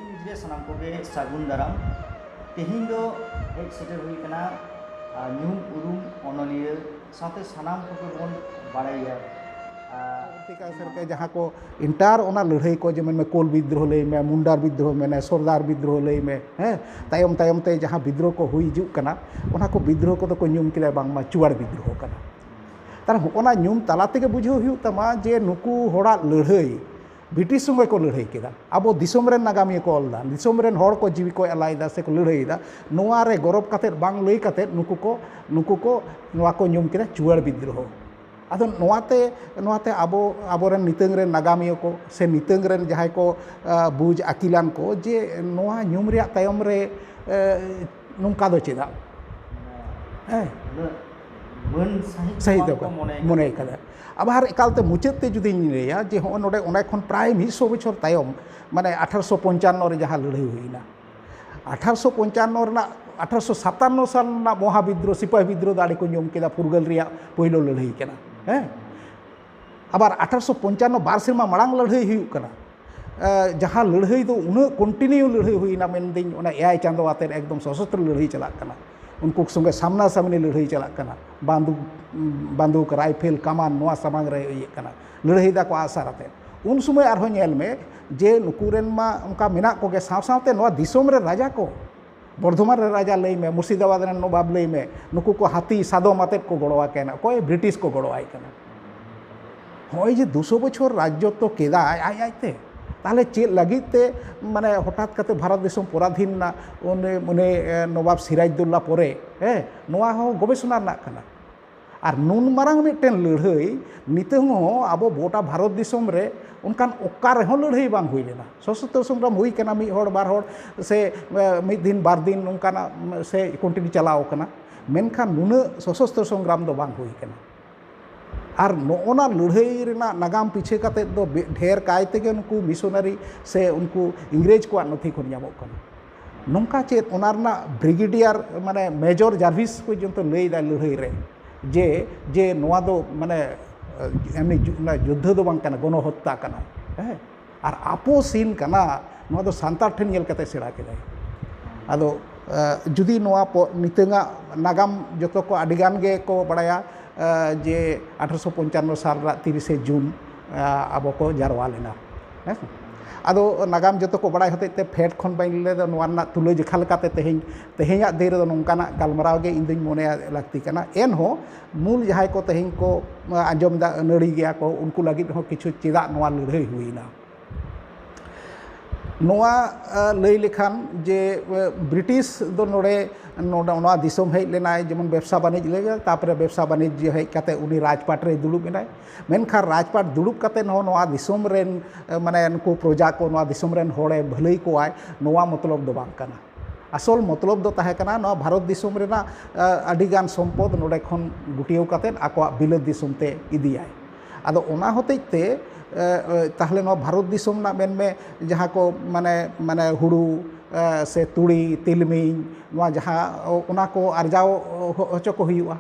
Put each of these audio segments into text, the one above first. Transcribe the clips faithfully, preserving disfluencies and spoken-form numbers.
News ᱨᱮ ᱥᱟᱱᱟᱢ ᱠᱚᱜᱮ ᱥᱟᱹᱜᱩᱱ ᱫᱟᱨᱟᱢ᱾ ᱛᱮᱦᱮᱧ ᱫᱚ ᱦᱮᱡ ᱥᱮᱴᱮᱨ ᱦᱩᱭ ᱠᱟᱱᱟ, ᱟᱨ, ᱧᱩᱢ ᱩᱨᱩᱢ ᱚᱱᱚᱞᱤᱭᱟᱹ ᱥᱟᱶᱛᱮ ᱥᱟᱱᱟᱢ ᱠᱚᱜᱮ ᱵᱚᱱ ᱵᱟᱲᱟᱭᱟ᱾ ᱟᱨ ᱴᱷᱤᱠᱟ ᱥᱟᱹᱨᱤᱛᱮ ᱡᱟᱦᱟᱸ ᱠᱚ ᱮᱱᱴᱟᱨ ᱚᱱᱟ ᱞᱟᱹᱲᱦᱟᱹᱭ ᱠᱚ, ᱡᱮ ᱢᱮᱱᱢᱮ ᱠᱳᱞ ᱵᱤᱫᱽᱫᱨᱳᱦᱚ ᱞᱟᱹᱭ ᱢᱮ, ᱢᱩᱱᱰᱟᱨ ᱵᱤᱫᱽᱫᱨᱳᱦᱚ ᱢᱮᱱᱟᱭ, ᱥᱚᱨᱫᱟᱨ ᱵᱤᱫᱽᱫᱨᱳᱦᱚ ᱞᱟᱹᱭ ᱢᱮ, ᱦᱮᱸ, ᱛᱟᱭᱚᱢ ᱛᱟᱭᱚᱢ ᱛᱮ ᱡᱟᱦᱟᱸ ᱵᱤᱫᱽᱫᱨᱳᱦᱚ ᱠᱚ ᱦᱩᱭ ᱦᱤᱡᱩᱜ ᱠᱟᱱᱟ, ᱚᱱᱟ ᱠᱚ ᱵᱤᱫᱽᱫᱨᱳᱦᱚ ᱠᱚᱫᱚ ᱠᱚ ᱧᱩᱢ ᱠᱮᱫᱟ ᱵᱟᱝᱢᱟ ᱪᱩᱣᱟᱲ ᱵᱤᱫᱽᱫᱨᱳᱦᱚ ᱠᱟᱱᱟ᱾ ᱛᱟᱦᱞᱮ ᱦᱚᱸᱜᱼᱚ ᱱᱟ ᱧᱩᱢ ᱛᱟᱞᱟ ᱛᱮᱜᱮ ᱵᱩᱡᱷᱟᱹᱣ ᱦᱩᱭᱩᱜ ᱛᱟᱢᱟ ᱡᱮ ᱱᱩᱠᱩ ᱦᱚᱲᱟᱜ ᱞᱟᱹᱲᱦᱟᱹᱭ ᱵᱨᱤᱴᱤᱥ ᱥᱚᱸᱜᱮ ᱠᱚ ᱞᱟᱹᱲᱦᱟᱹᱭ ᱠᱮᱫᱟ᱾ ᱟᱵᱚ ᱫᱤᱥᱚᱢ ᱨᱮᱱ ᱱᱟᱜᱟᱢᱤᱭᱟᱹ ᱠᱚ ᱚᱞ ᱮᱫᱟ, ᱫᱤᱥᱚᱢ ᱨᱮᱱ ᱦᱚᱲ ᱠᱚ ᱡᱤᱣᱤ ᱠᱚ ᱮᱞᱟᱭᱮᱫᱟ ᱥᱮ ᱠᱚ ᱞᱟᱹᱲᱦᱟᱹᱭᱮᱫᱟ, ᱱᱚᱣᱟ ᱨᱮ ᱜᱚᱨᱚᱵᱽ ᱠᱟᱛᱮᱫ ᱵᱟᱝ ᱞᱟᱹᱭ ᱠᱟᱛᱮᱫ ᱱᱩᱠᱩ ᱠᱚ, ᱱᱩᱠᱩ ᱠᱚ ᱱᱚᱣᱟ ᱠᱚ ᱧᱩᱢ ᱠᱮᱫᱟ ᱪᱩᱣᱟᱲ ᱵᱤᱫᱽᱫᱨᱳᱦᱚ᱾ ᱟᱫᱚ ᱱᱚᱣᱟᱛᱮ, ᱱᱚᱣᱟᱛᱮ ᱟᱵᱚ, ᱟᱵᱚᱨᱮᱱ ᱱᱤᱛᱟᱹᱝ ᱨᱮᱱ ᱱᱟᱜᱟᱢᱤᱭᱟᱹ ᱠᱚ ᱥᱮ ᱱᱤᱛᱟᱹᱝ ᱨᱮᱱ ᱡᱟᱦᱟᱸᱭ ᱠᱚ, ᱟ, ᱵᱩᱡᱽ ᱟᱹᱠᱤᱞᱟᱱ ᱠᱚ, ᱡᱮ ᱱᱚᱣᱟ ᱧᱩᱢ ᱨᱮᱭᱟᱜ ᱛᱟᱭᱚᱢ ᱨᱮ, ᱮ, ᱱᱚᱝᱠᱟ ᱫᱚ ᱪᱮᱫᱟᱜ? ᱦᱮᱸ᱾ ᱩᱱᱟᱹᱜ ᱢᱟᱹᱱ ᱥᱟᱹᱦᱤᱡ ᱥᱟᱹᱦᱤᱡ ᱫᱚ ᱵᱟᱝᱠᱚ ᱵᱟᱝ ᱢᱚᱱᱮ ᱢᱚᱱᱮ ᱠᱟᱫᱟ᱾ ᱠᱟᱫᱟ᱾ ᱟᱵᱟᱨ ᱮᱠᱟᱞᱛᱮ ᱢᱩᱪᱟᱹᱫ ᱛᱮ ᱡᱩᱫᱤᱧ ᱞᱟᱹᱭᱟ, ᱡᱮ ᱦᱚᱸᱜᱼᱚᱭ ᱱᱚᱰᱮ ᱚᱸᱰᱮ ᱠᱷᱚᱱ ᱯᱨᱟᱭ ᱢᱤᱫ ᱥᱚ ᱵᱚᱪᱷᱚᱨ ᱛᱟᱭᱚᱢ, ᱢᱟᱱᱮ ᱟᱴᱷᱟᱨᱚᱥᱚ ᱯᱚᱧᱪᱟᱱᱱᱚ ᱨᱮ ᱡᱟᱦᱟᱸ ᱞᱟᱹᱲᱦᱟᱹᱭ ᱦᱩᱭᱱᱟ, ᱟᱴᱷᱟᱨᱚᱥᱚ ᱯᱚᱧᱪᱟᱱᱱᱚ ᱨᱮᱱᱟᱜ, ᱟᱴᱷᱟᱨᱚᱥᱚ ᱥᱟᱛᱟᱱᱱᱚ ᱥᱟᱞ ᱨᱮᱱᱟᱜ ᱢᱚᱦᱟ ᱵᱤᱫᱽᱫᱨᱳᱦᱚ, ᱥᱤᱯᱟᱹᱦᱤ ᱵᱤᱫᱽᱫᱨᱳᱦᱚ ᱫᱚ ᱟᱹᱰᱤ ᱠᱚ ᱧᱩᱢ ᱠᱮᱫᱟ, ᱯᱷᱩᱨᱜᱟᱹᱞ ᱨᱮᱭᱟᱜ ᱯᱳᱭᱞᱳ ᱞᱟᱹᱲᱦᱟᱹᱭ ᱠᱟᱱᱟ᱾ ᱦᱮᱸ, ᱟᱵᱟᱨ ᱟᱴᱷᱟᱨᱚᱥᱚ ᱯᱚᱧᱪᱟᱱᱱᱚ ᱵᱟᱨ ᱥᱮᱨᱢᱟ ᱢᱟᱲᱟᱝ ᱞᱟᱹᱲᱦᱟᱹᱭ ᱦᱩᱭᱩᱜ ᱠᱟᱱᱟ᱾ ᱮ, ᱡᱟᱦᱟᱸ ᱞᱟᱹᱲᱦᱟᱹᱭ ᱫᱚ ᱩᱱᱟᱹᱜ ᱠᱚᱱᱴᱤᱱᱤᱭᱩ ᱞᱟᱹᱲᱦᱟᱹᱭ ᱦᱩᱭᱱᱟ ᱢᱮᱱᱫᱟᱹᱧ, ᱚᱱᱟ ᱮᱭᱟᱭ ᱪᱟᱸᱫᱳ ᱟᱛᱮᱫ ᱮᱠᱫᱚᱢ ᱥᱚᱥᱚᱥᱛᱨᱚ ᱞᱟᱹᱲᱦᱟᱹᱭ ᱪᱟᱞᱟᱜ ᱠᱟᱱᱟ᱾ ᱩᱱᱠᱩ ᱥᱚᱸᱜᱮ ᱥᱟᱢᱱᱟ ᱥᱟᱢᱱᱤ ᱞᱟᱹᱲᱦᱟᱹᱭ ᱪᱟᱞᱟᱜ ᱠᱟᱱᱟ, ᱵᱟᱱᱫᱩᱠ, ᱵᱟᱱᱫᱩᱠ, ᱨᱟᱭᱯᱷᱮᱞ, ᱠᱟᱢᱟᱱ, ᱱᱚᱣᱟ ᱥᱟᱢᱟᱝ ᱨᱮ ᱤᱭᱟᱹᱜ ᱠᱟᱱᱟ, ᱞᱟᱹᱲᱦᱟᱹᱭ ᱫᱟᱠᱚ ᱟᱜᱼᱥᱟᱨ ᱟᱛᱮᱫ᱾ ᱩᱱ ᱥᱚᱢᱚᱭ ᱟᱨᱦᱚᱸ ᱧᱮᱞ ᱢᱮ ᱡᱮ ᱱᱩᱠᱩ ᱨᱮᱱ ᱢᱟ ᱚᱱᱠᱟ ᱢᱮᱱᱟᱜ ᱠᱚᱜᱮ, ᱥᱟᱶ ᱥᱟᱶᱛᱮ ᱱᱚᱣᱟ ᱫᱤᱥᱚᱢ ᱨᱮ ᱨᱟᱡᱟ ᱠᱚ, ᱵᱚᱨᱫᱷᱚᱢᱟᱱ ᱨᱮ ᱨᱟᱡᱟ ᱞᱟᱹᱭ ᱢᱮ, ᱢᱩᱨᱥᱤᱫᱟᱵᱟᱫᱽ ᱨᱮᱱ ᱱᱚᱵᱟᱵ ᱞᱟᱹᱭ ᱢᱮ, ᱱᱩᱠᱩ ᱠᱚ ᱦᱟᱹᱛᱤ ᱥᱟᱫᱚᱢ ᱟᱛᱮᱫ ᱠᱚ ᱜᱚᱲᱚ ᱟᱭ ᱠᱟᱱᱟ᱾ ᱚᱠᱚᱭ? ᱵᱨᱤᱴᱤᱥ ᱠᱚ ᱜᱚᱲᱚ ᱟᱭ ᱠᱟᱱᱟ᱾ ᱦᱚᱸᱜᱼᱚᱭ ᱡᱮ ᱫᱩᱥᱚ ᱵᱚᱪᱷᱚᱨ ᱨᱟᱡᱽᱡᱚᱛᱛᱚ ᱠᱮᱫᱟᱭ ᱟᱡ ᱟᱡᱛᱮ, ᱛᱟᱦᱞᱮ ᱪᱮᱫ ᱞᱟᱹᱜᱤᱫ ᱛᱮ, ᱢᱟᱱᱮ, ᱦᱚᱴᱟᱛ ᱠᱟᱛᱮ ᱵᱷᱟᱨᱚᱛ ᱫᱤᱥᱚᱢ ᱯᱚᱨᱟᱫᱷᱤᱱ ᱮᱱᱟ ᱩᱱᱤ, ᱩᱱᱤ, ᱮ, ᱱᱚᱵᱟᱵ ᱥᱤᱨᱟᱡᱽᱫᱩᱞᱞᱟ ᱯᱚᱨᱮ? ᱦᱮᱸ, ᱱᱚᱣᱟ ᱦᱚᱸ ᱜᱚᱵᱮᱥᱚᱱᱟ ᱨᱮᱱᱟᱜ ᱠᱟᱱᱟ᱾ ᱟᱨ ᱱᱩᱱ ᱢᱟᱨᱟᱝ ᱢᱤᱫᱴᱮᱱ ᱞᱟᱹᱲᱦᱟᱹᱭ ᱱᱤᱛᱚᱝ ᱦᱚᱸ ᱟᱵᱚ ᱜᱚᱴᱟ ᱵᱷᱟᱨᱚᱛ ᱫᱤᱥᱚᱢ ᱨᱮ ᱚᱱᱠᱟᱱ ᱚᱠᱟ ᱨᱮᱦᱚᱸ ᱞᱟᱹᱲᱦᱟᱹᱭ ᱵᱟᱝ ᱦᱩᱭ ᱞᱮᱱᱟ᱾ ᱥᱚᱥᱚᱥᱛᱨᱚ ᱥᱚᱝᱜᱨᱟᱢ ᱦᱩᱭ ᱠᱟᱱᱟ, ᱢᱤᱫ ᱦᱚᱲ ᱵᱟᱨ ᱦᱚᱲ ᱥᱮ, ᱮ, ᱢᱤᱫ ᱫᱤᱱ ᱵᱟᱨ ᱫᱤᱱ ᱱᱚᱝᱠᱟᱱᱟᱜ ᱥᱮ ᱠᱚᱱᱴᱤᱱᱤᱭᱩ ᱪᱟᱞᱟᱣ ᱠᱟᱱᱟ, ᱢᱮᱱᱠᱷᱟᱱ ᱱᱩᱱᱟᱹᱜ ᱥᱚᱥᱚᱥᱛᱨᱚ ᱥᱚᱝᱜᱨᱟᱢ ᱫᱚ ᱵᱟᱝ ᱦᱩᱭ ᱠᱟᱱᱟ᱾ ᱟᱨ ᱱᱚᱜᱼᱚ ᱱᱟ ᱞᱟᱹᱲᱦᱟᱹᱭ ᱨᱮᱱᱟᱜ ᱱᱟᱜᱟᱢ ᱯᱤᱪᱷᱟᱹ ᱠᱟᱛᱮᱫ ᱫᱚ ᱵᱮ-, ᱰᱷᱮᱨ ᱠᱟᱭ ᱛᱮᱜᱮ ᱱᱩᱠᱩ ᱢᱤᱥᱚᱱᱟᱨᱤ ᱥᱮ ᱩᱱᱠᱩ ᱤᱝᱨᱮᱡᱽ ᱠᱚᱣᱟᱜ ᱱᱚᱛᱷᱤ ᱠᱷᱚᱱ ᱧᱟᱢᱚᱜ ᱠᱟᱱᱟ᱾ ᱱᱚᱝᱠᱟ ᱪᱮᱫ ᱚᱱᱟ ᱨᱮᱱᱟᱜ ᱵᱨᱤᱜᱮᱰᱤᱭᱟᱨ, ᱢᱟᱱᱮ, ᱢᱮᱡᱚᱨ ᱡᱟᱨᱵᱷᱤᱥ ᱯᱚᱨᱡᱚᱱᱛᱚ ᱞᱟᱹᱭ ᱮᱫᱟᱭ ᱞᱟᱹᱲᱦᱟᱹᱭ ᱨᱮ ᱡᱮ, ᱡᱮ ᱱᱚᱣᱟ ᱫᱚ, ᱢᱟᱱᱮ, ᱮᱢᱱᱤ ᱡᱩ-, ᱚᱱᱟ ᱡᱩᱫᱽᱫᱷᱚ ᱫᱚ ᱵᱟᱝ ᱠᱟᱱᱟ, ᱜᱚᱱᱚᱦᱚᱛᱛᱟ ᱠᱟᱱᱟ᱾ ᱦᱮᱸ, ᱟᱨ ᱟᱯᱳᱥᱤᱱ ᱠᱟᱱᱟ, ᱱᱚᱣᱟ ᱫᱚ ᱥᱟᱱᱛᱟᱲ ᱴᱷᱮᱱ ᱧᱮᱞ ᱠᱟᱛᱮ ᱥᱮᱬᱟ ᱠᱮᱫᱟᱭ᱾ ᱟᱫᱚ ᱡᱩᱫᱤ ᱱᱚᱣᱟ ᱱᱤᱛᱟᱹᱝᱟᱜ ᱱᱟᱜᱟᱢ ᱡᱚᱛᱚ ᱠᱚ ᱟᱹᱰᱤ ᱜᱟᱱ ᱜᱮ ᱠᱚ ᱵᱟᱲᱟᱭᱟ, ᱡᱮ ᱟᱴᱷᱨᱚᱥᱚ ᱯᱚᱧᱪᱟᱱᱱᱚ ᱥᱟᱞ ᱨᱮᱱᱟᱜ ᱛᱤᱨᱤᱥᱮ ᱡᱩᱱ ᱟᱵᱚ ᱠᱚ ᱡᱟᱨᱣᱟ ᱞᱮᱱᱟ, ᱦᱮᱸ ᱥᱮ? ᱟᱫᱚ ᱱᱟᱜᱟᱢ ᱡᱚᱛᱚ ᱠᱚ ᱵᱟᱲᱟᱭ ᱦᱚᱛᱮᱡ ᱛᱮ ᱯᱷᱮᱰ ᱠᱷᱚᱱ ᱵᱟᱹᱧ ᱞᱟᱹᱭ ᱞᱮᱫᱟ, ᱱᱚᱣᱟ ᱨᱮᱱᱟᱜ ᱛᱩᱞᱟᱹ ᱡᱚᱠᱷᱟ ᱞᱮᱠᱟᱛᱮ ᱛᱮᱦᱮᱧ, ᱛᱮᱦᱮᱧᱟᱜ ᱫᱤᱱ ᱨᱮᱫᱚ ᱱᱚᱝᱠᱟᱱᱟᱜ ᱜᱟᱞᱢᱟᱨᱟᱣ ᱜᱮ ᱤᱧ ᱫᱩᱧ ᱢᱚᱱᱮᱭᱟ ᱞᱟᱹᱠᱛᱤ ᱠᱟᱱᱟ᱾ ᱮᱱᱦᱚᱸ ᱢᱩᱞ ᱡᱟᱦᱟᱸᱭ ᱠᱚ ᱛᱮᱦᱮᱧ ᱠᱚ ᱟᱸᱡᱚᱢ ᱮᱫᱟ, ᱟᱹᱱᱟᱹᱲᱤ ᱜᱮᱭᱟ ᱠᱚ, ᱩᱱᱠᱩ ᱞᱟᱹᱜᱤᱫ ᱦᱚᱸ ᱠᱤᱪᱷᱩ ᱪᱮᱫᱟᱜ ᱱᱚᱣᱟ ᱞᱟᱹᱲᱦᱟᱹᱭ ᱦᱩᱭᱱᱟ᱾ ᱱᱚᱣᱟ ᱞᱟᱹᱭ ᱞᱮᱠᱷᱟᱱ ᱡᱮ ᱵᱨᱤᱴᱤᱥ ᱫᱚ ᱱᱚᱰᱮ, ᱱᱚᱰᱮ ᱱᱚᱣᱟ ᱫᱤᱥᱚᱢ ᱦᱮᱡ ᱞᱮᱱᱟᱭ, ᱡᱮᱢᱚᱱ ᱵᱮᱵᱽᱥᱟ ᱵᱟᱹᱱᱤᱡᱽ ᱞᱟᱹᱜᱤᱫ, ᱛᱟᱨᱯᱚᱨᱮ ᱵᱮᱵᱽᱥᱟ ᱵᱟᱹᱱᱤᱡᱽ ᱦᱮᱡ ᱠᱟᱛᱮ ᱩᱱᱤ ᱨᱟᱡᱽᱯᱟᱴ ᱨᱮ ᱫᱩᱲᱩᱵ ᱮᱱᱟᱭ᱾ ᱢᱮᱱᱠᱷᱟᱱ ᱨᱟᱡᱽᱯᱟᱴ ᱫᱩᱲᱩᱵ ᱠᱟᱛᱮ ᱦᱚᱸ ᱱᱚᱣᱟ ᱫᱤᱥᱚᱢ ᱨᱮᱱ, ᱢᱟᱱᱮ ᱱᱩᱠᱩ ᱯᱨᱚᱡᱟ ᱠᱚ, ᱱᱚᱣᱟ ᱫᱤᱥᱚᱢ ᱨᱮᱱ ᱦᱚᱲᱮ ᱵᱷᱟᱹᱞᱟᱹᱭ ᱠᱚᱣᱟᱭ, ᱱᱚᱣᱟ ᱢᱚᱛᱞᱚᱵ ᱫᱚ ᱵᱟᱝ ᱠᱟᱱᱟ᱾ ᱟᱥᱚᱞ ᱢᱚᱛᱞᱚᱵ ᱫᱚ ᱛᱟᱦᱮᱸ ᱠᱟᱱᱟ ᱱᱚᱣᱟ ᱵᱷᱟᱨᱚᱛ ᱫᱤᱥᱚᱢ ᱨᱮᱱᱟᱜ ᱟᱹᱰᱤᱜᱟᱱ ᱥᱚᱢᱯᱚᱫ ᱱᱚᱰᱮ ᱠᱷᱚᱱ ᱜᱩᱴᱭᱟᱹᱣ ᱠᱟᱛᱮ ᱟᱠᱚᱣᱟᱜ ᱵᱤᱞᱟᱹᱛ ᱫᱤᱥᱚᱢ ᱛᱮ ᱤᱫᱤᱭᱟᱭ᱾ ᱟᱫᱚ ᱚᱱᱟ ᱦᱚᱛᱮᱡ ᱛᱮ ᱛᱟᱦᱞᱮ ᱱᱚᱣᱟ ᱵᱷᱟᱨᱚᱛ ᱫᱤᱥᱚᱢ ᱨᱮᱱᱟᱜ ᱢᱮᱱᱢᱮ, ᱡᱟᱦᱟᱸ ᱠᱚ ᱢᱟᱱᱮ, ᱢᱟᱱᱮ ᱦᱩᱲᱩ ᱥᱮ ᱛᱩᱲᱤ, ᱛᱤᱞᱢᱤᱧ, ᱱᱚᱣᱟ ᱡᱟᱦᱟᱸ ᱚᱱᱟ ᱠᱚ ᱟᱨᱡᱟᱣ ᱦᱚᱪᱚ ᱠᱚ ᱦᱩᱭᱩᱜᱼᱟ᱾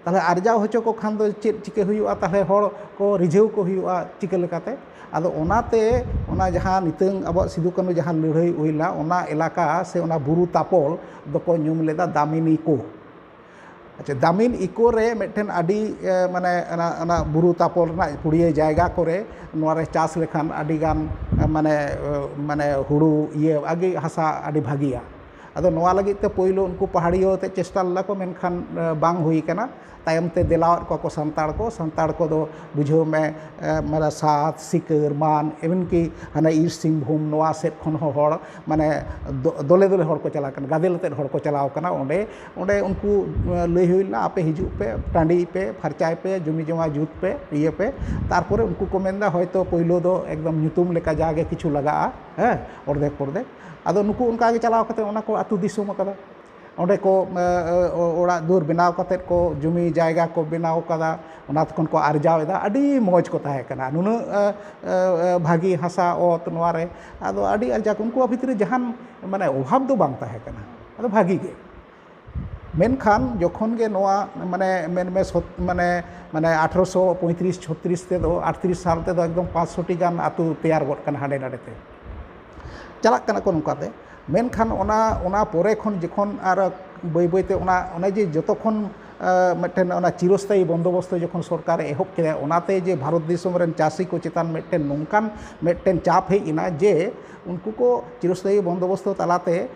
ᱛᱟᱦᱞᱮ ᱟᱨᱡᱟᱣ ᱦᱚᱪᱚ ᱠᱚ ᱠᱷᱟᱱ ᱫᱚ ᱪᱮᱫ ᱪᱤᱠᱟᱹ ᱦᱩᱭᱩᱜᱼᱟ? ᱛᱟᱦᱞᱮ ᱦᱚᱲ ᱠᱚ ᱨᱤᱡᱷᱟᱹᱣ ᱠᱚ ᱦᱩᱭᱩᱜᱼᱟ ᱪᱤᱠᱟᱹ ᱞᱮᱠᱟᱛᱮ? ᱟᱫᱚ ᱚᱱᱟᱛᱮ ᱚᱱᱟ ᱡᱟᱦᱟᱸ ᱱᱤᱛᱟᱹᱝ ᱟᱵᱚᱣᱟᱜ ᱥᱤᱫᱩ ᱠᱟᱹᱱᱦᱩ ᱡᱟᱦᱟᱸ ᱞᱟᱹᱲᱦᱟᱹᱭ ᱦᱩᱭ ᱞᱮᱱᱟ, ᱚᱱᱟ ᱮᱞᱟᱠᱟ ᱥᱮ ᱚᱱᱟ ᱵᱩᱨᱩ ᱛᱟᱯᱚᱞ ᱫᱚᱠᱚ ᱧᱩᱢ ᱞᱮᱫᱟ ᱫᱟᱢᱤᱱᱤ ᱠᱚ᱾ ᱟᱪᱪᱷᱟ, ᱫᱟᱢᱤᱱ ᱤᱠᱳ ᱨᱮ ᱢᱤᱫᱴᱮᱱ ᱟᱹᱰᱤ, ᱮ, ᱢᱟᱱᱮ ᱚᱱᱟ, ᱚᱱᱟ ᱵᱩᱨᱩ ᱛᱟᱯᱚᱞ ᱨᱮᱱᱟᱜ ᱯᱩᱲᱤᱭᱟᱹ ᱡᱟᱭᱜᱟ ᱠᱚᱨᱮ ᱱᱚᱣᱟ ᱨᱮ ᱪᱟᱥ ᱞᱮᱠᱷᱟᱱ ᱟᱹᱰᱤ ᱜᱟᱱ, ᱮ, ᱢᱟᱱᱮ, ᱮ, ᱢᱟᱱᱮ ᱦᱩᱲᱩ ᱤᱭᱟᱹ ᱟᱹᱰᱤ ᱦᱟᱥᱟ ᱟᱹᱰᱤ ᱵᱷᱟᱹᱜᱤᱭᱟ᱾ ᱟᱫᱚ ᱱᱚᱣᱟ ᱞᱟᱹᱜᱤᱫ ᱛᱮ ᱯᱳᱭᱞᱳ ᱩᱱᱠᱩ ᱯᱟᱦᱟᱲᱤᱭᱟᱹ ᱛᱮ ᱪᱮᱥᱴᱟ ᱞᱮᱫᱟ ᱠᱚ, ᱢᱮᱱᱠᱷᱟᱱ, ᱮ, ᱵᱟᱝ ᱦᱩᱭ ᱠᱟᱱᱟ᱾ ᱛᱟᱭᱚᱢ ᱛᱮ ᱫᱮᱞᱟᱣᱟᱫ ᱠᱚᱣᱟ ᱠᱚ ᱥᱟᱱᱛᱟᱲ ᱠᱚ᱾ ᱥᱟᱱᱛᱟᱲ ᱠᱚᱫᱚ ᱵᱩᱡᱷᱟᱹᱣ ᱢᱮ, ᱮ, ᱢᱟᱱᱮ ᱥᱟᱛ, ᱥᱤᱠᱟᱹᱨ, ᱢᱟᱱ, ᱮᱢᱚᱱᱠᱤ ᱦᱟᱱᱮ ᱤᱥᱴ ᱥᱤᱝᱵᱷᱩᱢ ᱱᱚᱣᱟ ᱥᱮᱫ ᱠᱷᱚᱱ ᱦᱚᱸ ᱦᱚᱲ ᱢᱟᱱᱮ ᱫᱚ-, ᱫᱚᱞᱮ ᱫᱚᱞᱮ ᱦᱚᱲ ᱠᱚ ᱪᱟᱞᱟᱜ ᱠᱟᱱᱟ, ᱜᱟᱫᱮᱞ ᱟᱛᱮᱫ ᱦᱚᱲ ᱠᱚ ᱪᱟᱞᱟᱣ ᱠᱟᱱᱟ ᱚᱸᱰᱮ᱾ ᱚᱸᱰᱮ ᱩᱱᱠᱩ, ᱮ, ᱞᱟᱹᱭ ᱦᱩᱭ ᱞᱮᱱᱟ, "ᱟᱯᱮ ᱦᱤᱡᱩᱜ ᱯᱮ, ᱴᱟᱺᱰᱤᱭ ᱯᱮ, ᱯᱷᱟᱨᱪᱟᱭ ᱯᱮ, ᱡᱚᱢᱤ ᱡᱚᱢᱟ ᱡᱩᱛ ᱯᱮ, ᱤᱭᱟᱹ ᱯᱮ᱾" ᱛᱟᱨᱯᱚᱨᱮ ᱩᱱᱠᱩ ᱠᱚ ᱢᱮᱱᱫᱟ, "ᱦᱚᱭᱛᱳ ᱯᱳᱭᱞᱳ ᱫᱚ ᱮᱠᱫᱚᱢ ᱧᱩᱛᱩᱢ ᱞᱮᱠᱟ ᱡᱟᱜᱮ ᱠᱤᱪᱷᱩ ᱞᱟᱜᱟᱜᱼᱟ, ᱦᱮᱸ, ᱚᱨᱫᱷᱮᱠ ᱯᱚᱨᱫᱷᱮᱠ᱾" ᱟᱫᱚ ᱱᱩᱠᱩ ᱚᱱᱠᱟ ᱜᱮ ᱪᱟᱞᱟᱣ ᱠᱟᱛᱮ ᱚᱱᱟ ᱠᱚ ᱟᱹᱛᱩ ᱫᱤᱥᱚᱢ ᱟᱠᱟᱫᱟ᱾ ᱚᱸᱰᱮ ᱠᱚ, ᱮ, ᱮ, ᱚᱲᱟᱜ ᱫᱩᱣᱟᱹᱨ ᱵᱮᱱᱟᱣ ᱠᱟᱛᱮᱫ ᱠᱚ, ᱡᱚᱢᱤ ᱡᱟᱭᱜᱟ ᱠᱚ ᱵᱮᱱᱟᱣ ᱠᱟᱫᱟ, ᱚᱱᱟ ᱠᱷᱚᱱ ᱠᱚ ᱟᱨᱡᱟᱣ ᱮᱫᱟ᱾ ᱟᱹᱰᱤ ᱢᱚᱡᱽ ᱠᱚ ᱛᱟᱦᱮᱸ ᱠᱟᱱᱟ, ᱱᱩᱱᱟᱹᱜ, ᱮ, ᱮ, ᱮ, ᱵᱷᱟᱹᱜᱤ ᱦᱟᱥᱟ ᱚᱛ ᱱᱚᱣᱟ ᱨᱮ᱾ ᱟᱫᱚ ᱟᱹᱰᱤ ᱟᱨᱡᱟᱣ, ᱩᱱᱠᱩᱣᱟᱜ ᱵᱷᱤᱛᱨᱤ ᱨᱮ ᱡᱟᱦᱟᱱ ᱢᱟᱱᱮ ᱚᱵᱷᱟᱵᱽ ᱫᱚ ᱵᱟᱝ ᱛᱟᱦᱮᱸ ᱠᱟᱱᱟ, ᱟᱫᱚ ᱵᱷᱟᱹᱜᱤ ᱜᱮ᱾ ᱢᱮᱱᱠᱷᱟᱱ ᱡᱚᱠᱷᱚᱱ ᱜᱮ ᱱᱚᱣᱟ ᱢᱟᱱᱮ ᱢᱮᱱᱢᱮ ᱥᱚᱛ- ᱢᱟᱱᱮ ᱢᱟᱱᱮ ᱟᱴᱷᱨᱚᱥᱚ ᱯᱚᱸᱭᱛᱨᱤᱥ ᱪᱷᱚᱛᱨᱤᱥ ᱛᱮᱫᱚ, ᱟᱴᱛᱨᱤᱥ ᱥᱟᱞ ᱛᱮᱫᱚ ᱮᱠᱫᱚᱢ ᱯᱟᱸᱪᱥᱚ ᱴᱤ ᱜᱟᱱ ᱟᱹᱛᱩ ᱛᱮᱭᱟᱨ ᱜᱚᱫ ᱠᱟᱱᱟ ᱦᱟᱸᱰᱮ ᱱᱟᱰᱮ ᱛᱮ᱾ ᱪᱟᱞᱟᱜ ᱠᱟᱱᱟ ᱠᱚ ᱱᱚᱝᱠᱟᱛᱮ᱾ ᱢᱮᱱᱠᱷᱟᱱ ᱚᱱᱟ ᱚᱱᱟ ᱯᱚᱨᱮ ᱠᱷᱚᱱ ᱡᱚᱠᱷᱚᱱ ᱟᱨ ᱵᱟᱹᱭ ᱵᱟᱹᱭᱛᱮ ᱚᱱᱟ ᱚᱱᱮ ᱡᱮ ᱡᱚᱛᱚ ᱠᱷᱚᱱ ᱢᱤᱫᱴᱮᱱ ᱚᱱᱟ ᱪᱤᱨᱚᱥᱛᱷᱟᱭᱤ ᱵᱚᱱᱫᱳᱵᱚᱥᱛᱚ ᱡᱚᱠᱷᱚᱱ ᱥᱚᱨᱠᱟᱨᱮ ᱮᱦᱚᱵ ᱠᱮᱫᱟ, ᱚᱱᱟᱛᱮ ᱡᱮ ᱵᱷᱟᱨᱚᱛ ᱫᱤᱥᱚᱢ ᱨᱮᱱ ᱪᱟᱹᱥᱤ ᱠᱚ ᱪᱮᱛᱟᱱ ᱢᱤᱫᱴᱮᱱ ᱱᱚᱝᱠᱟᱱ ᱢᱤᱫᱴᱮᱱ ᱪᱟᱯ ᱦᱮᱡ ᱮᱱᱟ ᱡᱮ ᱩᱱᱠᱩ ᱠᱚ ᱪᱤᱨᱚᱥᱛᱷᱟᱭᱤ ᱵᱚᱱᱫᱳᱵᱚᱥᱛᱚ ᱛᱟᱞᱟᱛᱮ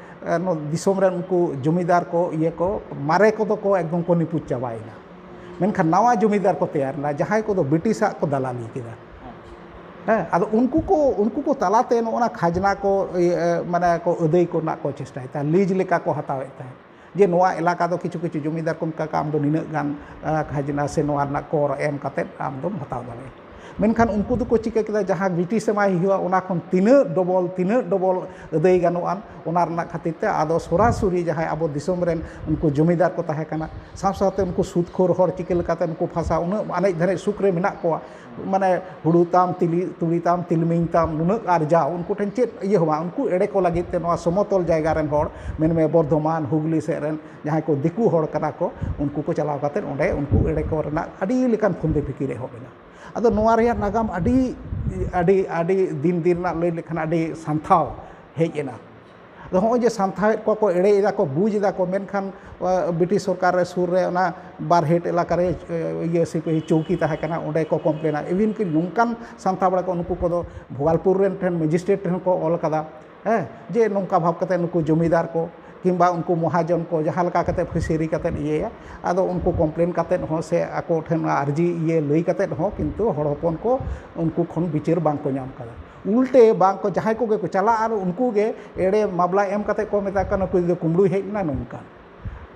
ᱫᱤᱥᱚᱢ ᱨᱮᱱ ᱩᱱᱠᱩ ᱡᱚᱢᱤᱫᱟᱨ ᱠᱚ, ᱤᱭᱟᱹ ᱠᱚ, ᱢᱟᱨᱮ ᱠᱚᱫᱚ ᱠᱚ ᱮᱠᱫᱚᱢ ᱠᱚ ᱱᱤᱯᱩᱡ ᱪᱟᱵᱟᱭᱮᱱᱟ᱾ ᱢᱮᱱᱠᱷᱟᱱ ᱱᱟᱣᱟ ᱡᱚᱢᱤᱫᱟᱨ ᱠᱚ ᱛᱮᱭᱟᱨ ᱮᱱᱟ, ᱡᱟᱦᱟᱸᱭ ᱠᱚᱫᱚ ᱵᱨᱤᱴᱤᱥᱟᱜ ᱠᱚ ᱫᱟᱞᱟᱞᱤ ᱠᱮᱫᱟ᱾ ᱦᱮᱸ, ᱟᱫᱚ ᱩᱱᱠᱩ ᱠᱚ ᱩᱱᱠᱩ ᱠᱚ ᱛᱟᱞᱟᱛᱮ ᱱᱚᱜᱼᱚ ᱱᱟ ᱠᱷᱟᱡᱽᱱᱟ ᱠᱚ, ᱤᱭᱟᱹ, ᱢᱟᱱᱮ ᱠᱚ ᱟᱹᱫᱟᱹᱭ ᱠᱚ ᱨᱮᱱᱟᱜ ᱠᱚ ᱪᱮᱥᱴᱟᱭᱮᱫ ᱛᱟᱦᱮᱸᱫ, ᱞᱤᱡᱽ ᱞᱮᱠᱟ ᱠᱚ ᱦᱟᱛᱟᱣᱮᱫ ᱛᱟᱦᱮᱸᱫ᱾ ᱡᱮ ᱱᱚᱣᱟ ᱮᱞᱟᱠᱟ ᱫᱚ ᱠᱤᱪᱷᱩ ᱠᱤᱪᱷᱩ ᱡᱚᱢᱤᱫᱟᱨ ᱠᱚ ᱢᱮᱛᱟ ᱠᱚᱣᱟ, ᱟᱢ ᱫᱚ ᱱᱤᱱᱟᱹᱜ ᱜᱟᱱ ᱠᱷᱟᱡᱽᱱᱟ ᱥᱮ ᱱᱚᱣᱟ ᱨᱮᱱᱟᱜ ᱠᱚᱨ ᱮᱢ ᱠᱟᱛᱮᱫ ᱟᱢ ᱫᱚᱢ ᱦᱟᱛᱟᱣ ᱫᱟᱲᱮᱭᱟᱜᱼᱟ᱾ ᱢᱮᱱᱠᱷᱟᱱ ᱩᱱᱠᱩ ᱫᱚᱠᱚ ᱪᱤᱠᱟᱹ ᱠᱮᱫᱟ, ᱡᱟᱦᱟᱸ ᱵᱨᱤᱴᱤᱥ ᱮᱢᱟᱭ ᱦᱩᱭᱩᱜᱼᱟ, ᱚᱱᱟ ᱠᱷᱚᱱ ᱛᱤᱱᱟᱹᱜ ᱰᱚᱵᱚᱞ, ᱛᱤᱱᱟᱹᱜ ᱰᱚᱵᱚᱞ ᱟᱹᱫᱟᱹᱭ ᱜᱟᱱᱚᱜᱼᱟ, ᱚᱱᱟ ᱨᱮᱱᱟᱜ ᱠᱷᱟᱹᱛᱤᱨ ᱛᱮ ᱟᱫᱚ ᱥᱚᱨᱟᱥᱚᱨᱤ ᱡᱟᱦᱟᱸᱭ ᱟᱵᱚ ᱫᱤᱥᱚᱢ ᱨᱮᱱ ᱩᱱᱠᱩ ᱡᱚᱢᱤᱫᱟᱨ ᱠᱚ ᱛᱟᱦᱮᱸ ᱠᱟᱱᱟ, ᱥᱟᱶ ᱥᱟᱶᱛᱮ ᱩᱱᱠᱩ ᱥᱩᱫᱽ ᱠᱷᱳᱨ ᱦᱚᱲ ᱪᱤᱠᱟᱹ ᱞᱮᱠᱟᱛᱮ ᱩᱱᱠᱩ ᱯᱷᱟᱥᱟ ᱩᱱᱟᱹᱜ ᱟᱱᱮᱡ ᱫᱷᱟᱱᱮᱡ ᱥᱩᱠ ᱨᱮ ᱢᱮᱱᱟᱜ ᱠᱚᱣᱟ, ᱢᱟᱱᱮ ᱦᱩᱲᱩ ᱛᱟᱢ, ᱛᱤᱞᱤ, ᱛᱩᱲᱤ ᱛᱟᱢ, ᱛᱤᱞᱢᱤᱧ ᱛᱟᱢ, ᱱᱩᱱᱟᱹᱜ ᱟᱨᱡᱟᱣ, ᱩᱱᱠᱩ ᱴᱷᱮᱱ ᱪᱮᱫ ᱤᱭᱟᱹ ᱦᱚᱸ ᱵᱟᱝ᱾ ᱩᱱᱠᱩ ᱮᱲᱮ ᱠᱚ ᱞᱟᱹᱜᱤᱫ ᱛᱮ ᱱᱚᱣᱟ ᱥᱚᱢᱚᱛᱚᱞ ᱡᱟᱭᱜᱟ ᱨᱮᱱ ᱦᱚᱲ, ᱢᱮᱱᱢᱮ ᱵᱚᱨᱫᱷᱚᱢᱟᱱ, ᱦᱩᱜᱽᱞᱤ ᱥᱮᱫ ᱨᱮᱱ ᱡᱟᱦᱟᱸᱭ ᱠᱚ ᱫᱤᱠᱩ ᱦᱚᱲ ᱠᱟᱱᱟ ᱠᱚ, ᱩᱱᱠᱩ ᱠᱚ ᱪᱟᱞᱟᱣ ᱠᱟᱛᱮᱫ ᱚᱸᱰᱮ ᱩᱱᱠᱩ ᱮᱲᱮ ᱠᱚ ᱨᱮᱱᱟᱜ ᱟᱹᱰᱤ ᱞᱮᱠᱟᱱ ᱯᱷᱚᱱᱫᱮ ᱯᱷᱤᱠᱤᱨ ᱮᱦᱚᱵ ᱮᱱᱟ᱾ ᱟᱫᱚ ᱱᱚᱣᱟ ᱨᱮᱭᱟᱜ ᱱᱟᱜᱟᱢ ᱟᱹᱰᱤ, ᱟᱹᱰᱤ, ᱟᱹᱰᱤ ᱫᱤᱱ ᱫᱤᱱ ᱨᱮᱱᱟᱜ ᱞᱟᱹᱭ ᱞᱮᱠᱷᱟᱱ ᱟᱹᱰᱤ ᱥᱟᱱᱛᱷᱟᱣ ᱦᱮᱡ ᱮᱱᱟ᱾ ᱟᱫᱚ ᱦᱚᱸᱜᱼᱚᱭ ᱡᱮ ᱥᱟᱱᱛᱷᱟᱣᱮᱫ ᱠᱚᱣᱟ ᱠᱚ, ᱮᱲᱮᱭᱮᱫᱟ ᱠᱚ, ᱵᱩᱡᱽ ᱮᱫᱟ ᱠᱚ, ᱢᱮᱱᱠᱷᱟᱱ, ᱟ, ᱵᱨᱤᱴᱤᱥ ᱥᱚᱨᱠᱟᱨ ᱨᱮ ᱥᱩᱨ ᱨᱮ ᱚᱱᱟ ᱵᱟᱨᱦᱮᱴ ᱮᱞᱟᱠᱟ ᱨᱮ, ᱮ, ᱤᱭᱟᱹ ᱥᱤᱯᱟᱹᱦᱤ ᱪᱚᱣᱠᱤ ᱛᱟᱦᱮᱸ ᱠᱟᱱᱟ, ᱚᱸᱰᱮ ᱠᱚ ᱠᱚᱢᱯᱞᱮᱱᱟ᱾ ᱤᱵᱷᱤᱱ ᱠᱤ ᱱᱚᱝᱠᱟᱱ ᱥᱟᱱᱛᱷᱟ ᱵᱟᱲᱟ ᱠᱚ, ᱱᱩᱠᱩ ᱠᱚᱫᱚ ᱵᱷᱳᱜᱟᱞᱯᱩᱨ ᱨᱮᱱ ᱴᱷᱮᱱ ᱢᱮᱡᱤᱥᱴᱨᱮᱴ ᱴᱷᱮᱱ ᱠᱚ ᱚᱞ ᱠᱟᱫᱟ, ᱦᱮᱸ, ᱡᱮ ᱱᱚᱝᱠᱟ ᱵᱷᱟᱵᱽ ᱠᱟᱛᱮ ᱱᱩᱠᱩ ᱡᱚᱢᱤᱫᱟᱨ ᱠᱚ ᱠᱤᱝᱵᱟ ᱩᱱᱠᱩ ᱢᱚᱦᱟᱡᱚᱱ ᱠᱚ ᱡᱟᱦᱟᱸ ᱞᱮᱠᱟ ᱠᱟᱛᱮ ᱯᱷᱤᱥᱟᱹᱨᱤ ᱠᱟᱛᱮ ᱤᱭᱟᱹᱭᱟ, ᱟᱫᱚ ᱩᱱᱠᱩ ᱠᱚᱢᱯᱞᱮᱱ ᱠᱟᱛᱮ ᱦᱚᱸ ᱥᱮ ᱟᱠᱚ ᱴᱷᱮᱱ ᱚᱱᱟ ᱟᱨᱡᱤ ᱤᱭᱟᱹ ᱞᱟᱹᱭ ᱠᱟᱛᱮ ᱦᱚᱸ ᱠᱤᱱᱛᱩ ᱦᱚᱲ ᱦᱚᱯᱚᱱ ᱠᱚ ᱩᱱᱠᱩ ᱠᱷᱚᱱ ᱵᱤᱪᱟᱹᱨ ᱵᱟᱝ ᱠᱚ ᱧᱟᱢ ᱠᱟᱫᱟ᱾ ᱩᱞᱴᱮ ᱵᱟᱝ ᱠᱚ, ᱡᱟᱦᱟᱸᱭ ᱠᱚᱜᱮ ᱠᱚ ᱪᱟᱞᱟᱜ ᱟᱨ ᱩᱱᱠᱩ ᱜᱮ ᱮᱲᱮ ᱢᱟᱢᱞᱟ ᱮᱢ ᱠᱟᱛᱮ ᱠᱚ ᱢᱮᱛᱟ ᱠᱚ ᱠᱟᱱᱟ, "ᱱᱩᱠᱩ ᱫᱚ ᱠᱩᱢᱵᱽᱲᱩᱭ ᱦᱮᱡ ᱞᱮᱱᱟ", ᱱᱚᱝᱠᱟ᱾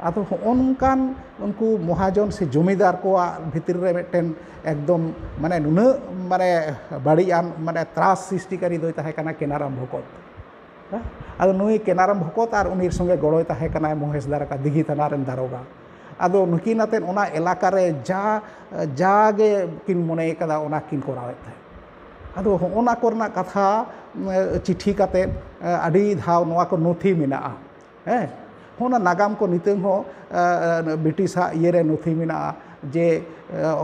ᱟᱫᱚ ᱦᱚᱸᱜᱼᱚ ᱱᱚᱝᱠᱟᱱ ᱩᱱᱠᱩ ᱢᱚᱦᱟᱡᱚᱱ ᱥᱮ ᱡᱚᱢᱤᱫᱟᱨ ᱠᱚᱣᱟᱜ ᱵᱷᱤᱛᱤᱨ ᱨᱮ ᱢᱤᱫᱴᱮᱱ ᱮᱠᱫᱚᱢ ᱢᱟᱱᱮ ᱱᱩᱱᱟᱹᱜ ᱢᱟᱱᱮ ᱵᱟᱹᱲᱤᱡ ᱟᱱ ᱢᱟᱱᱮ ᱛᱨᱟᱥ ᱥᱨᱤᱥᱴᱤᱠᱟᱨᱤ ᱫᱚᱭ ᱛᱟᱦᱮᱸ ᱠᱟᱱᱟ ᱠᱮᱱᱟᱨᱟᱢ ᱵᱷᱚᱠᱚᱛ᱾ ᱦᱮᱸ? ᱟᱫᱚ ᱱᱩᱭ ᱠᱮᱱᱟᱨᱟᱢ ᱵᱷᱚᱠᱚᱛ ᱟᱨ ᱩᱱᱤ ᱥᱚᱸᱜᱮ ᱜᱚᱲᱚᱭ ᱛᱟᱦᱮᱸ ᱠᱟᱱᱟᱭ ᱢᱚᱦᱮᱥ ᱫᱟᱨᱟᱠᱟ, ᱫᱤᱜᱷᱤ ᱛᱷᱟᱱᱟ ᱨᱮᱱ ᱫᱟᱨᱚᱜᱟ᱾ ᱟᱫᱚ ᱱᱩᱠᱤᱱ ᱟᱛᱮᱫ ᱚᱱᱟ ᱮᱞᱟᱠᱟ ᱨᱮ ᱡᱟ, ᱡᱟᱜᱮ ᱠᱤᱱ ᱢᱚᱱᱮ ᱠᱟᱫᱟ, ᱚᱱᱟ ᱠᱤᱱ ᱠᱚᱨᱟᱣᱮᱫ ᱛᱟᱦᱮᱸᱫ᱾ ᱟᱫᱚ ᱦᱚᱸᱜᱼᱚ ᱱᱟ ᱠᱚᱨᱮᱱᱟᱜ ᱠᱟᱛᱷᱟ, ᱮ, ᱪᱤᱴᱷᱤ ᱠᱟᱛᱮᱫ, ᱮ, ᱟᱹᱰᱤ ᱫᱷᱟᱣ ᱱᱚᱣᱟ ᱠᱚ ᱱᱚᱛᱷᱤ ᱢᱮᱱᱟᱜᱼᱟ᱾ ᱦᱮᱸ, ᱚᱱᱟ ᱱᱟᱜᱟᱢ ᱠᱚ ᱱᱤᱛᱚᱝ ᱦᱚᱸ ᱵᱨᱤᱴᱤᱥᱟᱜ ᱤᱭᱟᱹᱨᱮ ᱱᱚᱛᱷᱤ ᱢᱮᱱᱟᱜᱼᱟ, ᱡᱮ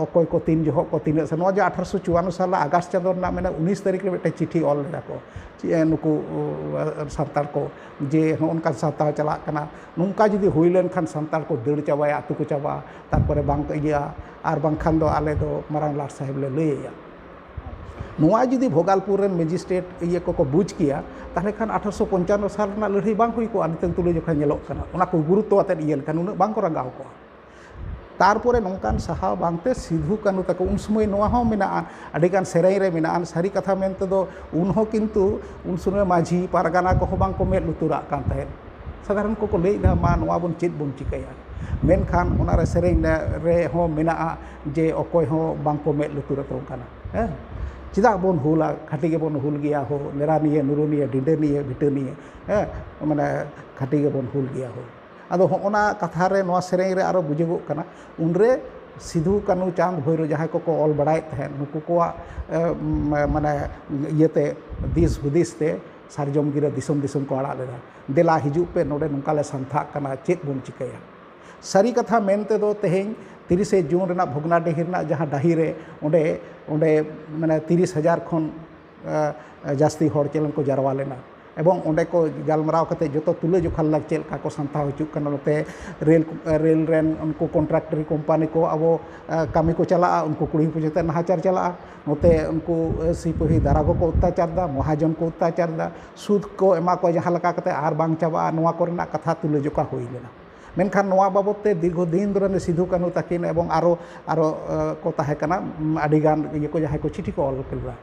ᱚᱠᱚᱭ ᱠᱚ ᱛᱤᱱ ᱡᱚᱦᱚᱜ ᱠᱚ ᱛᱤᱱᱟᱹᱜ ᱥᱮ, ᱱᱚᱣᱟ ᱡᱮ ᱟᱴᱷᱟᱨᱚᱥᱚ ᱪᱩᱣᱟᱱᱱᱚ ᱥᱟᱞ ᱟᱜᱟᱥᱴ ᱪᱟᱸᱫᱳ ᱨᱮᱱᱟᱜ ᱢᱮᱱᱟᱜᱼᱟ, ᱩᱱᱤᱥ ᱛᱟᱹᱨᱤᱠᱷ ᱨᱮ ᱢᱤᱫᱴᱮᱱ ᱪᱤᱴᱷᱤ ᱚᱞ ᱞᱮᱫᱟ ᱠᱚ ᱱᱩᱠᱩ ᱥᱟᱱᱛᱟᱲ ᱠᱚ, ᱡᱮ ᱱᱚᱜᱼᱚ ᱱᱚᱝᱠᱟ ᱥᱟᱱᱛᱟᱲ ᱪᱟᱞᱟᱜ ᱠᱟᱱᱟ, ᱱᱚᱝᱠᱟ ᱡᱩᱫᱤ ᱦᱩᱭ ᱞᱮᱱᱠᱷᱟᱱ ᱥᱟᱱᱛᱟᱲ ᱠᱚ ᱫᱟᱹᱲ ᱪᱟᱵᱟᱭᱟ, ᱟᱹᱛᱩ ᱠᱚ ᱪᱟᱵᱟᱜᱼᱟ, ᱛᱟᱨᱯᱚᱨᱮ ᱵᱟᱝ ᱠᱚ ᱤᱭᱟᱹᱜᱼᱟ, ᱟᱨ ᱵᱟᱝᱠᱷᱟᱱ ᱫᱚ ᱟᱞᱮ ᱫᱚ ᱢᱟᱨᱟᱝ ᱞᱟᱴ ᱥᱟᱦᱮᱵᱽ ᱞᱮ ᱞᱟᱹᱭ ᱟᱭᱟ᱾ ᱱᱚᱣᱟ ᱡᱩᱫᱤ ᱵᱷᱳᱜᱟᱞᱯᱩᱨ ᱨᱮᱱ ᱢᱮᱡᱤᱥᱴᱨᱮᱴ ᱤᱭᱟᱹ ᱠᱚᱠᱚ ᱵᱩᱡᱽ ᱠᱮᱭᱟ, ᱛᱟᱦᱚᱞᱮ ᱠᱷᱟᱱ ᱟᱴᱷᱟᱨᱚᱥᱚ ᱯᱚᱧᱪᱟᱱᱱᱚ ᱥᱟᱞ ᱨᱮᱱᱟᱜ ᱞᱟᱹᱲᱦᱟᱹᱭ ᱵᱟᱝ ᱦᱩᱭ ᱠᱚᱜᱼᱟ, ᱱᱤᱛᱚᱝ ᱛᱩᱞᱟᱹᱡᱚᱠᱷᱟ ᱧᱮᱞᱚᱜ ᱠᱟᱱᱟ, ᱚᱱᱟ ᱠᱚ ᱜᱩᱨᱩᱛᱛᱚ ᱟᱛᱮᱫ ᱤᱭᱟᱹ ᱞᱮᱠᱷᱟᱱ ᱩᱱᱟᱹᱜ ᱵᱟᱝ ᱠᱚ ᱨᱟᱸᱜᱟᱣ ᱠᱚᱜᱼᱟ᱾ ᱛᱟᱨᱯᱚᱨᱮ ᱱᱚᱝᱠᱟᱱ ᱥᱟᱦᱟᱣ ᱵᱟᱝᱛᱮ ᱥᱤᱫᱷᱩ ᱠᱟᱹᱱᱦᱩ ᱛᱟᱠᱚ, ᱩᱱ ᱥᱚᱢᱚᱭ ᱱᱚᱣᱟ ᱦᱚᱸ ᱢᱮᱱᱟᱜᱼᱟ, ᱟᱹᱰᱤᱜᱟᱱ ᱥᱮᱨᱮᱧ ᱨᱮ ᱢᱮᱱᱟᱜᱼᱟ, ᱥᱟᱹᱨᱤ ᱠᱟᱛᱷᱟ ᱢᱮᱱ ᱛᱮᱫᱚ ᱩᱱ ᱦᱚᱸ ᱠᱤᱱᱛᱩ ᱩᱱ ᱥᱚᱢᱚᱭ ᱢᱟᱹᱡᱷᱤ ᱯᱟᱨᱜᱟᱱᱟ ᱠᱚᱦᱚᱸ ᱵᱟᱝ ᱠᱚ ᱢᱮᱫ ᱞᱩᱛᱩᱨᱟᱜ ᱠᱟᱱ ᱛᱟᱦᱮᱸᱫ᱾ ᱥᱟᱫᱷᱟᱨᱚᱱ ᱠᱚᱠᱚ ᱞᱟᱹᱭᱮᱫᱟ, ᱢᱟ ᱱᱚᱣᱟ ᱵᱚᱱ ᱪᱮᱫ ᱵᱚᱱ ᱪᱤᱠᱟᱹᱭᱟ, ᱢᱮᱱᱠᱷᱟᱱ ᱚᱱᱟᱨᱮ ᱥᱮᱨᱮᱧ ᱨᱮᱦᱚᱸ ᱢᱮᱱᱟᱜᱼᱟ ᱡᱮ ᱚᱠᱚᱭ ᱦᱚᱸ ᱵᱟᱝ ᱠᱚ ᱢᱮᱫ ᱞᱩᱛᱩᱨ ᱟᱠᱚ ᱠᱟᱱᱟ᱾ ᱦᱮᱸ, ᱪᱮᱫᱟᱜ ᱵᱚᱱ ᱦᱩᱞᱟ? ᱠᱷᱟᱹᱴᱤ ᱜᱮᱵᱚᱱ ᱦᱩᱞ ᱜᱮᱭᱟ ᱦᱳ, ᱱᱮᱨᱟ ᱱᱤᱭᱟᱹ, ᱱᱩᱨᱩ ᱱᱤᱭᱟᱹ, ᱰᱤᱸᱰᱟᱹ ᱱᱤᱭᱟᱹ, ᱵᱷᱤᱴᱟᱹ ᱱᱤᱭᱟᱹ, ᱦᱮᱸ, ᱢᱟᱱᱮ ᱠᱷᱟᱹᱴᱤ ᱜᱮᱵᱚᱱ ᱦᱩᱞ ᱜᱮᱭᱟ ᱦᱳ᱾ ᱟᱫᱚ ᱦᱚᱸᱜᱼᱚᱱᱟ ᱠᱟᱛᱷᱟ ᱨᱮ, ᱱᱚᱣᱟ ᱥᱮᱨᱮᱧ ᱨᱮ ᱟᱨᱚ ᱵᱩᱡᱷᱟᱹᱜᱚᱜ ᱠᱟᱱᱟ, ᱩᱱᱨᱮ ᱥᱤᱫᱷᱩ, ᱠᱟᱹᱱᱦᱩ, ᱪᱟᱸᱫᱽ, ᱵᱷᱳᱭᱨᱳ ᱡᱟᱦᱟᱸᱭ ᱠᱚᱠᱚ ᱚᱞ ᱵᱟᱲᱟᱭᱮᱫ ᱛᱟᱦᱮᱸᱫ, ᱱᱩᱠᱩ ᱠᱚᱣᱟᱜ, ᱮ, ᱢ-, ᱢᱟᱱᱮ ᱤᱭᱟᱹᱛᱮ, ᱫᱤᱥ ᱦᱩᱫᱤᱥ ᱛᱮ ᱥᱟᱨᱡᱚᱢ ᱜᱤᱨᱟᱹ ᱫᱤᱥᱚᱢ ᱫᱤᱥᱚᱢ ᱠᱚ ᱟᱲᱟᱜ ᱞᱮᱫᱟ, "ᱫᱮᱞᱟ ᱦᱤᱡᱩᱜ ᱯᱮ, ᱱᱚᱰᱮ ᱱᱚᱝᱠᱟ ᱞᱮ ᱥᱟᱱᱛᱷᱟᱜ ᱠᱟᱱᱟ, ᱪᱮᱫ ᱵᱚᱱ ᱪᱤᱠᱟᱹᱭᱟ?" ᱥᱟᱹᱨᱤ ᱠᱟᱛᱷᱟ ᱢᱮᱱ ᱛᱮᱫᱚ, ᱛᱮᱦᱮᱧ ᱛᱤᱨᱤᱥᱮ ᱡᱩᱱ ᱨᱮᱱᱟᱜ ᱵᱷᱚᱜᱽᱱᱟᱰᱤᱦᱤ ᱨᱮᱱᱟᱜ ᱡᱟᱦᱟᱸ ᱰᱟᱹᱦᱤ ᱨᱮ, ᱚᱸᱰᱮ, ᱚᱸᱰᱮ ᱢᱟᱱᱮ ᱛᱤᱨᱤᱥ ᱦᱟᱡᱟᱨ ᱠᱷᱚᱱ, ᱮ, ᱡᱟᱹᱥᱛᱤ ᱦᱚᱲ ᱪᱮᱞᱮᱱ ᱠᱚ ᱡᱟᱨᱣᱟ ᱞᱮᱱᱟ᱾ ᱮᱵᱚᱝ ᱚᱸᱰᱮ ᱠᱚ ᱜᱟᱞᱢᱟᱨᱟᱣ ᱠᱟᱛᱮ ᱡᱚᱛᱚ ᱛᱩᱞᱟᱹ ᱡᱚᱠᱷᱟ ᱞᱮᱫᱟ, ᱪᱮᱫ ᱞᱮᱠᱟ ᱠᱚ ᱥᱟᱱᱛᱷᱟᱣ ᱦᱚᱪᱚᱜ ᱠᱟᱱᱟ᱾ ᱱᱚᱛᱮ ᱨᱮᱞ, ᱨᱮᱞ ᱨᱮᱱ ᱩᱱᱠᱩ ᱠᱚᱱᱴᱨᱟᱠᱴᱟᱨᱤ ᱠᱳᱢᱯᱟᱱᱤ ᱠᱚ ᱟᱵᱚ, ᱮ, ᱠᱟᱹᱢᱤ ᱠᱚ ᱪᱟᱞᱟᱜᱼᱟ, ᱩᱱᱠᱩ ᱠᱩᱲᱤ ᱦᱚᱯᱚᱱ ᱪᱮᱛᱟᱱ ᱱᱟᱦᱟᱪᱟᱨ ᱪᱟᱞᱟᱜᱼᱟ᱾ ᱱᱚᱛᱮ ᱩᱱᱠᱩ, ᱮ, ᱥᱤᱯᱟᱹᱦᱤ ᱫᱟᱨᱟ ᱠᱚᱠᱚ ᱚᱛᱛᱟᱪᱟᱨ ᱮᱫᱟ, ᱢᱚᱦᱟᱡᱚᱱ ᱠᱚ ᱚᱛᱛᱟᱪᱟᱨ ᱮᱫᱟ, ᱥᱩᱫ ᱠᱚ ᱮᱢᱟ ᱠᱚᱣᱟ ᱡᱟᱦᱟᱸ ᱞᱮᱠᱟ ᱠᱟᱛᱮ ᱟᱨ ᱵᱟᱝ ᱪᱟᱵᱟᱜᱼᱟ, ᱱᱚᱣᱟ ᱠᱚᱨᱮᱱᱟᱜ ᱠᱟᱛᱷᱟ ᱛᱩᱞᱟᱹ ᱡᱚᱠᱷᱟ ᱦᱩᱭ ᱞᱮᱱᱟ᱾ ᱢᱮᱱᱠᱷᱟᱱ ᱱᱚᱣᱟ ᱵᱟᱵᱚᱫ ᱛᱮ ᱫᱤᱨᱜᱷᱚ ᱫᱤᱱ ᱫᱷᱚᱨᱮ ᱥᱤᱫᱷᱩ ᱠᱟᱹᱱᱦᱩ ᱛᱟᱹᱠᱤᱱ ᱮᱵᱚᱝ ᱟᱨᱚ, ᱟᱨᱚ, ᱮ, ᱠᱚ ᱛᱟᱦᱮᱸ ᱠᱟᱱᱟ, ᱩᱢ, ᱟᱹᱰᱤᱜᱟᱱ ᱤᱭᱟᱹ ᱠᱚ, ᱡᱟᱦᱟᱸᱭ ᱠᱚ ᱪᱤᱴᱷᱤ ᱠᱚ ᱚᱞ ᱞᱮᱫᱟ᱾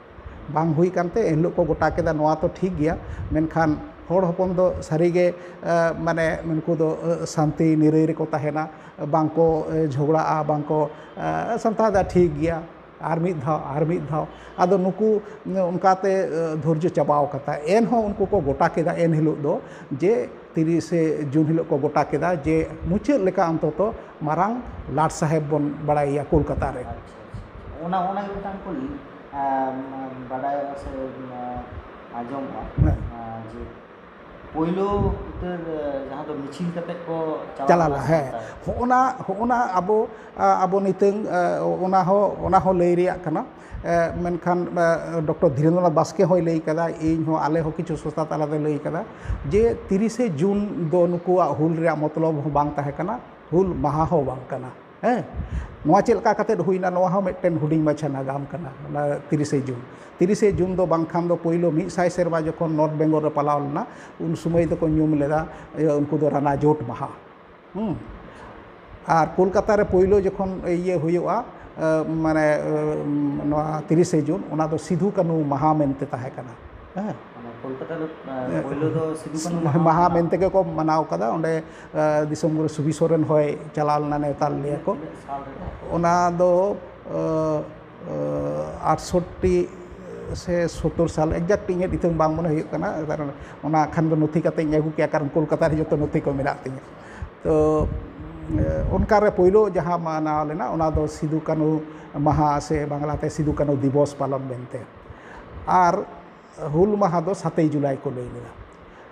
ᱵᱟᱝ ᱦᱩᱭ ᱠᱟᱱᱛᱮ ᱮᱱᱦᱤᱞᱳᱜ ᱠᱚ ᱜᱚᱴᱟ ᱠᱮᱫᱟ, ᱱᱚᱣᱟ ᱛᱚ ᱴᱷᱤᱠ ᱜᱮᱭᱟ, ᱢᱮᱱᱠᱷᱟᱱ ᱦᱚᱲ ᱦᱚᱯᱚᱱ ᱫᱚ ᱥᱟᱹᱨᱤᱜᱮ, ᱮ, ᱢᱟᱱᱮ ᱩᱱᱠᱩ ᱫᱚ, ᱮ, ᱥᱟᱱᱛᱤ ᱱᱤᱨᱟᱹᱭ ᱨᱮᱠᱚ ᱛᱟᱦᱮᱱᱟ, ᱵᱟᱝᱠᱚ, ᱮ, ᱡᱷᱚᱜᱽᱲᱟᱜᱼᱟ, ᱵᱟᱝᱠᱚ, ᱮ, ᱥᱟᱱᱛᱟᱲ ᱫᱚ ᱴᱷᱤᱠ ᱜᱮᱭᱟ, ᱟᱨ ᱢᱤᱫ ᱫᱷᱟᱣ, ᱟᱨ ᱢᱤᱫ ᱫᱷᱟᱣ᱾ ᱟᱫᱚ ᱱᱩᱠᱩ ᱚᱱᱠᱟᱛᱮ, ᱮ, ᱫᱷᱳᱨᱡᱚ ᱪᱟᱵᱟᱣ ᱠᱟᱫᱟ᱾ ᱮᱱᱦᱚᱸ ᱩᱱᱠᱩ ᱠᱚ ᱜᱚᱴᱟ ᱠᱮᱫᱟ ᱮᱱ ᱦᱤᱞᱳᱜ ᱫᱚ, ᱡᱮ ᱛᱤᱨᱤᱥᱮ ᱡᱩᱱ ᱦᱤᱞᱳᱜ ᱠᱚ ᱜᱚᱴᱟ ᱠᱮᱫᱟ ᱡᱮ ᱢᱩᱪᱟᱹᱫ ᱞᱮᱠᱟ ᱚᱱᱛᱚᱛᱚ ᱢᱟᱨᱟᱝ ᱞᱟᱴ ᱥᱟᱦᱮᱵᱽ ᱵᱚᱱ ᱵᱟᱲᱟᱭᱮᱭᱟ ᱠᱳᱞᱠᱟᱛᱟ ᱨᱮ᱾ ᱟᱪᱪᱷᱟ, ᱟᱪᱪᱷᱟ᱾ ᱚᱱᱟ, ᱚᱱᱟ ᱜᱮ ᱢᱤᱫᱴᱟᱝ ᱠᱩᱞᱤ, ᱟᱢ, ᱵᱟᱰᱟᱭᱚᱜᱼᱟ ᱥᱮ, ᱟᱢ, ᱟᱸᱡᱚᱢᱚᱜᱼᱟ, ᱦᱮᱸ᱾ ᱟᱢ, ᱡᱮ ᱯᱳᱭᱞᱳ ᱩᱛᱟᱹᱨ, ᱮ, ᱡᱟᱦᱟᱸ ᱫᱚ ᱢᱤᱪᱷᱤᱞ ᱠᱟᱛᱮ ᱠᱚ ᱪᱟᱞᱟᱣ ᱪᱟᱞᱟᱣ ᱞᱮᱱᱟ ᱞᱮᱱᱟ, ᱦᱮᱸ᱾ ᱥᱟᱱᱛᱟᱲ᱾ ᱦᱚᱸᱜᱼᱚᱱᱟ, ᱦᱚᱸᱜᱼᱚᱱᱟ ᱟᱵᱚ, ᱟ, ᱟᱵᱚ ᱱᱤᱛᱚᱝ, ᱟ, ᱚᱱᱟ ᱦᱚᱸ, ᱚᱱᱟ ᱦᱚᱸ ᱞᱟᱹᱭ ᱨᱮᱭᱟᱜ ᱠᱟᱱᱟ᱾ ᱮ, ᱢᱮᱱᱠᱷᱟᱱ, ᱮ, ᱰᱚᱠᱴᱚᱨ ᱫᱷᱤᱨᱮᱱᱫᱨᱚᱱᱟᱛᱷ ᱵᱟᱥᱠᱮ ᱦᱚᱸᱭ ᱞᱟᱹᱭ ᱠᱟᱫᱟ, ᱤᱧ ᱦᱚᱸ, ᱟᱞᱮ ᱦᱚᱸ ᱠᱤᱪᱷᱩ ᱥᱚᱥᱛᱟ ᱛᱟᱞᱟᱛᱮ ᱞᱟᱹᱭ ᱠᱟᱫᱟ ᱡᱮ ᱛᱤᱨᱤᱥᱮ ᱡᱩᱱ ᱫᱚ ᱱᱩᱠᱩᱣᱟᱜ ᱦᱩᱞ ᱨᱮᱭᱟᱜ ᱢᱚᱛᱞᱚᱵ ᱦᱚᱸ ᱵᱟᱝ ᱛᱟᱦᱮᱸ ᱠᱟᱱᱟ, ᱦᱩᱞ ᱢᱟᱦᱟ ᱦᱚᱸ ᱵᱟᱝ ᱠᱟᱱᱟ᱾ ᱦᱮᱸ, ᱱᱚᱣᱟ ᱪᱮᱫ ᱞᱮᱠᱟ ᱠᱟᱛᱮᱫ ᱦᱩᱭᱱᱟ, ᱱᱚᱣᱟ ᱦᱚᱸ ᱢᱤᱫᱴᱮᱱ ᱦᱩᱰᱤᱧ ᱢᱟᱪᱷᱟ ᱱᱟᱜᱟᱢ ᱠᱟᱱᱟ, ᱚᱱᱟ ᱛᱤᱨᱤᱥᱮ ᱡᱩᱱ᱾ ᱛᱤᱨᱤᱥᱮ ᱡᱩᱱ ᱫᱚ ᱵᱟᱝᱠᱷᱟᱱ ᱫᱚ ᱯᱳᱭᱞᱳ ᱢᱤᱫ ᱥᱟᱭ ᱥᱮᱨᱢᱟ ᱡᱚᱠᱷᱚᱱ ᱱᱚᱨᱛᱷ ᱵᱮᱝᱜᱚᱞ ᱨᱮ ᱯᱟᱞᱟᱣ ᱞᱮᱱᱟ, ᱩᱱ ᱥᱚᱢᱚᱭ ᱫᱚᱠᱚ ᱧᱩᱢ ᱞᱮᱫᱟ, ᱤᱭᱟᱹ, ᱩᱱᱠᱩ ᱫᱚ ᱨᱟᱱᱟ ᱡᱳᱴ ᱢᱟᱦᱟ᱾ ᱦᱩᱸ᱾ ᱟᱨ ᱠᱳᱞᱠᱟᱛᱟ ᱨᱮ ᱯᱳᱭᱞᱳ ᱡᱚᱠᱷᱚᱱ ᱤᱭᱟᱹ ᱦᱩᱭᱩᱜᱼᱟ, ᱮ, ᱢᱟᱱᱮ, ᱮ, ᱱᱚᱣᱟ ᱛᱤᱨᱤᱥᱮ ᱡᱩᱱ, ᱚᱱᱟ ᱫᱚ ᱥᱤᱫᱷᱩ ᱠᱟᱹᱱᱦᱩ ᱢᱟᱦᱟ ᱢᱮᱱᱛᱮ ᱛᱟᱦᱮᱸ ᱠᱟᱱᱟ᱾ ᱦᱮᱸ᱾ ᱢᱟᱱᱮ ᱠᱳᱞᱠᱟᱛᱟ ᱨᱮ, ᱮ, ᱯᱳᱭᱞᱳ ᱫᱚ ᱥᱤᱫᱷᱩ ᱠᱟᱹᱱᱦᱩ ᱢᱟᱦᱟ ᱢᱟᱦᱟ ᱢᱮᱱᱛᱮ ᱜᱮ ᱠᱚ ᱢᱟᱱᱟᱣ ᱠᱟᱫᱟ᱾ ᱚᱸᱰᱮ, ᱮ, ᱫᱤᱥᱚᱢ ᱜᱩᱨᱩ ᱥᱩᱵᱤ ᱥᱚᱨᱮᱱ ᱦᱚᱸᱭ ᱪᱟᱞᱟᱣ ᱞᱮᱱᱟ, ᱱᱮᱣᱛᱟ ᱞᱮᱫᱮᱭᱟ ᱠᱚ᱾ ᱛᱤᱱᱟᱹᱜ ᱥᱟᱞ ᱨᱮ? ᱚᱱᱟ ᱫᱚ, ᱮ, ᱮ, ᱟᱴᱥᱚᱴᱴᱤ ᱥᱮ ᱥᱳᱛᱛᱳᱨ ᱥᱟᱞ, exact ᱤᱧᱟᱹᱜ ᱫᱤᱥᱟᱹ ᱵᱟᱝ ᱢᱚᱱᱮ ᱦᱩᱭᱩᱜ ᱠᱟᱱᱟ, ᱠᱟᱨᱚᱱ ᱚᱱᱟ ᱠᱷᱟᱱ ᱫᱚ ᱱᱚᱛᱷᱤ ᱠᱟᱛᱮ ᱤᱧ ᱟᱹᱜᱩ ᱠᱮᱭᱟ, ᱠᱟᱨᱚᱱ ᱠᱳᱞᱠᱟᱛᱟ ᱨᱮ ᱡᱚᱛᱚ ᱱᱚᱛᱷᱤ ᱠᱚ ᱢᱮᱱᱟᱜ ᱛᱤᱧᱟᱹ᱾ ᱛᱚ, ᱮ, ᱚᱱᱠᱟ ᱨᱮ ᱯᱳᱭᱞᱳ ᱡᱟᱦᱟᱸ ᱢᱟᱱᱟᱣ ᱞᱮᱱᱟ, ᱚᱱᱟ ᱫᱚ ᱥᱤᱫᱩ ᱠᱟᱹᱱᱦᱩ ᱢᱟᱦᱟ ᱥᱮ ᱵᱟᱝᱞᱟᱛᱮ ᱥᱤᱫᱩ ᱠᱟᱹᱱᱦᱩ ᱫᱤᱵᱚᱥ ᱯᱟᱞᱚᱱ ᱢᱮᱱᱛᱮ᱾ ᱟᱨ ᱦᱩᱞ ᱢᱟᱦᱟ ᱫᱚ ᱥᱟᱛᱮᱭ ᱡᱩᱞᱟᱭ ᱠᱚ ᱞᱟᱹᱭ ᱞᱮᱫᱟ᱾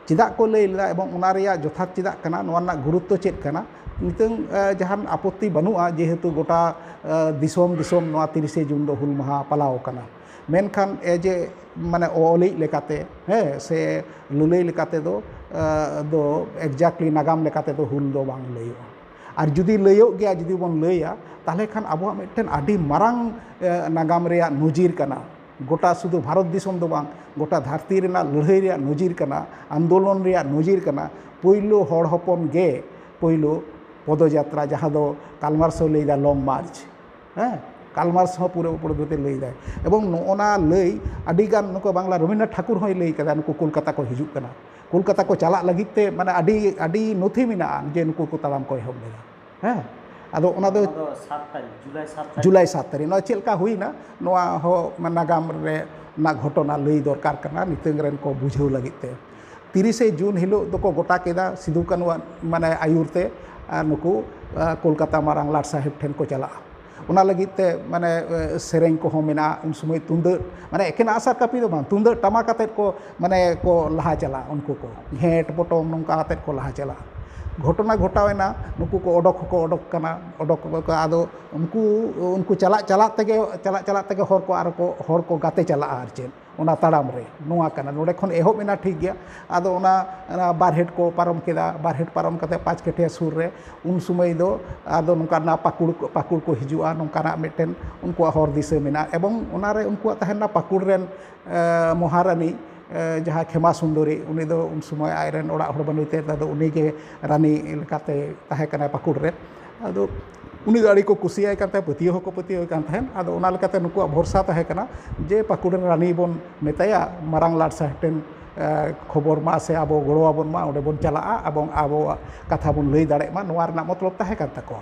ᱪᱮᱫᱟᱜ ᱠᱚ ᱞᱟᱹᱭ ᱞᱮᱫᱟ ᱮᱵᱚᱝ ᱚᱱᱟ ᱨᱮᱭᱟᱜ ᱡᱚᱛᱷᱟᱛ ᱪᱮᱫᱟᱜ ᱠᱟᱱᱟ, ᱱᱚᱣᱟ ᱨᱮᱱᱟᱜ ᱜᱩᱨᱩᱛᱛᱚ ᱪᱮᱫ ᱠᱟᱱᱟ? ᱱᱤᱛᱚᱝ, ᱮ, ᱡᱟᱦᱟᱱ ᱟᱯᱚᱛᱛᱤ ᱵᱟᱹᱱᱩᱜᱼᱟ, ᱡᱮᱦᱮᱛᱩ ᱜᱚᱴᱟ, ᱮ, ᱫᱤᱥᱚᱢ ᱫᱤᱥᱚᱢ ᱱᱚᱣᱟ ᱛᱤᱨᱤᱥᱮ ᱡᱩᱱ ᱫᱚ ᱦᱩᱞ ᱢᱟᱦᱟ ᱯᱟᱞᱟᱣ ᱠᱟᱱᱟ᱾ ᱢᱮᱱᱠᱷᱟᱱ ᱮ ᱡᱮ, ᱢᱟᱱᱮ, ᱚᱞᱤᱡ ᱞᱮᱠᱟᱛᱮ, ᱦᱮᱸ, ᱥᱮ ᱞᱟᱹᱞᱟᱹᱭ ᱞᱮᱠᱟᱛᱮ ᱫᱚ, ᱮ, ᱫᱚ exactly ᱱᱟᱜᱟᱢ ᱞᱮᱠᱟᱛᱮ ᱫᱚ ᱦᱩᱞ ᱫᱚ ᱵᱟᱝ ᱞᱟᱹᱭᱚᱜᱼᱟ᱾ ᱟᱨ ᱡᱩᱫᱤ ᱞᱟᱹᱭᱚᱜ ᱜᱮᱭᱟ, ᱡᱩᱫᱤ ᱵᱚᱱ ᱞᱟᱹᱭᱟ, ᱛᱟᱦᱚᱞᱮ ᱠᱷᱟᱱ ᱟᱵᱚᱣᱟᱜ ᱢᱤᱫᱴᱮᱱ ᱟᱹᱰᱤ ᱢᱟᱨᱟᱝ, ᱮ, ᱱᱟᱜᱟᱢ ᱨᱮᱭᱟᱜ ᱱᱚᱡᱤᱨ ᱠᱟᱱᱟ᱾ ᱜᱚᱴᱟ ᱥᱩᱫᱷᱩ ᱵᱷᱟᱨᱚᱛ ᱫᱤᱥᱚᱢ ᱫᱚ ᱵᱟᱝ, ᱜᱚᱴᱟ ᱫᱷᱟᱹᱨᱛᱤ ᱨᱮᱱᱟᱜ ᱞᱟᱹᱲᱦᱟᱹᱭ ᱨᱮᱭᱟᱜ ᱱᱚᱡᱤᱨ ᱠᱟᱱᱟ, ᱟᱱᱫᱳᱞᱚᱱ ᱨᱮᱭᱟᱜ ᱱᱚᱡᱤᱨ ᱠᱟᱱᱟ᱾ ᱯᱳᱭᱞᱳ ᱦᱚᱲ ᱦᱚᱯᱚᱱ ᱜᱮ ᱯᱳᱭᱞᱳ ᱯᱚᱫᱚᱡᱟᱛᱨᱟ, ᱡᱟᱦᱟᱸ ᱫᱚ ᱠᱟᱞᱢᱟᱨᱥ ᱦᱚᱸ ᱞᱟᱹᱭᱫᱟ ᱞᱚᱝ ᱢᱟᱨᱪ, ᱦᱮᱸ, ᱠᱟᱞᱢᱟᱨᱥ ᱦᱚᱸ ᱯᱩᱨᱟᱹ ᱯᱩᱨᱟᱹ ᱞᱟᱹᱭᱫᱟᱭ᱾ ᱮᱵᱚᱝ ᱱᱚᱜᱼᱚ ᱱᱟ ᱞᱟᱹᱭ ᱟᱹᱰᱤᱜᱟᱱ ᱱᱩᱠᱩ ᱵᱟᱝᱞᱟ ᱨᱚᱵᱤᱱᱫᱨᱚᱱᱟᱛᱷ ᱴᱷᱟᱠᱩᱨ ᱦᱚᱸᱭ ᱞᱟᱹᱭ ᱠᱟᱫᱟ, ᱱᱩᱠᱩ ᱠᱳᱞᱠᱟᱛᱟ ᱠᱚ ᱦᱤᱡᱩᱜ ᱠᱟᱱᱟ, ᱠᱳᱞᱠᱟᱛᱟ ᱠᱚ ᱪᱟᱞᱟᱜ ᱞᱟᱹᱜᱤᱫ ᱛᱮ, ᱢᱟᱱᱮ, ᱟᱹᱰᱤ, ᱟᱹᱰᱤ ᱱᱚᱛᱷᱤ ᱢᱮᱱᱟᱜᱼᱟ ᱡᱮ ᱱᱩᱠᱩ ᱠᱚ ᱛᱟᱲᱟᱢ ᱠᱚ ᱮᱦᱚᱵ ᱞᱮᱫᱟ᱾ ᱦᱮᱸ, ᱟᱫᱚ ᱚᱱᱟ ᱫᱚ ᱚᱱᱟ ᱫᱚ ᱥᱟᱛ ᱛᱟᱹᱨᱤᱠᱷ, ᱡᱩᱞᱟᱭ ᱥᱟᱛ ᱛᱟᱹᱨᱤᱠᱷ᱾ ᱡᱩᱞᱟᱭ ᱥᱟᱛ ᱛᱟᱹᱨᱤᱠᱷ᱾ ᱱᱚᱣᱟ ᱪᱮᱫ ᱞᱮᱠᱟ ᱦᱩᱭᱱᱟ, ᱱᱚᱣᱟ ᱦᱚᱸ ᱱᱟᱜᱟᱢ ᱨᱮᱱᱟᱜ ᱜᱷᱚᱴᱚᱱᱟ ᱞᱟᱹᱭ ᱫᱚᱨᱠᱟᱨ ᱠᱟᱱᱟ ᱱᱤᱛᱚᱝ ᱨᱮᱱ ᱠᱚ ᱵᱩᱡᱷᱟᱹᱣ ᱞᱟᱹᱜᱤᱫ ᱛᱮ᱾ ᱛᱤᱨᱤᱥᱮ ᱡᱩᱱ ᱦᱤᱞᱳᱜ ᱫᱚᱠᱚ ᱜᱚᱴᱟ ᱠᱮᱫᱟ ᱥᱤᱫᱩ ᱠᱟᱹᱱᱩᱣᱟᱜ, ᱢᱟᱱᱮ, ᱟᱹᱭᱩᱨ ᱛᱮ, ᱟᱨ ᱱᱩᱠᱩ, ᱟ, ᱠᱳᱞᱠᱟᱛᱟ ᱢᱟᱨᱟᱝ ᱞᱟᱴ ᱥᱟᱦᱮᱵᱽ ᱴᱷᱮᱱ ᱠᱚ ᱪᱟᱞᱟᱜᱼᱟ᱾ ᱚᱱᱟ ᱞᱟᱹᱜᱤᱫ ᱛᱮ ᱢᱟᱱᱮ ᱥᱮᱨᱮᱧ ᱠᱚᱦᱚᱸ ᱢᱮᱱᱟᱜᱼᱟ᱾ ᱩᱱ ᱥᱚᱢᱚᱭ ᱛᱩᱢᱫᱟᱹᱜ, ᱢᱟᱱᱮ ᱮᱠᱮᱱ ᱟᱜᱼᱥᱟᱨ ᱠᱟᱹᱯᱤ ᱫᱚ ᱵᱟᱝ, ᱛᱩᱢᱫᱟᱹᱜ ᱴᱟᱢᱟᱠ ᱟᱛᱮᱫ ᱠᱚ ᱢᱟᱱᱮ ᱠᱚ ᱞᱟᱦᱟ ᱪᱟᱞᱟᱜᱼᱟ᱾ ᱩᱱᱠᱩ ᱠᱚ ᱜᱷᱮᱸᱴ ᱯᱚᱴᱚᱢ ᱱᱚᱝᱠᱟ ᱟᱛᱮᱫ ᱠᱚ ᱞᱟᱦᱟ ᱪᱟᱞᱟᱜᱼᱟ᱾ ᱜᱷᱚᱴᱚᱱᱟ ᱜᱷᱚᱴᱟᱣᱮᱱᱟ, ᱱᱩᱠᱩ ᱠᱚ ᱚᱰᱚᱠ ᱦᱚᱸᱠᱚ ᱚᱰᱚᱠ ᱠᱟᱱᱟ, ᱚᱰᱚᱠ ᱟᱫᱚ ᱩᱱᱠᱩ ᱩᱱᱠᱩ ᱪᱟᱞᱟᱜ ᱪᱟᱞᱟᱜ ᱛᱮᱜᱮ ᱪᱟᱞᱟᱜ ᱪᱟᱞᱟᱜ ᱛᱮᱜᱮ ᱦᱚᱲ ᱠᱚ ᱟᱨᱚ ᱠᱚ ᱦᱚᱲ ᱠᱚ ᱜᱟᱛᱮ ᱪᱟᱞᱟᱜᱼᱟ ᱟᱨ ᱪᱮᱫ ᱚᱱᱟ ᱛᱟᱲᱟᱢ ᱨᱮ ᱱᱚᱣᱟ ᱠᱟᱱᱟ᱾ ᱱᱚᱰᱮ ᱠᱷᱚᱱ ᱮᱦᱚᱵ ᱮᱱᱟ ᱴᱷᱤᱠ ᱜᱮᱭᱟ, ᱟᱫᱚ ᱚᱱᱟ ᱚᱱᱟ ᱵᱟᱨᱦᱮᱴ ᱠᱚ ᱯᱟᱨᱚᱢ ᱠᱮᱫᱟ, ᱵᱟᱨᱦᱮᱴ ᱯᱟᱨᱚᱢ ᱠᱟᱛᱮ ᱯᱟᱸᱪ ᱠᱟᱹᱴᱷᱤᱭᱟ ᱥᱩᱨ ᱨᱮ ᱩᱱ ᱥᱚᱢᱚᱭ ᱫᱚ ᱟᱫᱚ ᱱᱚᱝᱠᱟ ᱨᱮᱱᱟᱜ ᱯᱟᱹᱠᱩᱲ ᱯᱟᱹᱠᱩᱲ ᱠᱚ ᱦᱤᱡᱩᱜᱼᱟ, ᱱᱚᱝᱠᱟᱱᱟᱜ ᱢᱤᱫᱴᱮᱱ ᱩᱱᱠᱩᱣᱟᱜ ᱦᱚᱨ ᱫᱤᱥᱟᱹ ᱢᱮᱱᱟᱜᱼᱟ᱾ ᱮᱵᱚᱝ ᱚᱱᱟᱨᱮ ᱩᱱᱠᱩᱣᱟᱜ ᱛᱟᱦᱮᱱᱟ ᱯᱟᱹᱠᱩᱲ ᱨᱮᱱ ᱢᱚᱦᱟᱨᱟᱱᱤ ᱡᱟᱦᱟᱸ ᱠᱷᱮᱢᱟ ᱥᱩᱱᱫᱚᱨᱤ, ᱩᱱᱤ ᱫᱚ ᱩᱱ ᱥᱚᱢᱚᱭ ᱟᱡᱨᱮᱱ ᱚᱲᱟᱜ ᱦᱚᱲ ᱵᱟᱹᱱᱩᱭ ᱛᱮ ᱟᱫᱚ ᱩᱱᱤᱜᱮ ᱨᱟᱱᱤ ᱞᱮᱠᱟᱛᱮ ᱛᱟᱦᱮᱸ ᱠᱟᱱᱟᱭ ᱯᱟᱹᱠᱩᱲ ᱨᱮ᱾ ᱟᱫᱚ ᱩᱱᱤ ᱫᱚ ᱟᱹᱰᱤ ᱠᱚ ᱠᱩᱥᱤᱭᱟᱭ ᱠᱟᱱ ᱛᱟᱦᱮᱸᱫ, ᱯᱟᱹᱛᱭᱟᱹᱣ ᱦᱚᱸᱠᱚ ᱯᱟᱹᱛᱭᱟᱹᱣ ᱠᱟᱱ ᱛᱟᱦᱮᱸᱫ᱾ ᱟᱫᱚ ᱚᱱᱟ ᱞᱮᱠᱟᱛᱮ ᱱᱩᱠᱩᱣᱟᱜ ᱵᱷᱚᱨᱥᱟ ᱛᱟᱦᱮᱸ ᱠᱟᱱᱟ ᱡᱮ ᱯᱟᱹᱠᱩᱲ ᱨᱮᱱ ᱨᱟᱱᱤ ᱵᱚᱱ ᱢᱮᱛᱟᱭᱟ, ᱢᱟᱨᱟᱝ ᱞᱟᱴ ᱥᱟᱦᱮᱵ ᱴᱷᱮᱱ ᱠᱷᱚᱵᱚᱨ ᱢᱟ ᱥᱮ ᱟᱵᱚ ᱜᱚᱲᱚ ᱟᱵᱚᱱ ᱢᱟ, ᱚᱸᱰᱮ ᱵᱚᱱ ᱪᱟᱞᱟᱜᱼᱟ ᱮᱵᱚᱝ ᱟᱵᱚᱣᱟᱜ ᱠᱟᱛᱷᱟ ᱵᱚᱱ ᱞᱟᱹᱭ ᱫᱟᱲᱮᱭᱟᱜ ᱢᱟ, ᱱᱚᱣᱟ ᱨᱮᱱᱟᱜ ᱢᱚᱛᱞᱚᱵ ᱛᱟᱦᱮᱸ ᱠᱟᱱ ᱛᱟᱠᱚᱣᱟ᱾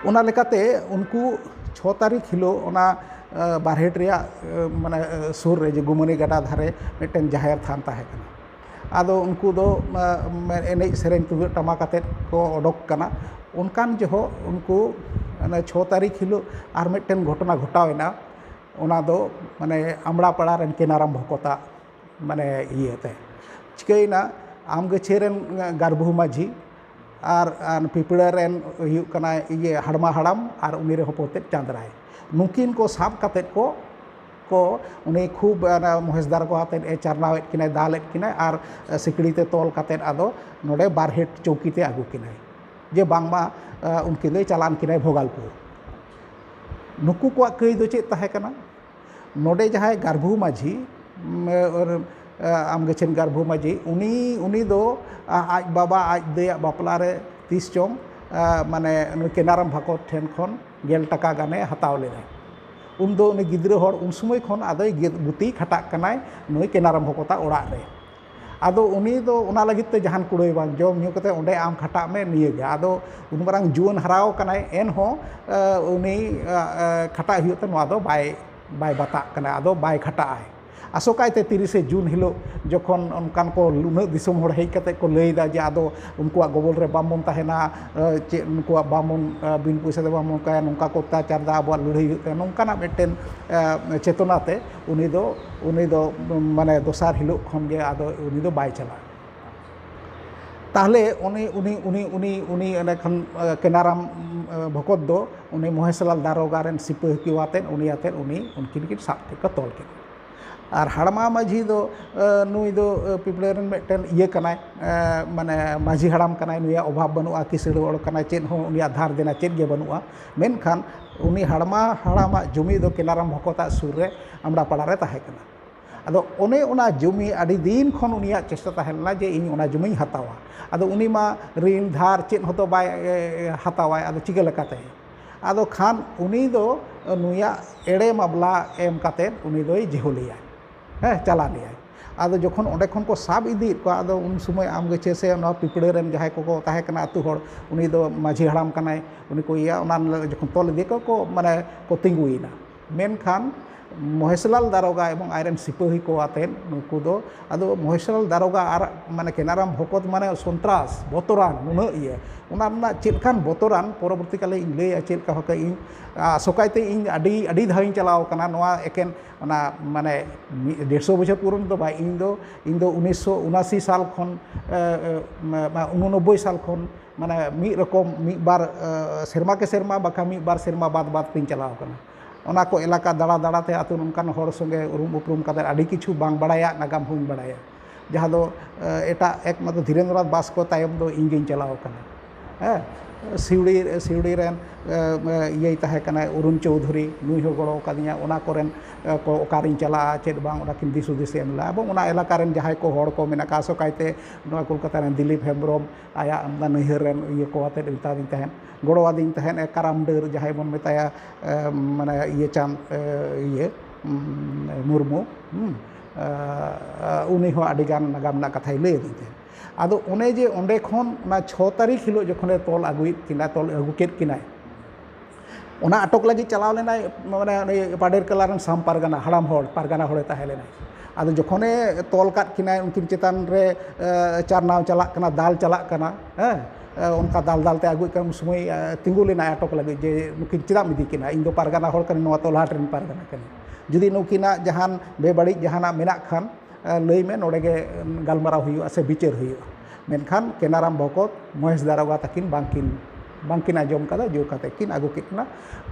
ᱚᱱᱟ ᱞᱮᱠᱟᱛᱮ ᱩᱱᱠᱩ ᱪᱷᱚ ᱛᱟᱹᱨᱤᱠᱷ ᱦᱤᱞᱳᱜ ᱚᱱᱟ ᱵᱟᱨᱦᱮᱴ ᱨᱮᱭᱟᱜ ᱢᱟᱱᱮ ᱥᱩᱨ ᱨᱮ ᱡᱮ ᱜᱩᱢᱟᱹᱱᱤ ᱜᱟᱰᱟ ᱫᱷᱟᱨᱮ ᱢᱤᱫᱴᱮᱱ ᱡᱟᱦᱮᱨ ᱛᱷᱟᱱ ᱛᱟᱦᱮᱸ ᱠᱟᱱᱟ᱾ ᱟᱫᱚ ᱩᱱᱠᱩ ᱫᱚ ᱮᱱᱮᱡ ᱥᱮᱨᱮᱧ ᱛᱩᱢᱫᱟᱹᱜ ᱴᱟᱢᱟᱠ ᱟᱛᱮᱫ ᱠᱚ ᱚᱰᱚᱠ ᱠᱟᱱᱟ᱾ ᱚᱱᱠᱟᱱ ᱡᱚᱦᱚᱜ ᱩᱱᱠᱩ ᱪᱷᱚ ᱛᱟᱹᱨᱤᱠᱷ ᱦᱤᱞᱳᱜ ᱟᱨ ᱢᱤᱫᱴᱮᱱ ᱜᱷᱚᱴᱚᱱᱟ ᱜᱷᱚᱴᱟᱣ ᱮᱱᱟ᱾ ᱚᱱᱟ ᱫᱚ ᱢᱟᱱᱮ ᱟᱢᱲᱟ ᱯᱟᱲᱟ ᱨᱮᱱ ᱠᱮᱱᱟᱨᱟᱢ ᱵᱷᱚᱠᱚᱛᱟᱜ ᱢᱟᱱᱮ ᱤᱭᱟᱹᱛᱮ ᱪᱤᱠᱟᱹᱭᱮᱱᱟ, ᱟᱢ ᱜᱟᱹᱪᱷᱟᱹ ᱨᱮᱱ ᱜᱟᱨᱵᱷᱩ ᱢᱟᱹᱡᱷᱤ ᱟᱨ ᱯᱤᱯᱲᱟᱹ ᱨᱮᱱ ᱦᱩᱭᱩᱜ ᱠᱟᱱᱟᱭ ᱤᱭᱟᱹ ᱦᱟᱲᱢᱟ ᱦᱟᱲᱟᱢ ᱟᱨ ᱩᱱᱤ ᱨᱮᱱ ᱦᱚᱯᱚᱱ ᱛᱮᱫ ᱪᱟᱸᱫᱽᱨᱟᱭ, ᱱᱩᱠᱤᱱ ᱠᱚ ᱥᱟᱵ ᱠᱟᱛᱮᱫ ᱠᱚ ᱠᱚ ᱩᱱᱤ ᱠᱷᱩᱵ ᱢᱚᱦᱮᱥᱫᱟᱨ ᱠᱚ ᱟᱛᱮᱫ ᱮ ᱪᱟᱨᱱᱟᱣᱮᱫ ᱠᱤᱱᱟᱭ, ᱫᱟᱞᱮᱫ ᱠᱤᱱᱟᱭ ᱟᱨ ᱥᱤᱠᱲᱤ ᱛᱮ ᱛᱚᱞ ᱠᱟᱛᱮᱫ ᱟᱫᱚ ᱱᱚᱰᱮ ᱵᱟᱨᱦᱮᱴ ᱪᱚᱣᱠᱤ ᱛᱮ ᱟᱹᱜᱩ ᱠᱤᱱᱟᱭ, ᱡᱮ ᱵᱟᱝᱢᱟ ᱩᱱᱠᱤᱱ ᱫᱚᱭ ᱪᱟᱞᱟᱱ ᱠᱤᱱᱟᱭ ᱵᱷᱳᱜᱟᱞᱯᱩᱨ᱾ ᱱᱩᱠᱩ ᱠᱚᱣᱟᱜ ᱠᱟᱹᱭ ᱫᱚ ᱪᱮᱫ ᱛᱟᱦᱮᱸ ᱠᱟᱱᱟ? ᱱᱚᱰᱮ ᱡᱟᱦᱟᱸᱭ ᱜᱟᱨᱵᱷᱩ ᱢᱟᱹᱡᱷᱤ, ᱟᱢ ᱜᱟᱹᱪᱷᱟᱹᱱ ᱜᱟᱨᱵᱷᱩ ᱢᱟᱹᱡᱷᱤ, ᱩᱱᱤ ᱩᱱᱤ ᱫᱚ ᱟᱡ ᱵᱟᱵᱟ ᱟᱡ ᱫᱟᱹᱭᱟᱜ ᱵᱟᱯᱞᱟ ᱨᱮ ᱛᱤᱥ ᱪᱚᱝ ᱢᱟᱱᱮ ᱱᱩᱭ ᱠᱮᱱᱟᱨᱟᱢ ᱵᱷᱟᱠᱚᱛ ᱴᱷᱮᱱ ᱠᱷᱚᱱ ᱜᱮᱞ ᱴᱟᱠᱟ ᱜᱟᱱᱮ ᱦᱟᱛᱟᱣ ᱞᱮᱫᱟ᱾ ᱩᱱ ᱫᱚ ᱩᱱᱤ ᱜᱤᱫᱽᱨᱟᱹ ᱦᱚᱲ ᱩᱱ ᱥᱚᱢᱚᱭ ᱠᱷᱚᱱ ᱟᱫᱚᱭ ᱜᱩᱛᱤ ᱠᱷᱟᱴᱟᱜ ᱠᱟᱱᱟᱭ ᱱᱩᱭ ᱠᱮᱱᱟᱨᱟᱢ ᱵᱷᱟᱠᱚᱛᱟᱜ ᱚᱲᱟᱜ ᱨᱮ᱾ ᱟᱫᱚ ᱩᱱᱤ ᱫᱚ ᱚᱱᱟ ᱞᱟᱹᱜᱤᱫ ᱛᱮ ᱡᱟᱦᱟᱱ ᱠᱩᱲᱟᱹᱭ ᱵᱟᱝ, ᱡᱚᱢ ᱧᱩ ᱠᱟᱛᱮ ᱚᱸᱰᱮ ᱟᱢ ᱠᱷᱟᱴᱟᱜ ᱢᱮ, ᱱᱤᱭᱟᱹᱜᱮ᱾ ᱟᱫᱚ ᱩᱱ ᱢᱟᱨᱟᱝ ᱡᱩᱣᱟᱹᱱ ᱦᱟᱨᱟᱣ ᱠᱟᱱᱟᱭ, ᱮᱱᱦᱚᱸ ᱩᱱᱤ ᱠᱷᱟᱴᱟᱜ ᱦᱩᱭᱩᱜ ᱛᱮ ᱱᱚᱣᱟ ᱫᱚ ᱵᱟᱭ ᱵᱟᱭ ᱵᱟᱛᱟᱜ ᱠᱟᱱᱟ, ᱟᱫᱚ ᱵᱟᱭ ᱠᱷᱟᱴᱟᱜ ᱟᱭ᱾ ᱟᱥᱚᱠᱟᱭᱛᱮ ᱛᱤᱨᱤᱥᱮ ᱡᱩᱱ ᱦᱤᱞᱳᱜ ᱡᱚᱠᱷᱚᱱ ᱚᱱᱠᱟᱱ ᱠᱚ ᱩᱱᱟᱹᱜ ᱫᱤᱥᱚᱢ ᱦᱚᱲ ᱦᱮᱡ ᱠᱟᱛᱮ ᱠᱚ ᱞᱟᱹᱭᱫᱟ ᱡᱮ ᱟᱫᱚ ᱩᱱᱠᱩᱣᱟᱜ ᱜᱚᱵᱚᱞ ᱨᱮ ᱵᱟᱝᱵᱚᱱ ᱛᱟᱦᱮᱱᱟ, ᱪᱮᱫ ᱩᱱᱠᱩᱣᱟᱜ ᱵᱟᱝᱵᱚᱱ, ᱵᱤᱱ ᱯᱚᱭᱥᱟ ᱛᱮ ᱵᱟᱝᱵᱚᱱ ᱠᱟᱭᱟ, ᱱᱚᱝᱠᱟ ᱠᱚ ᱚᱛᱛᱟᱪᱟᱨ ᱫᱟ, ᱟᱵᱚᱣᱟᱜ ᱞᱟᱹᱲᱦᱟᱹᱭ ᱦᱩᱭᱩᱜ ᱛᱟᱭᱟ, ᱱᱚᱝᱠᱟᱱᱟᱜ ᱢᱤᱫᱴᱮᱱ ᱪᱮᱛᱚᱱᱟ ᱛᱮ ᱩᱱᱤ ᱫᱚ, ᱩᱱᱤ ᱫᱚ ᱢᱟᱱᱮ ᱫᱚᱥᱟᱨ ᱦᱤᱞᱳᱜ ᱠᱷᱚᱱ ᱜᱮ ᱟᱫᱚ ᱩᱱᱤ ᱫᱚ ᱵᱟᱭ ᱪᱟᱞᱟᱜᱼᱟ᱾ ᱛᱟᱦᱞᱮ ᱩᱱᱤ ᱩᱱᱤ ᱩᱱᱤ ᱩᱱᱤ ᱩᱱᱤ ᱚᱸᱰᱮ ᱠᱷᱚᱱ ᱠᱮᱱᱟᱨᱟᱢ ᱵᱷᱚᱠᱚᱛ ᱫᱚ ᱩᱱᱤ ᱢᱚᱦᱮᱥᱞᱟᱞ ᱫᱟᱨᱚᱜᱟ ᱨᱮᱱ ᱥᱤᱯᱟᱹᱦᱤ ᱠᱚ ᱟᱛᱮᱫ, ᱩᱱᱤ ᱟᱛᱮᱫ ᱩᱱᱤ ᱩᱱᱠᱤᱱ ᱠᱤᱱ ᱥᱟᱵ ᱠᱮᱫ ᱠᱚᱣᱟ, ᱛᱚᱞ ᱠᱮᱫ ᱠᱚᱣᱟ᱾ ᱟᱨ ᱦᱟᱲᱢᱟ ᱢᱟᱹᱡᱷᱤ ᱫᱚ ᱱᱩᱭ ᱫᱚ ᱯᱤᱯᱲᱟᱹ ᱨᱮᱱ ᱢᱤᱫᱴᱮᱱ ᱤᱭᱟᱹ ᱠᱟᱱᱟᱭ, ᱢᱟᱱᱮ ᱢᱟᱹᱡᱷᱤ ᱦᱟᱲᱟᱢ ᱠᱟᱱᱟᱭ, ᱱᱩᱭᱟᱜ ᱚᱵᱷᱟᱵᱽ ᱵᱟᱹᱱᱩᱜᱼᱟ, ᱠᱤᱥᱟᱹᱬ ᱦᱚᱲ ᱠᱟᱱᱟᱭ, ᱪᱮᱫ ᱦᱚᱸ ᱩᱱᱤᱭᱟᱜ ᱫᱷᱟᱨ ᱫᱮᱱᱟ ᱪᱮᱫ ᱜᱮ ᱵᱟᱹᱱᱩᱜᱼᱟ᱾ ᱢᱮᱱᱠᱷᱟᱱ ᱩᱱᱤ ᱦᱟᱲᱢᱟ ᱦᱟᱲᱟᱢᱟᱜ ᱡᱚᱢᱤ ᱫᱚ ᱠᱮᱱᱟᱨᱟᱢ ᱵᱷᱚᱠᱚᱛᱟᱜ ᱥᱩᱨ ᱨᱮ ᱟᱢᱲᱟ ᱯᱟᱲᱟ ᱨᱮ ᱛᱟᱦᱮᱸ ᱠᱟᱱᱟ᱾ ᱟᱫᱚ ᱚᱱᱮ ᱚᱱᱟ ᱡᱚᱢᱤ ᱟᱹᱰᱤ ᱫᱤᱱ ᱠᱷᱚᱱ ᱩᱱᱤᱭᱟᱜ ᱪᱮᱥᱴᱟ ᱛᱟᱦᱮᱸ ᱞᱮᱱᱟ ᱡᱮ ᱤᱧ ᱚᱱᱟ ᱡᱚᱢᱤᱧ ᱦᱟᱛᱟᱣᱟ᱾ ᱟᱫᱚ ᱩᱱᱤ ᱢᱟ ᱨᱤᱱ ᱫᱷᱟᱨ ᱪᱮᱫ ᱦᱚᱸᱛᱚ ᱵᱟᱭ ᱦᱟᱛᱟᱣᱟᱭ, ᱟᱫᱚ ᱪᱤᱠᱟᱹ ᱞᱮᱠᱟᱛᱮ? ᱟᱫᱚ ᱠᱷᱟᱱ ᱩᱱᱤ ᱫᱚ ᱱᱩᱭᱟᱜ ᱮᱲᱮ ᱢᱟᱢᱞᱟ ᱮᱢ ᱠᱟᱛᱮᱫ ᱩᱱᱤ ᱫᱚᱭ ᱡᱮᱦᱳᱞᱮᱭᱟᱭ, ᱦᱮᱸ, ᱪᱟᱞᱟᱱᱮᱭᱟᱭ᱾ ᱟᱫᱚ ᱡᱚᱠᱷᱚᱱ ᱚᱸᱰᱮ ᱠᱷᱚᱱ ᱠᱚ ᱥᱟᱵ ᱤᱫᱤᱭᱮᱫ ᱠᱚᱣᱟ, ᱟᱫᱚ ᱩᱱ ᱥᱚᱢᱚᱭ ᱟᱢ ᱜᱮᱪᱮ ᱥᱮ ᱱᱚᱣᱟ ᱯᱤᱯᱲᱟᱹ ᱨᱮᱱ ᱡᱟᱦᱟᱸᱭ ᱠᱚᱠᱚ ᱛᱟᱦᱮᱸ ᱠᱟᱱᱟ ᱟᱹᱛᱩ ᱦᱚᱲ, ᱩᱱᱤ ᱫᱚ ᱢᱟᱹᱡᱷᱤ ᱦᱟᱲᱟᱢ ᱠᱟᱱᱟᱭ, ᱩᱱᱤ ᱠᱚ ᱤᱭᱟᱹ, ᱚᱱᱟ ᱡᱚᱠᱷᱚᱱ ᱛᱚᱞ ᱤᱫᱤ ᱠᱚ, ᱠᱚ ᱢᱟᱱᱮ ᱠᱚ ᱛᱤᱸᱜᱩᱭᱮᱱᱟ᱾ ᱢᱮᱱᱠᱷᱟᱱ ᱢᱚᱦᱮᱥᱞᱟᱞ ᱫᱟᱨᱚᱜᱟ ᱮᱵᱚᱝ ᱟᱡᱨᱮᱱ ᱥᱤᱯᱟᱹᱦᱤ ᱠᱚ ᱟᱛᱮᱫ ᱱᱩᱠᱩ ᱫᱚ, ᱟᱫᱚ ᱢᱚᱦᱮᱥᱞᱟᱞ ᱫᱟᱨᱚᱜᱟ ᱟᱨ ᱢᱟᱱᱮ ᱠᱮᱱᱟᱨᱟᱢ ᱵᱷᱚᱠᱚᱛ ᱢᱟᱱᱮ ᱥᱚᱱᱛᱨᱟᱥ, ᱵᱚᱛᱚᱨᱟᱱ, ᱱᱩᱱᱟᱹᱜ ᱤᱭᱟᱹ, ᱚᱱᱟ ᱨᱮᱱᱟᱜ ᱪᱮᱫ ᱞᱮᱠᱟᱱ ᱵᱚᱛᱚᱨᱟᱱ, ᱯᱚᱨᱚᱵᱚᱨᱛᱤ ᱠᱟᱞᱮ ᱤᱧ ᱞᱟᱹᱭᱟ ᱪᱮᱫ ᱞᱮᱠᱟ ᱵᱷᱟᱵᱮ ᱤᱧ, ᱟ, ᱥᱚᱠᱟᱭᱛᱮ ᱤᱧ ᱟᱹᱰᱤ, ᱟᱹᱰᱤ ᱫᱷᱟᱣ ᱤᱧ ᱪᱟᱞᱟᱣ ᱟᱠᱟᱱᱟ ᱱᱚᱣᱟ ᱮᱠᱮᱱ ᱚᱱᱟ ᱢᱟᱱᱮ ᱢᱤᱫ, ᱰᱮᱲᱥᱚ ᱵᱚᱪᱷᱚᱨ ᱯᱩᱨᱚᱱ ᱫᱚ ᱵᱟᱭ, ᱤᱧ ᱫᱚ, ᱤᱧ ᱫᱚ ᱩᱱᱤᱥᱥᱚ ᱩᱱᱟᱥᱤ ᱥᱟᱞ ᱠᱷᱚᱱ, ᱮ, ᱮ, ᱢᱟ-, ᱢᱟ-, ᱩᱱᱚᱱᱚᱵᱵᱳᱭ ᱥᱟᱞ ᱠᱷᱚᱱ ᱢᱟᱱᱮ ᱢᱤᱫ ᱨᱚᱠᱚᱢ ᱢᱤᱫ ᱵᱟᱨ, ᱮ, ᱥᱮᱨᱢᱟ ᱠᱮ ᱥᱮᱨᱢᱟ ᱵᱟᱠᱷᱟᱱ ᱢᱤᱫ ᱵᱟᱨ ᱥᱮᱨᱢᱟ ᱵᱟᱫ ᱵᱟᱫ ᱛᱤᱧ ᱪᱟᱞᱟᱣ ᱟᱠᱟᱱᱟ᱾ ᱚᱱᱟ ᱠᱚ ᱮᱞᱟᱠᱟ ᱫᱟᱬᱟ ᱫᱟᱬᱟ ᱛᱮ ᱟᱛᱳ ᱱᱚᱝᱠᱟᱱ ᱦᱚᱲ ᱥᱚᱸᱜᱮ ᱩᱨᱩᱢ ᱩᱯᱨᱩᱢ ᱠᱟᱛᱮ ᱟᱹᱰᱤ ᱠᱤᱪᱷᱩ ᱵᱟᱝ ᱵᱟᱲᱟᱭᱟᱜ ᱱᱟᱜᱟᱢ ᱦᱚᱸᱧ ᱵᱟᱲᱟᱭᱟ᱾ ᱡᱟᱦᱟᱸ ᱫᱚ, ᱮ, ᱮᱴᱟᱜ ᱮᱠᱢᱟᱛᱨᱚ ᱫᱷᱤᱨᱮᱱᱫᱨᱚᱱᱟᱛᱷ ᱵᱟᱥᱠᱚ ᱛᱟᱭᱚᱢ ᱫᱚ ᱤᱧ ᱜᱤᱧ ᱪᱟᱞᱟᱣ ᱟᱠᱟᱱᱟ᱾ ᱦᱮᱸ, ᱥᱤᱣᱲᱤ, ᱥᱤᱣᱲᱤ ᱨᱮᱱ, ᱮ, ᱮ, ᱤᱭᱟᱹᱭ ᱛᱟᱦᱮᱸ ᱠᱟᱱᱟᱭ, ᱚᱨᱩᱱ ᱪᱳᱣᱫᱷᱩᱨᱤ, ᱱᱩᱭ ᱦᱚᱸ ᱜᱚᱲᱚ ᱟᱠᱟᱫᱤᱧᱟ᱾ ᱚᱱᱟ ᱠᱚᱨᱮᱱ, ᱮ, ᱠᱚ ᱚᱠᱟᱨᱤᱧ ᱪᱟᱞᱟᱜᱼᱟ, ᱪᱮᱫ ᱵᱟᱝ, ᱚᱱᱟ ᱠᱤᱱ ᱫᱤᱥ ᱦᱩᱫᱤᱥ ᱮᱢ ᱞᱮᱫᱟ᱾ ᱮᱵᱚᱝ ᱚᱱᱟ ᱮᱞᱟᱠᱟ ᱨᱮᱱ ᱡᱟᱦᱟᱸᱭ ᱠᱚ ᱦᱚᱲ ᱠᱚ ᱢᱮᱱᱟᱜ ᱠᱚᱣᱟ, ᱟᱥᱚᱠᱟᱭᱛᱮ ᱱᱚᱣᱟ ᱠᱳᱞᱠᱟᱛᱟ ᱨᱮᱱ ᱫᱤᱞᱤᱯ ᱦᱮᱢᱵᱨᱚᱢ, ᱟᱭᱟᱜ ᱱᱟᱹᱭᱦᱟᱹᱨ ᱨᱮᱱ ᱤᱭᱟᱹ ᱠᱚ ᱟᱛᱮᱫ ᱢᱮᱛᱟᱫᱤᱧ ᱛᱟᱦᱮᱸᱫ, ᱜᱚᱲᱚᱣᱟᱫᱤᱧ ᱛᱟᱦᱮᱸᱫ ᱮ, ᱠᱟᱨᱟᱢ ᱰᱟᱹᱨ ᱡᱟᱦᱟᱸᱭ ᱵᱚᱱ ᱢᱮᱛᱟᱭᱟ, ᱮ, ᱢᱟᱱᱮ ᱤᱭᱟᱹ ᱪᱟᱸᱫ, ᱮ, ᱤᱭᱟᱹ, ᱩᱢ, ᱢᱩᱨᱢᱩ, ᱦᱩᱸ, ᱮ, ᱮ, ᱩᱱᱤ ᱦᱚᱸ ᱟᱹᱰᱤ ᱜᱟᱱ ᱱᱟᱜᱟᱢ ᱨᱮᱱᱟᱜ ᱠᱟᱛᱷᱟᱭ ᱞᱟᱹᱭ ᱟᱹᱫᱤᱧ ᱛᱟᱦᱮᱸᱫ᱾ ᱟᱫᱚ ᱚᱱᱮ ᱡᱮ ᱚᱸᱰᱮ ᱠᱷᱚᱱ ᱚᱱᱟ ᱪᱷᱚ ᱛᱟᱹᱨᱤᱠᱷ ᱦᱤᱞᱳᱜ ᱡᱚᱠᱷᱚᱱᱮ ᱛᱚᱞ ᱟᱹᱜᱩᱭᱮᱫ ᱠᱤᱱᱟ, ᱛᱚᱞ ᱟᱹᱜᱩ ᱠᱮᱫ ᱠᱤᱱᱟᱭ, ᱚᱱᱟ ᱟᱴᱚᱠ ᱞᱟᱹᱜᱤᱫ ᱪᱟᱞᱟᱣ ᱞᱮᱱᱟᱭ, ᱢᱟᱱᱮ, ᱩᱱᱤ ᱯᱟᱰᱮᱨ ᱠᱮᱞᱟ ᱨᱮᱱ ᱥᱟᱢ ᱯᱟᱨᱜᱟᱱᱟ, ᱦᱟᱲᱟᱢ ᱦᱚᱲ, ᱯᱟᱨᱜᱟᱱᱟ ᱦᱚᱲᱮ ᱛᱟᱦᱮᱸ ᱞᱮᱱᱟᱭ᱾ ᱟᱫᱚ ᱡᱚᱠᱷᱚᱱᱮ ᱛᱚᱞ ᱠᱟᱫ ᱠᱤᱱᱟᱭ, ᱩᱱᱠᱤᱱ ᱪᱮᱛᱟᱱ ᱨᱮ, ᱮ, ᱪᱟᱨᱱᱟᱣ ᱪᱟᱞᱟᱜ ᱠᱟᱱᱟ, ᱫᱟᱞ ᱪᱟᱞᱟᱜ ᱠᱟᱱᱟ, ᱦᱮᱸ, ᱮ, ᱚᱱᱠᱟ ᱫᱟᱞ ᱫᱟᱞ ᱛᱮ ᱟᱹᱜᱩᱭᱮᱫ ᱠᱟᱱᱟ, ᱩᱱ ᱥᱚᱢᱚᱭ, ᱮ, ᱛᱤᱸᱜᱩ ᱞᱮᱱᱟᱭ ᱟᱴᱚᱠ ᱞᱟᱹᱜᱤᱫ, ᱡᱮ ᱱᱩᱠᱤᱱ ᱪᱮᱫᱟᱜ ᱮᱢ ᱤᱫᱤ ᱠᱤᱱᱟ, ᱤᱧ ᱫᱚ ᱯᱟᱨᱜᱟᱱᱟ ᱦᱚᱲ ᱠᱟᱹᱱᱟᱹᱧ, ᱱᱚᱣᱟ ᱛᱚᱞᱦᱟᱴ ᱨᱮᱱ ᱯᱟᱨᱜᱟᱱᱟ ᱠᱟᱹᱱᱟᱹᱧ, ᱡᱩᱫᱤ ᱱᱩᱠᱤᱱᱟᱜ ᱡᱟᱦᱟᱱ ᱵᱮᱵᱟᱹᱲᱤᱡ ᱡᱟᱦᱟᱱᱟᱜ ᱢᱮᱱᱟᱜ ᱠᱷᱟᱱ, ᱮ, ᱞᱟᱹᱭ ᱢᱮ, ᱱᱚᱰᱮ ᱜᱮ ᱜᱟᱞᱢᱟᱨᱟᱣ ᱦᱩᱭᱩᱜᱼᱟ ᱥᱮ ᱵᱤᱪᱟᱹᱨ ᱦᱩᱭᱩᱜᱼᱟ᱾ ᱢᱮᱱᱠᱷᱟᱱ ᱠᱮᱱᱟᱨᱟᱢ ᱵᱷᱚᱠᱚᱛ, ᱢᱚᱦᱮᱥ ᱫᱟᱨᱚᱜᱟ ᱛᱟᱹᱠᱤᱱ ᱵᱟᱝᱠᱤᱱ, ᱵᱟᱝᱠᱤᱱ ᱟᱸᱡᱚᱢ ᱠᱟᱫᱟ, ᱡᱳᱨ ᱠᱟᱛᱮ ᱠᱤᱱ ᱟᱹᱜᱩ ᱠᱮᱫ ᱠᱤᱱᱟ᱾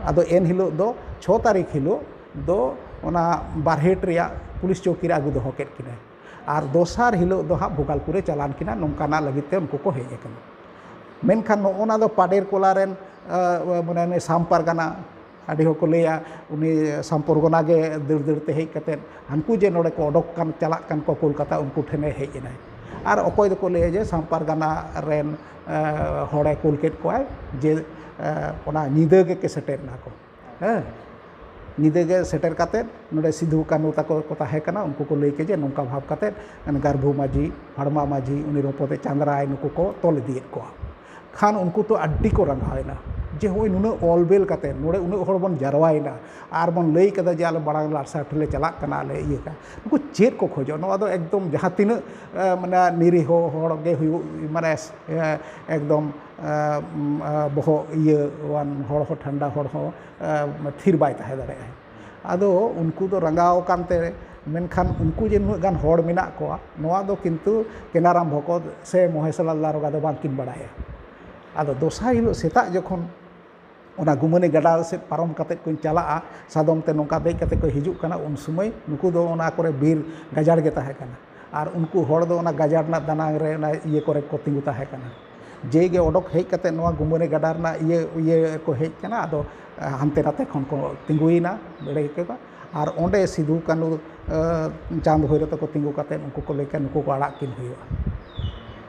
ᱟᱫᱚ ᱮᱱ ᱦᱤᱞᱳᱜ ᱫᱚ, ᱪᱷᱚ ᱛᱟᱹᱨᱤᱠᱷ ᱦᱤᱞᱳᱜ ᱫᱚ ᱚᱱᱟ ᱵᱟᱨᱦᱮᱴ ᱨᱮᱭᱟᱜ ᱯᱩᱞᱤᱥ ᱪᱚᱣᱠᱤ ᱨᱮ ᱟᱹᱜᱩ ᱫᱚᱦᱚ ᱠᱮᱫ ᱠᱤᱱᱟᱭ᱾ ᱟᱨ ᱫᱚᱥᱟᱨ ᱦᱤᱞᱳᱜ ᱫᱚ ᱦᱟᱸᱜ ᱵᱷᱳᱜᱟᱞᱯᱩᱨᱮ ᱪᱟᱞᱟᱱ ᱠᱤᱱᱟ, ᱱᱚᱝᱠᱟᱱᱟᱜ ᱞᱟᱹᱜᱤᱫ ᱛᱮ ᱩᱱᱠᱩ ᱠᱚ ᱦᱮᱡ ᱟᱠᱟᱱᱟ᱾ ᱢᱮᱱᱠᱷᱟᱱ ᱱᱚᱜᱼᱚ ᱱᱟ ᱫᱚ ᱯᱟᱰᱮᱨ ᱠᱚᱞᱟ ᱨᱮᱱ, ᱮ, ᱢᱟᱱᱮ, ᱩᱱᱤ ᱥᱟᱢ ᱯᱟᱨᱜᱟᱱᱟ, ᱟᱹᱰᱤ ᱦᱚᱲ ᱠᱚ ᱞᱟᱹᱭᱟ, ᱩᱱᱤ ᱥᱟᱢ ᱯᱚᱨᱜᱚᱱᱟ ᱜᱮ ᱫᱟᱹᱲ ᱫᱟᱹᱲ ᱛᱮ ᱦᱮᱡ ᱠᱟᱛᱮᱫ ᱦᱟᱱᱠᱩ ᱡᱮ ᱱᱚᱰᱮ ᱠᱚ ᱚᱰᱚᱠ ᱠᱟᱱ, ᱪᱟᱞᱟᱜ ᱠᱟᱱ ᱠᱚ ᱠᱳᱞᱠᱟᱛᱟ, ᱩᱱᱠᱩ ᱴᱷᱮᱱᱮ ᱦᱮᱡ ᱮᱱᱟᱭ᱾ ᱟᱨ ᱚᱠᱚᱭ ᱫᱚᱠᱚ ᱞᱟᱹᱭᱟ ᱡᱮ ᱥᱟᱢ ᱯᱟᱨᱜᱟᱱᱟ ᱨᱮᱱ, ᱮ, ᱦᱚᱲᱮ ᱠᱳᱞ ᱠᱮᱫ ᱠᱚᱣᱟᱭ, ᱡᱮ, ᱮ, ᱚᱱᱟ ᱧᱤᱫᱟᱹ ᱜᱮᱠᱚ ᱥᱮᱴᱮᱨ ᱮᱱᱟ ᱠᱚ᱾ ᱦᱮᱸ, ᱧᱤᱫᱟᱹ ᱜᱮ ᱥᱮᱴᱮᱨ ᱠᱟᱛᱮᱫ ᱱᱚᱰᱮ ᱥᱤᱫᱷᱩ ᱠᱟᱹᱱᱦᱩ ᱛᱟᱠᱚ ᱠᱚ ᱛᱟᱦᱮᱸ ᱠᱟᱱᱟ, ᱩᱱᱠᱩ ᱠᱚ ᱞᱟᱹᱭ ᱠᱮᱫ ᱡᱮ ᱱᱚᱝᱠᱟ ᱵᱷᱟᱵᱽ ᱠᱟᱛᱮᱫ ᱜᱟᱨᱵᱷᱩ ᱢᱟᱹᱡᱷᱤ, ᱦᱟᱲᱢᱟ ᱢᱟᱹᱡᱷᱤ, ᱩᱱᱤ ᱨᱚᱯᱚᱫᱮ ᱪᱟᱸᱫᱽᱨᱟᱭ, ᱱᱩᱠᱩ ᱠᱚ ᱛᱚᱞ ᱤᱫᱤᱭᱮᱫ ᱠᱚᱣᱟ᱾ ᱠᱷᱟᱱ ᱩᱱᱠᱩ ᱛᱚ ᱟᱹᱰᱤ ᱠᱚ ᱨᱟᱸᱜᱟᱣ ᱮᱱᱟ ᱡᱮ ᱦᱚᱸᱜᱼᱚᱭ ᱱᱩᱱᱟᱹᱜ ᱚᱞ ᱵᱮᱞ ᱠᱟᱛᱮᱫ ᱱᱚᱰᱮ ᱩᱱᱟᱹᱜ ᱦᱚᱲ ᱵᱚᱱ ᱡᱟᱨᱣᱟᱭᱮᱱᱟ ᱟᱨ ᱵᱚᱱ ᱞᱟᱹᱭ ᱠᱟᱫᱟ ᱡᱮ ᱟᱞᱮ ᱢᱟᱲᱟᱝ ᱞᱟᱲᱥᱟᱨ ᱴᱷᱮᱱ ᱞᱮ ᱪᱟᱞᱟᱜ ᱠᱟᱱᱟ, ᱟᱞᱮ ᱤᱭᱟᱹ ᱠᱟᱱᱟ, ᱱᱩᱠᱩ ᱪᱮᱫ ᱠᱚ ᱠᱷᱚᱡᱚᱜ? ᱱᱚᱣᱟ ᱫᱚ ᱮᱠᱫᱚᱢ ᱡᱟᱦᱟᱸ ᱛᱤᱱᱟᱹᱜ, ᱮ, ᱢᱟᱱᱮ ᱱᱤᱨᱤᱦᱚ ᱦᱚᱲ ᱜᱮ ᱦᱩᱭᱩᱜ, ᱢᱟᱱᱮ, ᱮ, ᱮᱠᱫᱚᱢ, ᱮ, ᱵᱚᱦᱚᱜ ᱤᱭᱟᱹᱣᱟᱱ ᱦᱚᱲ ᱦᱚᱸ, ᱴᱷᱟᱱᱰᱟ ᱦᱚᱲ ᱦᱚᱸ, ᱮ, ᱛᱷᱤᱨ ᱵᱟᱭ ᱛᱟᱦᱮᱸ ᱫᱟᱲᱮᱭᱟᱜᱼᱟ᱾ ᱟᱫᱚ ᱩᱱᱠᱩ ᱫᱚ ᱨᱟᱸᱜᱟᱣ ᱟᱠᱟᱱ ᱛᱮ, ᱢᱮᱱᱠᱷᱟᱱ ᱩᱱᱠᱩ ᱡᱮ ᱱᱩᱱᱟᱹᱜ ᱜᱟᱱ ᱦᱚᱲ ᱢᱮᱱᱟᱜ ᱠᱚᱣᱟ, ᱱᱚᱣᱟ ᱫᱚ ᱠᱤᱱᱛᱩ ᱠᱮᱱᱟᱨᱟᱢ ᱵᱷᱚᱠᱚᱛ ᱥᱮ ᱢᱚᱦᱮᱥᱞᱟᱞ ᱫᱟᱨᱚᱜᱟ ᱫᱚ ᱵᱟᱝᱠᱤᱱ ᱵᱟᱲᱟᱭᱟ᱾ ᱟᱫᱚ ᱫᱚᱥᱟᱨ ᱦᱤᱞᱳᱜ ᱥᱮᱛᱟᱜ ᱡᱚᱠᱷᱚᱱ ᱚᱱᱟ ᱜᱩᱢᱟᱹᱱᱤ ᱜᱟᱰᱟ ᱥᱮᱫ ᱯᱟᱨᱚᱢ ᱠᱟᱛᱮᱫ ᱠᱚ ᱪᱟᱞᱟᱜᱼᱟ, ᱥᱟᱫᱚᱢ ᱛᱮ ᱱᱚᱝᱠᱟ ᱫᱮᱡ ᱠᱟᱛᱮᱫ ᱠᱚ ᱦᱤᱡᱩᱜ ᱠᱟᱱᱟ, ᱩᱱ ᱥᱚᱢᱚᱭ ᱱᱩᱠᱩ ᱫᱚ ᱚᱱᱟ ᱠᱚᱨᱮ ᱵᱤᱨ ᱜᱟᱡᱟᱲ ᱜᱮ ᱛᱟᱦᱮᱸ ᱠᱟᱱᱟ᱾ ᱟᱨ ᱩᱱᱠᱩ ᱦᱚᱲ ᱫᱚ ᱚᱱᱟ ᱜᱟᱡᱟᱲ ᱨᱮᱱᱟᱜ ᱫᱟᱱᱟᱝ ᱨᱮ, ᱚᱱᱟ ᱤᱭᱟᱹ ᱠᱚᱨᱮ ᱠᱚ ᱛᱤᱸᱜᱩ ᱛᱟᱦᱮᱸ ᱠᱟᱱᱟ᱾ ᱡᱮ ᱜᱮ ᱚᱰᱚᱠ ᱦᱮᱡ ᱠᱟᱛᱮᱫ ᱱᱚᱣᱟ ᱜᱩᱢᱟᱹᱱᱤ ᱜᱟᱰᱟ ᱨᱮᱱᱟᱜ ᱤᱭᱟᱹ, ᱤᱭᱟᱹ ᱠᱚ ᱦᱮᱡ ᱠᱟᱱᱟ, ᱟᱫᱚ ᱦᱟᱱᱛᱮ ᱱᱟᱛᱮ ᱠᱷᱚᱱ ᱠᱚ ᱛᱤᱸᱜᱩᱭᱮᱱᱟ ᱵᱮᱲᱮ ᱠᱚ᱾ ᱟᱨ ᱚᱸᱰᱮ ᱥᱤᱫᱷᱩ ᱠᱟᱹᱱᱦᱩ, ᱮ, ᱪᱟᱸᱫᱽ ᱵᱷᱳᱭᱨᱳ ᱛᱟᱠᱚ ᱛᱤᱸᱜᱩ ᱠᱟᱛᱮᱫ ᱩᱱᱠᱩ ᱠᱚ ᱞᱟᱹᱭ ᱠᱮᱫ, ᱱᱩᱠᱩ ᱠᱚ ᱟᱲᱟᱜ ᱠᱤᱱ ᱦᱩᱭᱩᱜᱼᱟ᱾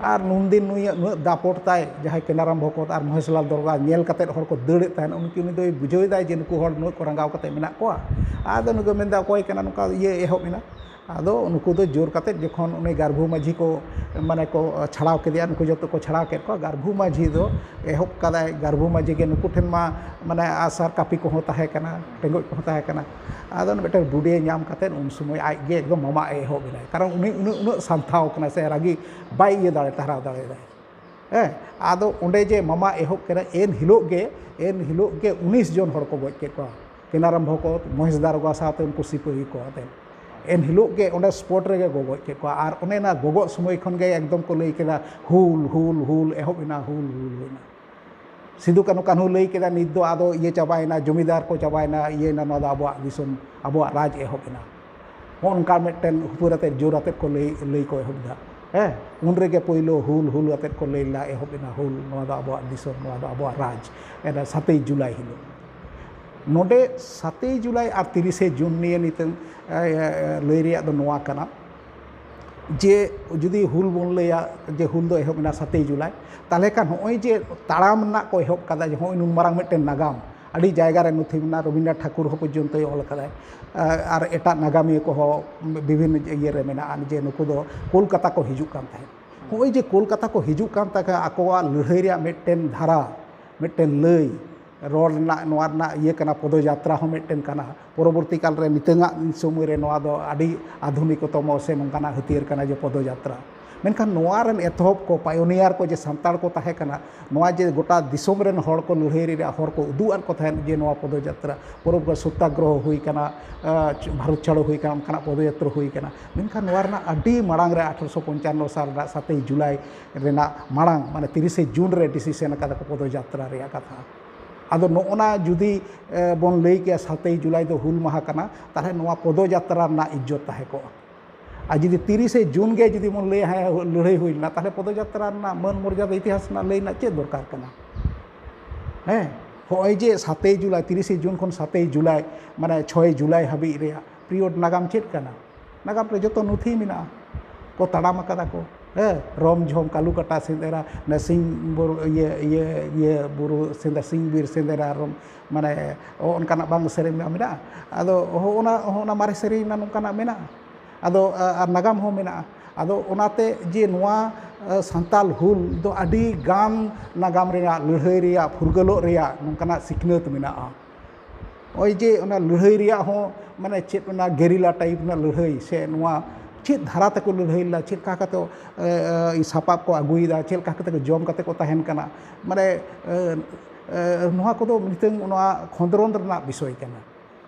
ᱟᱨ ᱱᱩᱱᱫᱤᱱ ᱱᱩᱭᱟᱜ ᱩᱱᱟᱹᱜ ᱫᱟᱯᱚᱴ ᱛᱟᱭ, ᱡᱟᱦᱟᱸᱭ ᱠᱮᱱᱟᱨᱟᱢ ᱵᱷᱚᱠᱚᱛ ᱟᱨ ᱢᱚᱦᱮᱥᱞᱟᱞ ᱫᱚᱨᱜᱟ ᱧᱮᱞ ᱠᱟᱛᱮᱫ ᱦᱚᱲ ᱠᱚ ᱫᱟᱹᱲᱮᱫ ᱛᱟᱦᱮᱱ, ᱩᱱᱠᱤ, ᱩᱱᱤ ᱫᱚᱭ ᱵᱩᱡᱷᱟᱹᱣ ᱮᱫᱟᱭ ᱡᱮ ᱱᱩᱠᱩ ᱦᱚᱲ ᱱᱩᱱᱟᱹᱜ ᱠᱚ ᱨᱟᱸᱜᱟᱣ ᱠᱟᱛᱮᱫ ᱢᱮᱱᱟᱜ ᱠᱚᱣᱟ᱾ ᱟᱫᱚ ᱱᱩᱭ ᱫᱚ ᱢᱮᱱᱫᱟ, ᱚᱠᱚᱭ ᱠᱟᱱᱟ ᱱᱚᱝᱠᱟ ᱤᱭᱟᱹ ᱮᱦᱚᱵ ᱮᱱᱟ? ᱟᱫᱚ ᱱᱩᱠᱩ ᱫᱚ ᱡᱳᱨ ᱠᱟᱛᱮᱫ ᱡᱚᱠᱷᱚᱱ ᱩᱱᱤ ᱜᱟᱨᱵᱷᱩ ᱢᱟᱹᱡᱷᱤ ᱠᱚ, ᱢᱟᱱᱮ, ᱠᱚ ᱪᱷᱟᱲᱟᱣ ᱠᱮᱫᱮᱭᱟ, ᱱᱩᱠᱩ ᱡᱚᱛᱚ ᱠᱚ ᱪᱷᱟᱲᱟᱣ ᱠᱮᱫ ᱠᱚᱣᱟ, ᱜᱟᱨᱵᱷᱩ ᱢᱟᱹᱡᱷᱤ ᱫᱚ ᱮᱦᱚᱵ ᱠᱟᱫᱟᱭ, ᱜᱟᱨᱵᱷᱩ ᱢᱟᱹᱡᱷᱤ ᱜᱮ ᱱᱩᱠᱩ ᱴᱷᱮᱱ ᱢᱟ, ᱢᱟᱱᱮ, ᱟᱥᱟᱨ ᱠᱟᱹᱯᱤ ᱠᱚᱦᱚᱸ ᱛᱟᱦᱮᱸ ᱠᱟᱱᱟ, ᱴᱮᱸᱜᱚᱡ ᱠᱚᱦᱚᱸ ᱛᱟᱦᱮᱸ ᱠᱟᱱᱟ᱾ ᱟᱫᱚ ᱢᱤᱫᱴᱮᱱ ᱵᱩᱰᱤᱭᱮ ᱧᱟᱢ ᱠᱟᱛᱮᱫ ᱩᱱ ᱥᱚᱢᱚᱭ ᱟᱡ ᱜᱮ ᱮᱠᱫᱚᱢ ᱢᱟᱢᱟᱜ ᱮ ᱮᱦᱚᱵ ᱮᱱᱟᱭ, ᱠᱟᱨᱚᱱ ᱩᱱᱤ ᱩᱱᱟᱹᱜ, ᱩᱱᱟᱹᱜ ᱥᱟᱱᱛᱷᱟᱣ ᱠᱟᱱᱟ ᱥᱮ, ᱨᱟᱹᱜᱤ ᱵᱟᱭ ᱤᱭᱟᱹ ᱫᱟᱲᱮ, ᱴᱟᱨᱦᱟᱣ ᱫᱟᱲᱮᱭᱟᱫᱟᱭ᱾ ᱦᱮᱸ, ᱟᱫᱚ ᱚᱸᱰᱮ ᱡᱮ ᱢᱟᱢᱟ ᱮᱦᱚᱵ ᱠᱮᱫᱟ, ᱮᱱ ᱦᱤᱞᱳᱜ ᱜᱮ, ᱮᱱ ᱦᱤᱞᱳᱜ ᱜᱮ ᱩᱱᱤᱥ ᱡᱚᱱ ᱦᱚᱲ ᱠᱚ ᱜᱚᱡ ᱠᱮᱫ ᱠᱚᱣᱟ᱾ ᱠᱮᱱᱟᱨᱟᱢᱵᱷᱚ ᱠᱚ, ᱢᱚᱦᱮᱥ ᱫᱟᱨᱚᱜᱟ ᱥᱟᱶᱛᱮ ᱩᱱᱠᱩ ᱥᱤᱯᱟᱹᱦᱤ ᱠᱚ ᱟᱛᱮ᱾ ᱮᱱ ᱦᱤᱞᱳᱜ ᱜᱮ ᱚᱸᱰᱮ spot ᱨᱮᱜᱮ ᱠᱚ ᱜᱚᱡ ᱠᱮᱫ ᱠᱚᱣᱟ᱾ ᱟᱨ ᱚᱱᱮ ᱚᱱᱟ ᱜᱚᱜᱚᱜ ᱥᱚᱢᱚᱭ ᱠᱷᱚᱱ ᱜᱮ ᱮᱠᱫᱚᱢ ᱠᱚ ᱞᱟᱹᱭ ᱠᱮᱫᱟ, "ᱦᱩᱞ, ᱦᱩᱞ, ᱦᱩᱞ ᱮᱦᱚᱵ ᱮᱱᱟ, ᱦᱩᱞ, ᱦᱩᱞ ᱦᱩᱭᱱᱟ᱾" ᱥᱤᱫᱩ ᱠᱟᱹᱱᱦᱩ, ᱠᱟᱹᱱᱦᱩ ᱞᱟᱹᱭ ᱠᱮᱫᱟ, "ᱱᱤᱛ ᱫᱚ ᱟᱫᱚ ᱤᱭᱟᱹ ᱪᱟᱵᱟᱭᱮᱱᱟ, ᱡᱚᱢᱤᱫᱟᱨ ᱠᱚ ᱪᱟᱵᱟᱭᱮᱱᱟ, ᱤᱭᱟᱹᱭᱮᱱᱟ, ᱱᱚᱣᱟ ᱫᱚ ᱟᱵᱚᱣᱟᱜ ᱫᱤᱥᱚᱢ, ᱟᱵᱚᱣᱟᱜ ᱨᱟᱡᱽ ᱮᱦᱚᱵ ᱮᱱᱟ᱾" ᱦᱚᱸᱜᱼᱚ ᱱᱚᱝᱠᱟ ᱢᱤᱫᱴᱮᱱ ᱦᱩᱯᱟᱹᱨ ᱟᱛᱮᱫ, ᱡᱳᱨ ᱟᱛᱮᱫ ᱠᱚ ᱞᱟᱹᱭ, ᱞᱟᱹᱭ ᱠᱚ ᱮᱦᱚᱵ ᱮᱫᱟ᱾ ᱦᱮᱸ, ᱩᱱ ᱨᱮᱜᱮ ᱯᱳᱭᱞᱳ ᱦᱩᱞ, ᱦᱩᱞ ᱟᱛᱮᱫ ᱠᱚ ᱞᱟᱹᱭ ᱞᱮᱫᱟ, ᱮᱦᱚᱵ ᱮᱱᱟ ᱦᱩᱞ, ᱱᱚᱣᱟ ᱫᱚ ᱟᱵᱚᱣᱟᱜ ᱫᱤᱥᱚᱢ, ᱱᱚᱣᱟ ᱫᱚ ᱟᱵᱚᱣᱟᱜ ᱨᱟᱡᱽ᱾ ᱮᱱᱟ ᱥᱟᱛᱮᱭ ᱡᱩᱞᱟᱭ ᱦᱤᱞᱳᱜ᱾ ᱱᱚᱰᱮ ᱥᱟᱛᱮᱭ ᱡᱩᱞᱟᱭ ᱟᱨ ᱛᱤᱨᱤᱥᱮ ᱡᱩᱱ ᱱᱤᱭᱮ ᱱᱤᱛᱚᱝ, ᱮ, ᱮ, ᱞᱟᱹᱭ ᱨᱮᱭᱟᱜ ᱫᱚ ᱱᱚᱣᱟ ᱠᱟᱱᱟ ᱡᱮ ᱡᱩᱫᱤ ᱦᱩᱞ ᱵᱚᱱ ᱞᱟᱹᱭᱟ, ᱡᱮ ᱦᱩᱞ ᱫᱚ ᱮᱦᱚᱵ ᱮᱱᱟ ᱥᱟᱛᱮᱭ ᱡᱩᱞᱟᱭ, ᱛᱟᱦᱚᱞᱮ ᱠᱷᱟᱱ ᱦᱚᱸᱜᱼᱚᱭ ᱡᱮ ᱛᱟᱲᱟᱢ ᱨᱮᱱᱟᱜ ᱠᱚ ᱮᱦᱚᱵ ᱠᱟᱫᱟ, ᱡᱮ ᱦᱚᱸᱜᱼᱚᱭ ᱱᱩᱱ ᱢᱟᱨᱟᱝ ᱢᱤᱫᱴᱮᱱ ᱱᱟᱜᱟᱢ, ᱟᱹᱰᱤ ᱡᱟᱭᱜᱟ ᱨᱮ ᱱᱩᱛᱷᱤ ᱢᱮᱱᱟᱜᱼᱟ, ᱨᱚᱵᱤᱱᱫᱨᱚᱱᱟᱛᱷ ᱴᱷᱟᱠᱩᱨ ᱦᱚᱸ ᱯᱚᱨᱡᱚᱱᱛᱚᱭ ᱚᱞ ᱠᱟᱫᱟᱭ, ᱟᱨ ᱮᱴᱟᱜ ᱱᱟᱜᱟᱢᱤᱭᱟᱹ ᱠᱚᱦᱚᱸ ᱵᱤᱵᱷᱤᱱᱱᱚ ᱤᱭᱟᱹ ᱨᱮ ᱢᱮᱱᱟᱜᱼᱟ, ᱡᱮ ᱱᱩᱠᱩ ᱫᱚ ᱠᱳᱞᱠᱟᱛᱟ ᱠᱚ ᱦᱤᱡᱩᱜ ᱠᱟᱱ ᱛᱟᱦᱮᱸᱫ᱾ ᱦᱚᱸᱜᱼᱚᱭ ᱡᱮ ᱠᱳᱞᱠᱟᱛᱟ ᱠᱚ ᱦᱤᱡᱩᱜ ᱠᱟᱱ ᱛᱟᱦᱮᱸᱫ, ᱟᱠᱚᱣᱟᱜ ᱞᱟᱹᱲᱦᱟᱹᱭ ᱨᱮᱭᱟᱜ ᱢᱤᱫᱴᱮᱱ ᱫᱷᱟᱨᱟ, ᱢᱤᱫᱴᱮᱱ ᱞᱟᱹᱭ, ᱨᱚᱲ ᱨᱮᱱᱟᱜ, ᱱᱚᱣᱟ ᱨᱮᱱᱟᱜ ᱤᱭᱟᱹ ᱠᱟᱱᱟ, ᱯᱚᱫᱚᱡᱟᱛᱨᱟ ᱦᱚᱸ ᱢᱤᱫᱴᱮᱱ ᱠᱟᱱᱟ᱾ ᱯᱚᱨᱚᱵᱚᱨᱛᱤ ᱠᱟᱞ ᱨᱮ, ᱱᱤᱛᱚᱝᱟᱜ ᱥᱚᱢᱚᱭ ᱨᱮ ᱱᱚᱣᱟ ᱫᱚ ᱟᱹᱰᱤ ᱟᱫᱷᱩᱱᱤᱠᱚᱛᱚᱢᱚ ᱥᱮ ᱱᱚᱝᱠᱟᱱᱟᱜ ᱦᱟᱹᱛᱭᱟᱹᱨ ᱠᱟᱱᱟ ᱡᱮ ᱯᱚᱫᱚᱡᱟᱛᱨᱟ᱾ ᱢᱮᱱᱠᱷᱟᱱ ᱱᱚᱣᱟ ᱨᱮᱱ ᱮᱛᱚᱦᱚᱵ ᱠᱚ, pioneer ᱠᱚ, ᱡᱮ ᱥᱟᱱᱛᱟᱲ ᱠᱚ ᱛᱟᱦᱮᱸ ᱠᱟᱱᱟ, ᱱᱚᱣᱟ ᱡᱮ ᱜᱚᱴᱟ ᱫᱤᱥᱚᱢ ᱨᱮᱱ ᱦᱚᱲ ᱠᱚ ᱞᱟᱹᱲᱦᱟᱹᱭ ᱨᱮᱭᱟᱜ ᱦᱚᱨ ᱠᱚ ᱩᱫᱩᱜ ᱟᱫ ᱠᱚ ᱛᱟᱦᱮᱸᱫ ᱡᱮ ᱱᱚᱣᱟ ᱯᱚᱫᱚᱡᱟᱛᱨᱟ, ᱯᱚᱨᱚᱵᱽ ᱥᱚᱛᱛᱟᱜᱨᱚᱦᱚ ᱦᱩᱭ ᱠᱟᱱᱟ, ᱟᱸ, ᱵᱷᱟᱨᱚᱛ ᱪᱷᱟᱲᱚ ᱦᱩᱭ ᱠᱟᱱᱟ, ᱚᱱᱠᱟᱱᱟᱜ ᱯᱚᱫᱚᱡᱟᱛᱨᱟ ᱦᱩᱭ ᱠᱟᱱᱟ᱾ ᱢᱮᱱᱠᱷᱟᱱ ᱱᱚᱣᱟ ᱨᱮᱱᱟᱜ ᱟᱹᱰᱤ ᱢᱟᱲᱟᱝ ᱨᱮ, ᱟᱴᱷᱨᱚᱥᱚ ᱯᱚᱧᱪᱟᱱᱱᱚ ᱥᱟᱞ ᱨᱮᱱᱟᱜ ᱥᱟᱛᱮᱭ ᱡᱩᱞᱟᱭ ᱨᱮᱱᱟᱜ ᱢᱟᱲᱟᱝ, ᱢᱟᱱᱮ ᱛᱤᱨᱤᱥᱮ ᱡᱩᱱ ᱨᱮ decision ᱟᱠᱟᱫᱟ ᱠᱚ ᱯᱚᱫᱚᱡᱟᱛᱨᱟ ᱨᱮᱭᱟᱜ ᱠᱟᱛᱷᱟ᱾ ᱟᱫᱚ ᱱᱚᱜᱼᱚ ᱱᱟ ᱡᱩᱫᱤ, ᱮ, ᱵᱚᱱ ᱞᱟᱹᱭ ᱠᱮᱭᱟ ᱥᱟᱛᱮᱭ ᱡᱩᱞᱟᱭ ᱫᱚ ᱦᱩᱞ ᱢᱟᱦᱟ ᱠᱟᱱᱟ, ᱛᱟᱦᱚᱞᱮ ᱱᱚᱣᱟ ᱯᱚᱫᱚᱡᱟᱛᱨᱟ ᱨᱮᱱᱟᱜ ᱤᱡᱽᱡᱚᱛ ᱛᱟᱦᱮᱸ ᱠᱚᱜᱼᱟ᱾ ᱟᱨ ᱡᱩᱫᱤ ᱛᱤᱨᱤᱥᱮ ᱡᱩᱱ ᱜᱮ ᱡᱩᱫᱤ ᱵᱚᱱ ᱞᱟᱹᱭᱟ, ᱦᱮᱸ, ᱞᱟᱹᱲᱦᱟᱹᱭ ᱦᱩᱭ ᱞᱮᱱᱟ, ᱛᱟᱦᱚᱞᱮ ᱯᱚᱫᱚᱡᱟᱛᱨᱟ ᱨᱮᱱᱟᱜ ᱢᱟᱹᱱ ᱢᱚᱨᱡᱟᱫᱟ ᱤᱛᱤᱦᱟᱥ ᱨᱮᱱᱟᱜ ᱞᱟᱹᱭ ᱨᱮᱱᱟᱜ ᱪᱮᱫ ᱫᱚᱨᱠᱟᱨ ᱠᱟᱱᱟ? ᱦᱮᱸ, ᱦᱚᱸᱜᱼᱚᱭ ᱡᱮ ᱥᱟᱛᱮᱭ ᱡᱩᱞᱟᱭ, ᱛᱤᱨᱤᱥᱮ ᱡᱩᱱ ᱠᱷᱚᱱ ᱥᱟᱛᱮᱭ ᱡᱩᱞᱟᱭ, ᱢᱟᱱᱮ ᱪᱷᱚᱭ ᱡᱩᱞᱟᱭ ᱦᱟᱹᱵᱤᱡ ᱨᱮᱭᱟᱜ period ᱱᱟᱜᱟᱢ ᱪᱮᱫ ᱠᱟᱱᱟ? ᱱᱟᱜᱟᱢ ᱨᱮ ᱡᱚᱛᱚ ᱱᱩᱛᱷᱤ ᱢᱮᱱᱟᱜᱼᱟ, ᱠᱚ ᱛᱟᱲᱟᱢ ᱟᱠᱟᱫᱟ ᱠᱚ᱾ ᱦᱮᱸ, ᱨᱚᱢ ᱡᱷᱚᱢ, ᱠᱟᱞᱩᱠᱟᱴᱟ ᱥᱮᱸᱫᱽᱨᱟ, ᱚᱱᱟ ᱥᱤᱧ ᱵᱩᱨᱩ, ᱤᱭᱟᱹ, ᱤᱭᱟᱹ, ᱤᱭᱟᱹ ᱵᱩᱨᱩ ᱥᱮᱸᱫᱽᱨᱟ, ᱥᱤᱧ ᱵᱤᱨ ᱥᱮᱸᱫᱽᱨᱟ, ᱨᱚᱢ, ᱢᱟᱱᱮ, ᱚ-, ᱚᱱᱠᱟᱱᱟᱜ ᱵᱟᱝ ᱥᱮᱨᱮᱧ ᱢᱟ ᱢᱮᱱᱟᱜᱼᱟ᱾ ᱟᱫᱚ ᱦᱚᱸᱜᱼᱚ ᱱᱟ, ᱦᱚᱸᱜᱼᱚ ᱱᱟ ᱢᱟᱨᱮ ᱥᱮᱨᱮᱧ ᱢᱟ ᱱᱚᱝᱠᱟᱱᱟᱜ ᱢᱮᱱᱟᱜᱼᱟ᱾ ᱟᱫᱚ ᱟᱨ ᱱᱟᱜᱟᱢ ᱦᱚᱸ ᱢᱮᱱᱟᱜᱼᱟ᱾ ᱟᱫᱚ ᱚᱱᱟᱛᱮ ᱡᱮ ᱱᱚᱣᱟ ᱥᱟᱱᱛᱟᱞ ᱦᱩᱞ ᱫᱚ ᱟᱹᱰᱤ ᱜᱟᱱ ᱱᱟᱜᱟᱢ ᱨᱮᱭᱟᱜ, ᱞᱟᱹᱲᱦᱟᱹᱭ ᱨᱮᱭᱟᱜ, ᱯᱷᱩᱨᱜᱟᱹᱞᱚᱜ ᱨᱮᱭᱟᱜ ᱱᱚᱝᱠᱟᱱᱟᱜ ᱥᱤᱠᱷᱱᱟᱹᱛ ᱢᱮᱱᱟᱜᱼᱟ᱾ ᱱᱚᱜᱼᱚᱭ ᱡᱮ ᱚᱱᱟ ᱞᱟᱹᱲᱦᱟᱹᱭ ᱨᱮᱭᱟᱜ ᱦᱚᱸ, ᱢᱟᱱᱮ ᱪᱮᱫ ᱚᱱᱟ ᱜᱮᱨᱤᱞᱟ ᱴᱟᱭᱤᱯ ᱨᱮᱱᱟᱜ ᱞᱟᱹᱲᱦᱟᱹᱭ ᱥᱮ ᱱᱚᱣᱟ ᱪᱮᱫ ᱫᱷᱟᱨᱟ ᱛᱮᱠᱚ ᱞᱟᱹᱲᱦᱟᱹᱭ ᱞᱮᱫᱟ, ᱪᱮᱫ ᱞᱮᱠᱟ ᱠᱟᱛᱮ ᱥᱟᱯᱟᱵ ᱠᱚ ᱟᱹᱜᱩᱭᱮᱫᱟ, ᱪᱮᱫ ᱞᱮᱠᱟ ᱠᱟᱛᱮ ᱠᱚ ᱡᱚᱢ ᱠᱟᱛᱮ ᱠᱚ ᱛᱟᱦᱮᱱ ᱠᱟᱱᱟ, ᱢᱟᱱᱮ ᱱᱚᱣᱟ ᱠᱚᱫᱚ ᱢᱤᱫᱴᱟᱝ ᱱᱚᱣᱟ ᱠᱷᱚᱸᱫᱽᱨᱚᱸᱫᱽ ᱨᱮᱱᱟᱜ ᱵᱤᱥᱚᱭ ᱠᱟᱱᱟ᱾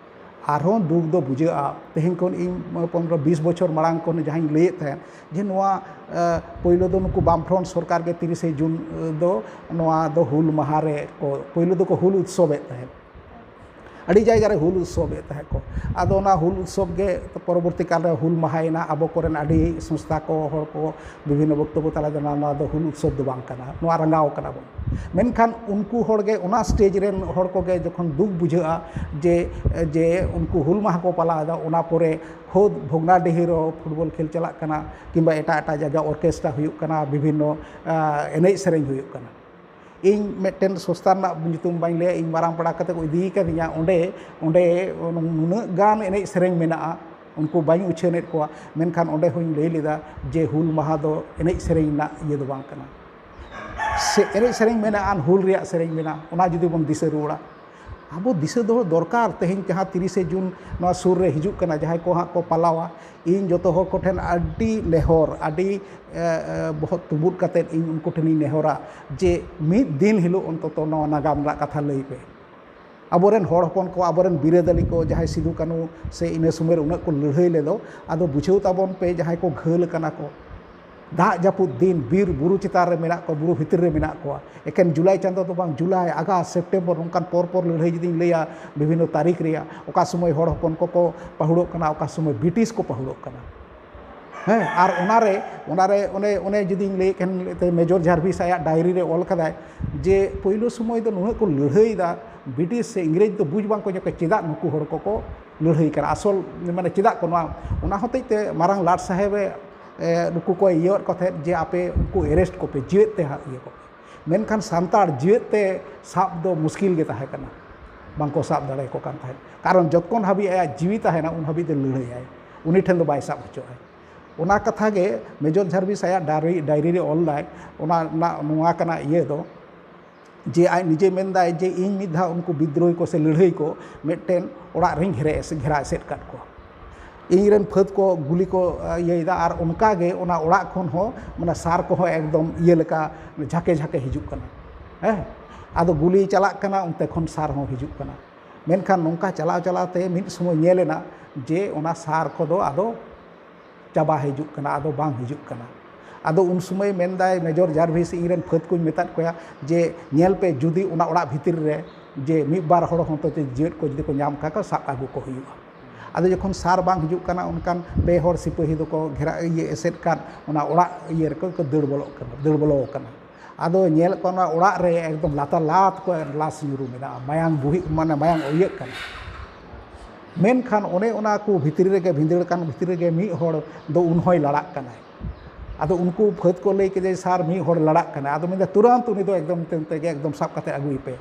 ᱟᱨᱦᱚᱸ ᱫᱩᱠ ᱫᱚ ᱵᱩᱡᱷᱟᱹᱜᱼᱟ, ᱛᱮᱦᱮᱧ ᱠᱷᱚᱱ ᱤᱧ ᱯᱚᱱᱨᱚ ᱵᱤᱥ ᱵᱚᱪᱷᱚᱨ ᱢᱟᱲᱟᱝ ᱠᱷᱚᱱ ᱡᱟᱦᱟᱸᱧ ᱞᱟᱹᱭᱮᱫ ᱛᱟᱦᱮᱸᱫ ᱡᱮ ᱱᱚᱣᱟ ᱯᱳᱭᱞᱳ ᱫᱚ ᱱᱩᱠᱩ ᱵᱟᱢᱯᱷᱨᱚᱱᱴ ᱥᱚᱨᱠᱟᱨ ᱜᱮ ᱛᱤᱨᱤᱥᱮ ᱡᱩᱱ ᱫᱚ ᱱᱚᱣᱟ ᱫᱚ ᱦᱩᱞ ᱢᱟᱦᱟ ᱨᱮ ᱠᱚ ᱯᱳᱭᱞᱳ ᱫᱚᱠᱚ ᱦᱩᱞ ᱩᱛᱥᱚᱵᱮᱫ ᱛᱟᱦᱮᱸᱫ᱾ ᱟᱹᱰᱤ ᱡᱟᱭᱜᱟ ᱨᱮ ᱦᱩᱞ ᱩᱛᱥᱚᱵᱮᱫ ᱛᱟᱦᱮᱸᱫ ᱠᱚ᱾ ᱟᱫᱚ ᱚᱱᱟ ᱦᱩᱞ ᱩᱛᱥᱚᱵ ᱜᱮ ᱯᱚᱨᱚᱵᱚᱨᱛᱤ ᱠᱟᱞ ᱨᱮ ᱦᱩᱞ ᱢᱟᱦᱟᱭᱮᱱᱟ᱾ ᱟᱵᱚ ᱠᱚᱨᱮᱱ ᱟᱹᱰᱤ ᱥᱚᱝᱥᱛᱷᱟ ᱠᱚ, ᱦᱚᱲ ᱠᱚ ᱵᱤᱵᱷᱤᱱᱱᱚ ᱵᱚᱠᱛᱚᱵᱵᱚ ᱛᱟᱞᱟᱛᱮ ᱱᱚᱣᱟ, ᱱᱚᱣᱟ ᱫᱚ ᱦᱩᱞ ᱩᱛᱥᱚᱵ ᱫᱚ ᱵᱟᱝ ᱠᱟᱱᱟ, ᱱᱚᱣᱟ ᱨᱟᱸᱜᱟᱣ ᱠᱟᱱᱟ ᱵᱚᱱ᱾ ᱢᱮᱱᱠᱷᱟᱱ ᱩᱱᱠᱩ ᱦᱚᱲ ᱜᱮ, ᱚᱱᱟ ᱥᱴᱮᱡᱽ ᱨᱮᱱ ᱦᱚᱲ ᱠᱚᱜᱮ ᱡᱚᱠᱷᱚᱱ ᱫᱩᱠ ᱵᱩᱡᱷᱟᱹᱜᱼᱟ ᱡᱮ, ᱡᱮ ᱩᱱᱠᱩ ᱦᱩᱞ ᱢᱟᱦᱟ ᱠᱚ ᱯᱟᱞᱟᱣ ᱮᱫᱟ, ᱚᱱᱟ ᱯᱚᱨᱮ ᱠᱷᱩᱫ ᱵᱷᱚᱜᱽᱱᱟᱰᱤᱦᱤ ᱨᱮᱦᱚᱸ ᱯᱷᱩᱴᱵᱚᱞ ᱠᱷᱮᱞ ᱪᱟᱞᱟᱜ ᱠᱟᱱᱟ, ᱠᱤᱝᱵᱟ ᱮᱴᱟᱜ ᱮᱴᱟᱜ ᱡᱟᱭᱜᱟ ᱚᱨᱠᱮᱥᱴᱨᱟ ᱦᱩᱭᱩᱜ ᱠᱟᱱᱟ, ᱵᱤᱵᱷᱤᱱᱱᱚ ᱮᱱᱮᱡ ᱥᱮᱨᱮᱧ ᱦᱩᱭᱩᱜ ᱠᱟᱱᱟ᱾ ᱤᱧ ᱢᱤᱫᱴᱮᱱ ᱥᱚᱝᱥᱛᱷᱟ ᱨᱮᱱᱟᱜ ᱧᱩᱛᱩᱢ ᱵᱟᱹᱧ ᱞᱟᱹᱭᱟ, ᱤᱧ ᱢᱟᱨᱟᱝ ᱯᱟᱲᱟ ᱠᱟᱛᱮ ᱠᱚ ᱤᱫᱤ ᱠᱟᱫᱤᱧᱟ, ᱚᱸᱰᱮ, ᱚᱸᱰᱮ ᱱᱩᱱᱟᱹᱜ ᱜᱟᱱ ᱮᱱᱮᱡ ᱥᱮᱨᱮᱧ ᱢᱮᱱᱟᱜᱼᱟ, ᱩᱱᱠᱩ ᱵᱟᱹᱧ ᱩᱪᱷᱟᱹᱱᱮᱫ ᱠᱚᱣᱟ, ᱢᱮᱱᱠᱷᱟᱱ ᱚᱸᱰᱮ ᱦᱚᱸᱧ ᱞᱟᱹᱭ ᱞᱮᱫᱟ ᱡᱮ ᱦᱩᱞ ᱢᱟᱦᱟ ᱫᱚ ᱮᱱᱮᱡ ᱥᱮᱨᱮᱧ ᱨᱮᱱᱟᱜ ᱤᱭᱟᱹ ᱫᱚ ᱵᱟᱝ ᱠᱟᱱᱟ, ᱥᱮ ᱮᱱᱮᱡ ᱥᱮᱨᱮᱧ ᱢᱮᱱᱟᱜᱼᱟ, ᱦᱩᱞ ᱨᱮᱭᱟᱜ ᱥᱮᱨᱮᱧ ᱢᱮᱱᱟᱜᱼᱟ, ᱚᱱᱟ ᱡᱩᱫᱤ ᱵᱚᱱ ᱫᱤᱥᱟᱹ ᱨᱩᱣᱟᱹᱲᱟ᱾ ᱟᱵᱚ ᱫᱤᱥᱟᱹ ᱫᱚᱦᱚ ᱫᱚᱨᱠᱟᱨ, ᱛᱮᱦᱮᱧ ᱡᱟᱦᱟᱸ ᱛᱤᱨᱤᱥᱮ ᱡᱩᱱ ᱱᱚᱣᱟ ᱥᱩᱨ ᱨᱮ ᱦᱤᱡᱩᱜ ᱠᱟᱱᱟ, ᱡᱟᱦᱟᱸᱭ ᱠᱚ ᱦᱟᱸᱜ ᱠᱚ ᱯᱟᱞᱟᱣᱟ, ᱤᱧ ᱡᱚᱛᱚ ᱦᱚᱲ ᱠᱚᱴᱷᱮᱱ ᱟᱹᱰᱤ ᱱᱮᱦᱚᱨ, ᱟᱹᱰᱤ ᱵᱚᱦᱚᱜ ᱛᱩᱢᱵᱩᱫ ᱠᱟᱛᱮᱫ ᱤᱧ ᱩᱱᱠᱩ ᱴᱷᱮᱱᱤᱧ ᱱᱮᱦᱚᱨᱟ ᱡᱮ ᱢᱤᱫ ᱫᱤᱱ ᱦᱤᱞᱳᱜ ᱚᱱᱛᱚᱛᱚ ᱱᱚᱣᱟ ᱱᱟᱜᱟᱢ ᱨᱮᱱᱟᱜ ᱠᱟᱛᱷᱟ ᱞᱟᱹᱭ ᱯᱮ᱾ ᱟᱵᱚᱨᱮᱱ ᱦᱚᱲ ᱦᱚᱯᱚᱱ ᱠᱚ, ᱟᱵᱚᱨᱮᱱ ᱵᱤᱨᱟᱹᱫᱟᱹᱞᱤ ᱠᱚ, ᱡᱟᱦᱟᱸᱭ ᱥᱤᱫᱩ ᱠᱟᱹᱱᱩ ᱥᱮ ᱤᱱᱟᱹ ᱥᱚᱢᱚᱭ ᱨᱮ ᱩᱱᱟᱹᱜ ᱠᱚ ᱞᱟᱹᱲᱦᱟᱹᱭ ᱞᱮᱫᱚ, ᱟᱫᱚ ᱵᱩᱡᱷᱟᱹᱣ ᱛᱟᱵᱚᱱ ᱯᱮ, ᱡᱟᱦᱟᱸᱭ ᱠᱚ ᱜᱷᱟᱹᱞ ᱠᱟᱱᱟ ᱠᱚ, ᱫᱟᱜ ᱡᱟᱹᱯᱩᱫ ᱫᱤᱱ ᱵᱤᱨ ᱵᱩᱨᱩ ᱪᱮᱛᱟᱱ ᱨᱮ ᱢᱮᱱᱟᱜ ᱠᱚᱣᱟ, ᱵᱩᱨᱩ ᱵᱷᱤᱛᱤᱨ ᱨᱮ ᱢᱮᱱᱟᱜ ᱠᱚᱣᱟ, ᱮᱠᱮᱱ ᱡᱩᱞᱟᱭ ᱪᱟᱸᱫᱚ ᱫᱚ ᱵᱟᱝ, ᱡᱩᱞᱟᱭ, ᱟᱜᱟᱥᱴ, ᱥᱮᱯᱴᱮᱢᱵᱚᱨ, ᱱᱚᱝᱠᱟᱱ ᱯᱚᱨ ᱯᱚᱨ ᱞᱟᱹᱲᱦᱟᱹᱭ ᱡᱩᱫᱤᱧ ᱞᱟᱹᱭᱟ, ᱵᱤᱵᱷᱤᱱᱱᱚ ᱛᱟᱹᱨᱤᱠᱷ ᱨᱮᱭᱟᱜ, ᱚᱠᱟ ᱥᱚᱢᱚᱭ ᱦᱚᱲ ᱦᱚᱯᱚᱱ ᱠᱚᱠᱚ ᱯᱟᱹᱦᱩᱲᱚᱜ ᱠᱟᱱᱟ, ᱚᱠᱟ ᱥᱚᱢᱚᱭ ᱵᱨᱤᱴᱤᱥ ᱠᱚ ᱯᱟᱹᱦᱩᱲᱚᱜ ᱠᱟᱱᱟ᱾ ᱦᱮᱸ, ᱟᱨ ᱚᱱᱟᱨᱮ, ᱚᱱᱟᱨᱮ ᱚᱱᱮ, ᱚᱱᱮ ᱡᱩᱫᱤᱧ ᱞᱟᱹᱭᱮᱫ ᱠᱷᱟᱱ, ᱮᱱᱛᱮ ᱢᱮᱡᱚᱨ ᱡᱟᱨᱵᱷᱤᱥ ᱟᱭᱟᱜ ᱰᱟᱭᱨᱤ ᱨᱮ ᱚᱞ ᱠᱟᱫᱟᱭ ᱡᱮ ᱯᱳᱭᱞᱳ ᱥᱚᱢᱚᱭ ᱫᱚ ᱱᱩᱱᱟᱹᱜ ᱠᱚ ᱞᱟᱹᱲᱦᱟᱹᱭᱮᱫᱟ, ᱵᱨᱤᱴᱤᱥ ᱥᱮ ᱤᱝᱨᱮᱡᱽ ᱫᱚ ᱵᱩᱡᱽ ᱵᱟᱝᱠᱚ ᱧᱟᱢ ᱠᱟᱫᱟ ᱪᱮᱫᱟᱜ ᱱᱩᱠᱩ ᱦᱚᱲ ᱠᱚᱠᱚ ᱞᱟᱹᱲᱦᱟᱹᱭ ᱠᱟᱱᱟ, ᱟᱥᱚᱞ ᱢᱟᱱᱮ ᱪᱮᱫᱟᱜ ᱠᱚ ᱱᱚᱣᱟ᱾ ᱚᱱᱟ ᱦᱚᱛᱮᱡ ᱛᱮ ᱢᱟᱨᱟᱝ ᱞᱟᱴ ᱥᱟᱦᱮᱵᱮ, ᱮ, ᱱᱩᱠᱩ ᱠᱚᱭ ᱤᱭᱟᱹᱣᱟᱫ ᱠᱚ ᱛᱟᱦᱮᱸᱫ ᱡᱮ ᱟᱯᱮ ᱩᱱᱠᱩ ᱮᱨᱮᱥᱴ ᱠᱚᱯᱮ, ᱡᱤᱣᱮᱫ ᱛᱮ ᱦᱟᱸᱜ ᱤᱭᱟᱹ ᱠᱚᱯᱮ᱾ ᱢᱮᱱᱠᱷᱟᱱ ᱥᱟᱱᱛᱟᱲ ᱡᱤᱣᱮᱫ ᱛᱮ ᱥᱟᱵ ᱫᱚ ᱢᱩᱥᱠᱤᱞ ᱜᱮ ᱛᱟᱦᱮᱸ ᱠᱟᱱᱟ, ᱵᱟᱝᱠᱚ ᱥᱟᱵ ᱫᱟᱲᱮᱭᱟᱠᱚ ᱠᱟᱱ ᱛᱟᱦᱮᱸᱫ, ᱠᱟᱨᱚᱱ ᱡᱚᱛᱠᱷᱚᱱ ᱦᱟᱹᱵᱤᱡ ᱟᱭᱟᱜ ᱡᱤᱣᱤ ᱛᱟᱦᱮᱱᱟ ᱩᱱ ᱦᱟᱹᱵᱤᱡ ᱫᱚ ᱞᱟᱹᱲᱦᱟᱹᱭᱟᱭ᱾ ᱩᱱᱤ ᱴᱷᱮᱱ ᱫᱚ ᱵᱟᱭ ᱥᱟᱵ ᱦᱚᱪᱚᱜᱼᱟᱭ᱾ ᱚᱱᱟ ᱠᱟᱛᱷᱟ ᱜᱮ ᱢᱮᱡᱚᱨ ᱡᱟᱨᱵᱤᱥ ᱟᱭᱟᱜ ᱰᱟᱭᱨᱤ, ᱰᱟᱭᱨᱤ ᱨᱮ ᱚᱞ ᱞᱮᱫᱟᱭ᱾ ᱚᱱᱟ ᱨᱮᱱᱟᱜ ᱱᱚᱣᱟ ᱠᱟᱱᱟ ᱤᱭᱟᱹ ᱫᱚ, ᱡᱮ ᱟᱡ ᱱᱤᱡᱮ ᱢᱮᱱᱫᱟᱭ ᱡᱮ ᱤᱧ ᱢᱤᱫ ᱫᱷᱟᱣ ᱩᱱᱠᱩ ᱵᱤᱫᱽᱨᱳᱦᱤ ᱠᱚ ᱥᱮ ᱞᱟᱹᱲᱦᱟᱹᱭ ᱠᱚ ᱢᱤᱫᱴᱮᱱ ᱚᱲᱟᱜ ᱨᱮᱧ ᱜᱷᱮᱨᱟ ᱮᱥᱮᱫ, ᱜᱷᱮᱨᱟ ᱮᱥᱮᱫ ᱠᱟᱫ ᱠᱚᱣᱟ, ᱤᱧ ᱨᱮᱱ ᱯᱷᱟᱹᱫ ᱠᱚ ᱜᱩᱞᱤ ᱠᱚ ᱤᱭᱟᱹᱭᱮᱫᱟ, ᱟᱨ ᱚᱱᱠᱟ ᱜᱮ ᱚᱱᱟ ᱚᱲᱟᱜ ᱠᱷᱚᱱ ᱦᱚᱸ ᱢᱟᱱᱮ ᱥᱟᱨ ᱠᱚᱦᱚᱸ ᱮᱠᱫᱚᱢ ᱤᱭᱟᱹ ᱞᱮᱠᱟ ᱡᱷᱟᱸᱠᱮ ᱡᱷᱟᱸᱠᱮ ᱦᱤᱡᱩᱜ ᱠᱟᱱᱟ᱾ ᱦᱮᱸ, ᱟᱫᱚ ᱜᱩᱞᱤ ᱪᱟᱞᱟᱜ ᱠᱟᱱᱟ, ᱚᱱᱛᱮ ᱠᱷᱚᱱ ᱥᱟᱨ ᱦᱚᱸ ᱦᱤᱡᱩᱜ ᱠᱟᱱᱟ᱾ ᱢᱮᱱᱠᱷᱟᱱ ᱱᱚᱝᱠᱟ ᱪᱟᱞᱟᱣ ᱪᱟᱞᱟᱣ ᱛᱮ ᱢᱤᱫ ᱥᱚᱢᱚᱭ ᱧᱮᱞ ᱮᱱᱟ ᱡᱮ ᱚᱱᱟ ᱥᱟᱨ ᱠᱚᱫᱚ ᱟᱫᱚ ᱪᱟᱵᱟ ᱦᱤᱡᱩᱜ ᱠᱟᱱᱟ, ᱟᱫᱚ ᱵᱟᱝ ᱦᱤᱡᱩᱜ ᱠᱟᱱᱟ᱾ ᱟᱫᱚ ᱩᱱ ᱥᱚᱢᱚᱭ ᱢᱮᱱᱫᱟᱭ ᱢᱮᱡᱚᱨ ᱡᱟᱨᱵᱷᱤᱥ, ᱤᱧ ᱨᱮᱱ ᱯᱷᱟᱹᱫ ᱠᱚᱧ ᱢᱮᱛᱟᱫ ᱠᱚᱣᱟ ᱡᱮ ᱧᱮᱞ ᱯᱮ, ᱡᱩᱫᱤ ᱚᱱᱟ ᱚᱲᱟᱜ ᱵᱷᱤᱛᱤᱨ ᱨᱮ ᱡᱮ ᱢᱤᱫ ᱵᱟᱨ ᱦᱚᱲ ᱦᱚᱸ ᱛᱚ ᱡᱤᱣᱮᱫ ᱠᱚ ᱡᱩᱫᱤ ᱠᱚ ᱧᱟᱢ ᱠᱷᱟᱱ ᱠᱚ ᱥᱟᱵ ᱟᱹᱜᱩ ᱠᱚ ᱦᱩᱭᱩᱜᱼᱟ᱾ ᱟᱫᱚ ᱡᱚᱠᱷᱚᱱ ᱥᱟᱨ ᱵᱟᱝ ᱦᱤᱡᱩᱜ ᱠᱟᱱᱟ, ᱚᱱᱠᱟᱱ ᱯᱮ ᱦᱚᱲ ᱥᱤᱯᱟᱹᱦᱤ ᱫᱚᱠᱚ ᱜᱷᱮᱨᱟ ᱤᱭᱟᱹ ᱮᱥᱮᱫ ᱠᱟᱱ ᱚᱱᱟ ᱚᱲᱟᱜ ᱤᱭᱟᱹ ᱨᱮᱠᱚ ᱠᱚ ᱫᱟᱹᱲ ᱵᱚᱞᱚᱜ ᱠᱟᱱᱟ, ᱫᱟᱹᱲ ᱵᱚᱞᱚ ᱠᱟᱱᱟ᱾ ᱟᱫᱚ ᱧᱮᱞ ᱠᱚ ᱚᱱᱟ ᱚᱲᱟᱜ ᱨᱮ ᱮᱠᱫᱚᱢ ᱞᱟᱛᱟᱨ ᱞᱟᱛ ᱠᱚ ᱞᱟᱥ ᱧᱩᱨᱩ ᱢᱮᱱᱟᱜᱼᱟ, ᱢᱟᱭᱟᱝ ᱵᱩᱦᱤ, ᱢᱟᱱᱮ ᱢᱟᱭᱟᱝ ᱤᱭᱟᱹᱜ ᱠᱟᱱᱟ᱾ ᱢᱮᱱᱠᱷᱟᱱ ᱚᱱᱮ ᱚᱱᱟ ᱠᱚ ᱵᱷᱤᱛᱨᱤ ᱨᱮᱜᱮ, ᱵᱷᱤᱸᱫᱟᱹᱲ ᱠᱟᱱ ᱵᱷᱤᱛᱨᱤ ᱨᱮᱜᱮ ᱢᱤᱫ ᱦᱚᱲ ᱫᱚ ᱩᱱ ᱦᱚᱸᱭ ᱞᱟᱲᱟᱜ ᱠᱟᱱᱟᱭ᱾ ᱟᱫᱚ ᱩᱱᱠᱩ ᱯᱷᱟᱹᱫ ᱠᱚ ᱞᱟᱹᱭ ᱠᱮᱫᱟ, "ᱥᱟᱨ, ᱢᱤᱫ ᱦᱚᱲ ᱞᱟᱲᱟᱜ ᱠᱟᱱᱟᱭ", ᱟᱫᱚ ᱢᱮᱱᱫᱟ, "ᱛᱩᱨᱟᱹᱱᱛ ᱩᱱᱤ ᱫᱚ ᱮᱠᱫᱚᱢ ᱛᱮᱜᱮ ᱮᱠᱫᱚᱢ ᱥᱟᱵ ᱠᱟᱛᱮ ᱟᱹᱜᱩᱭᱮᱯᱮ,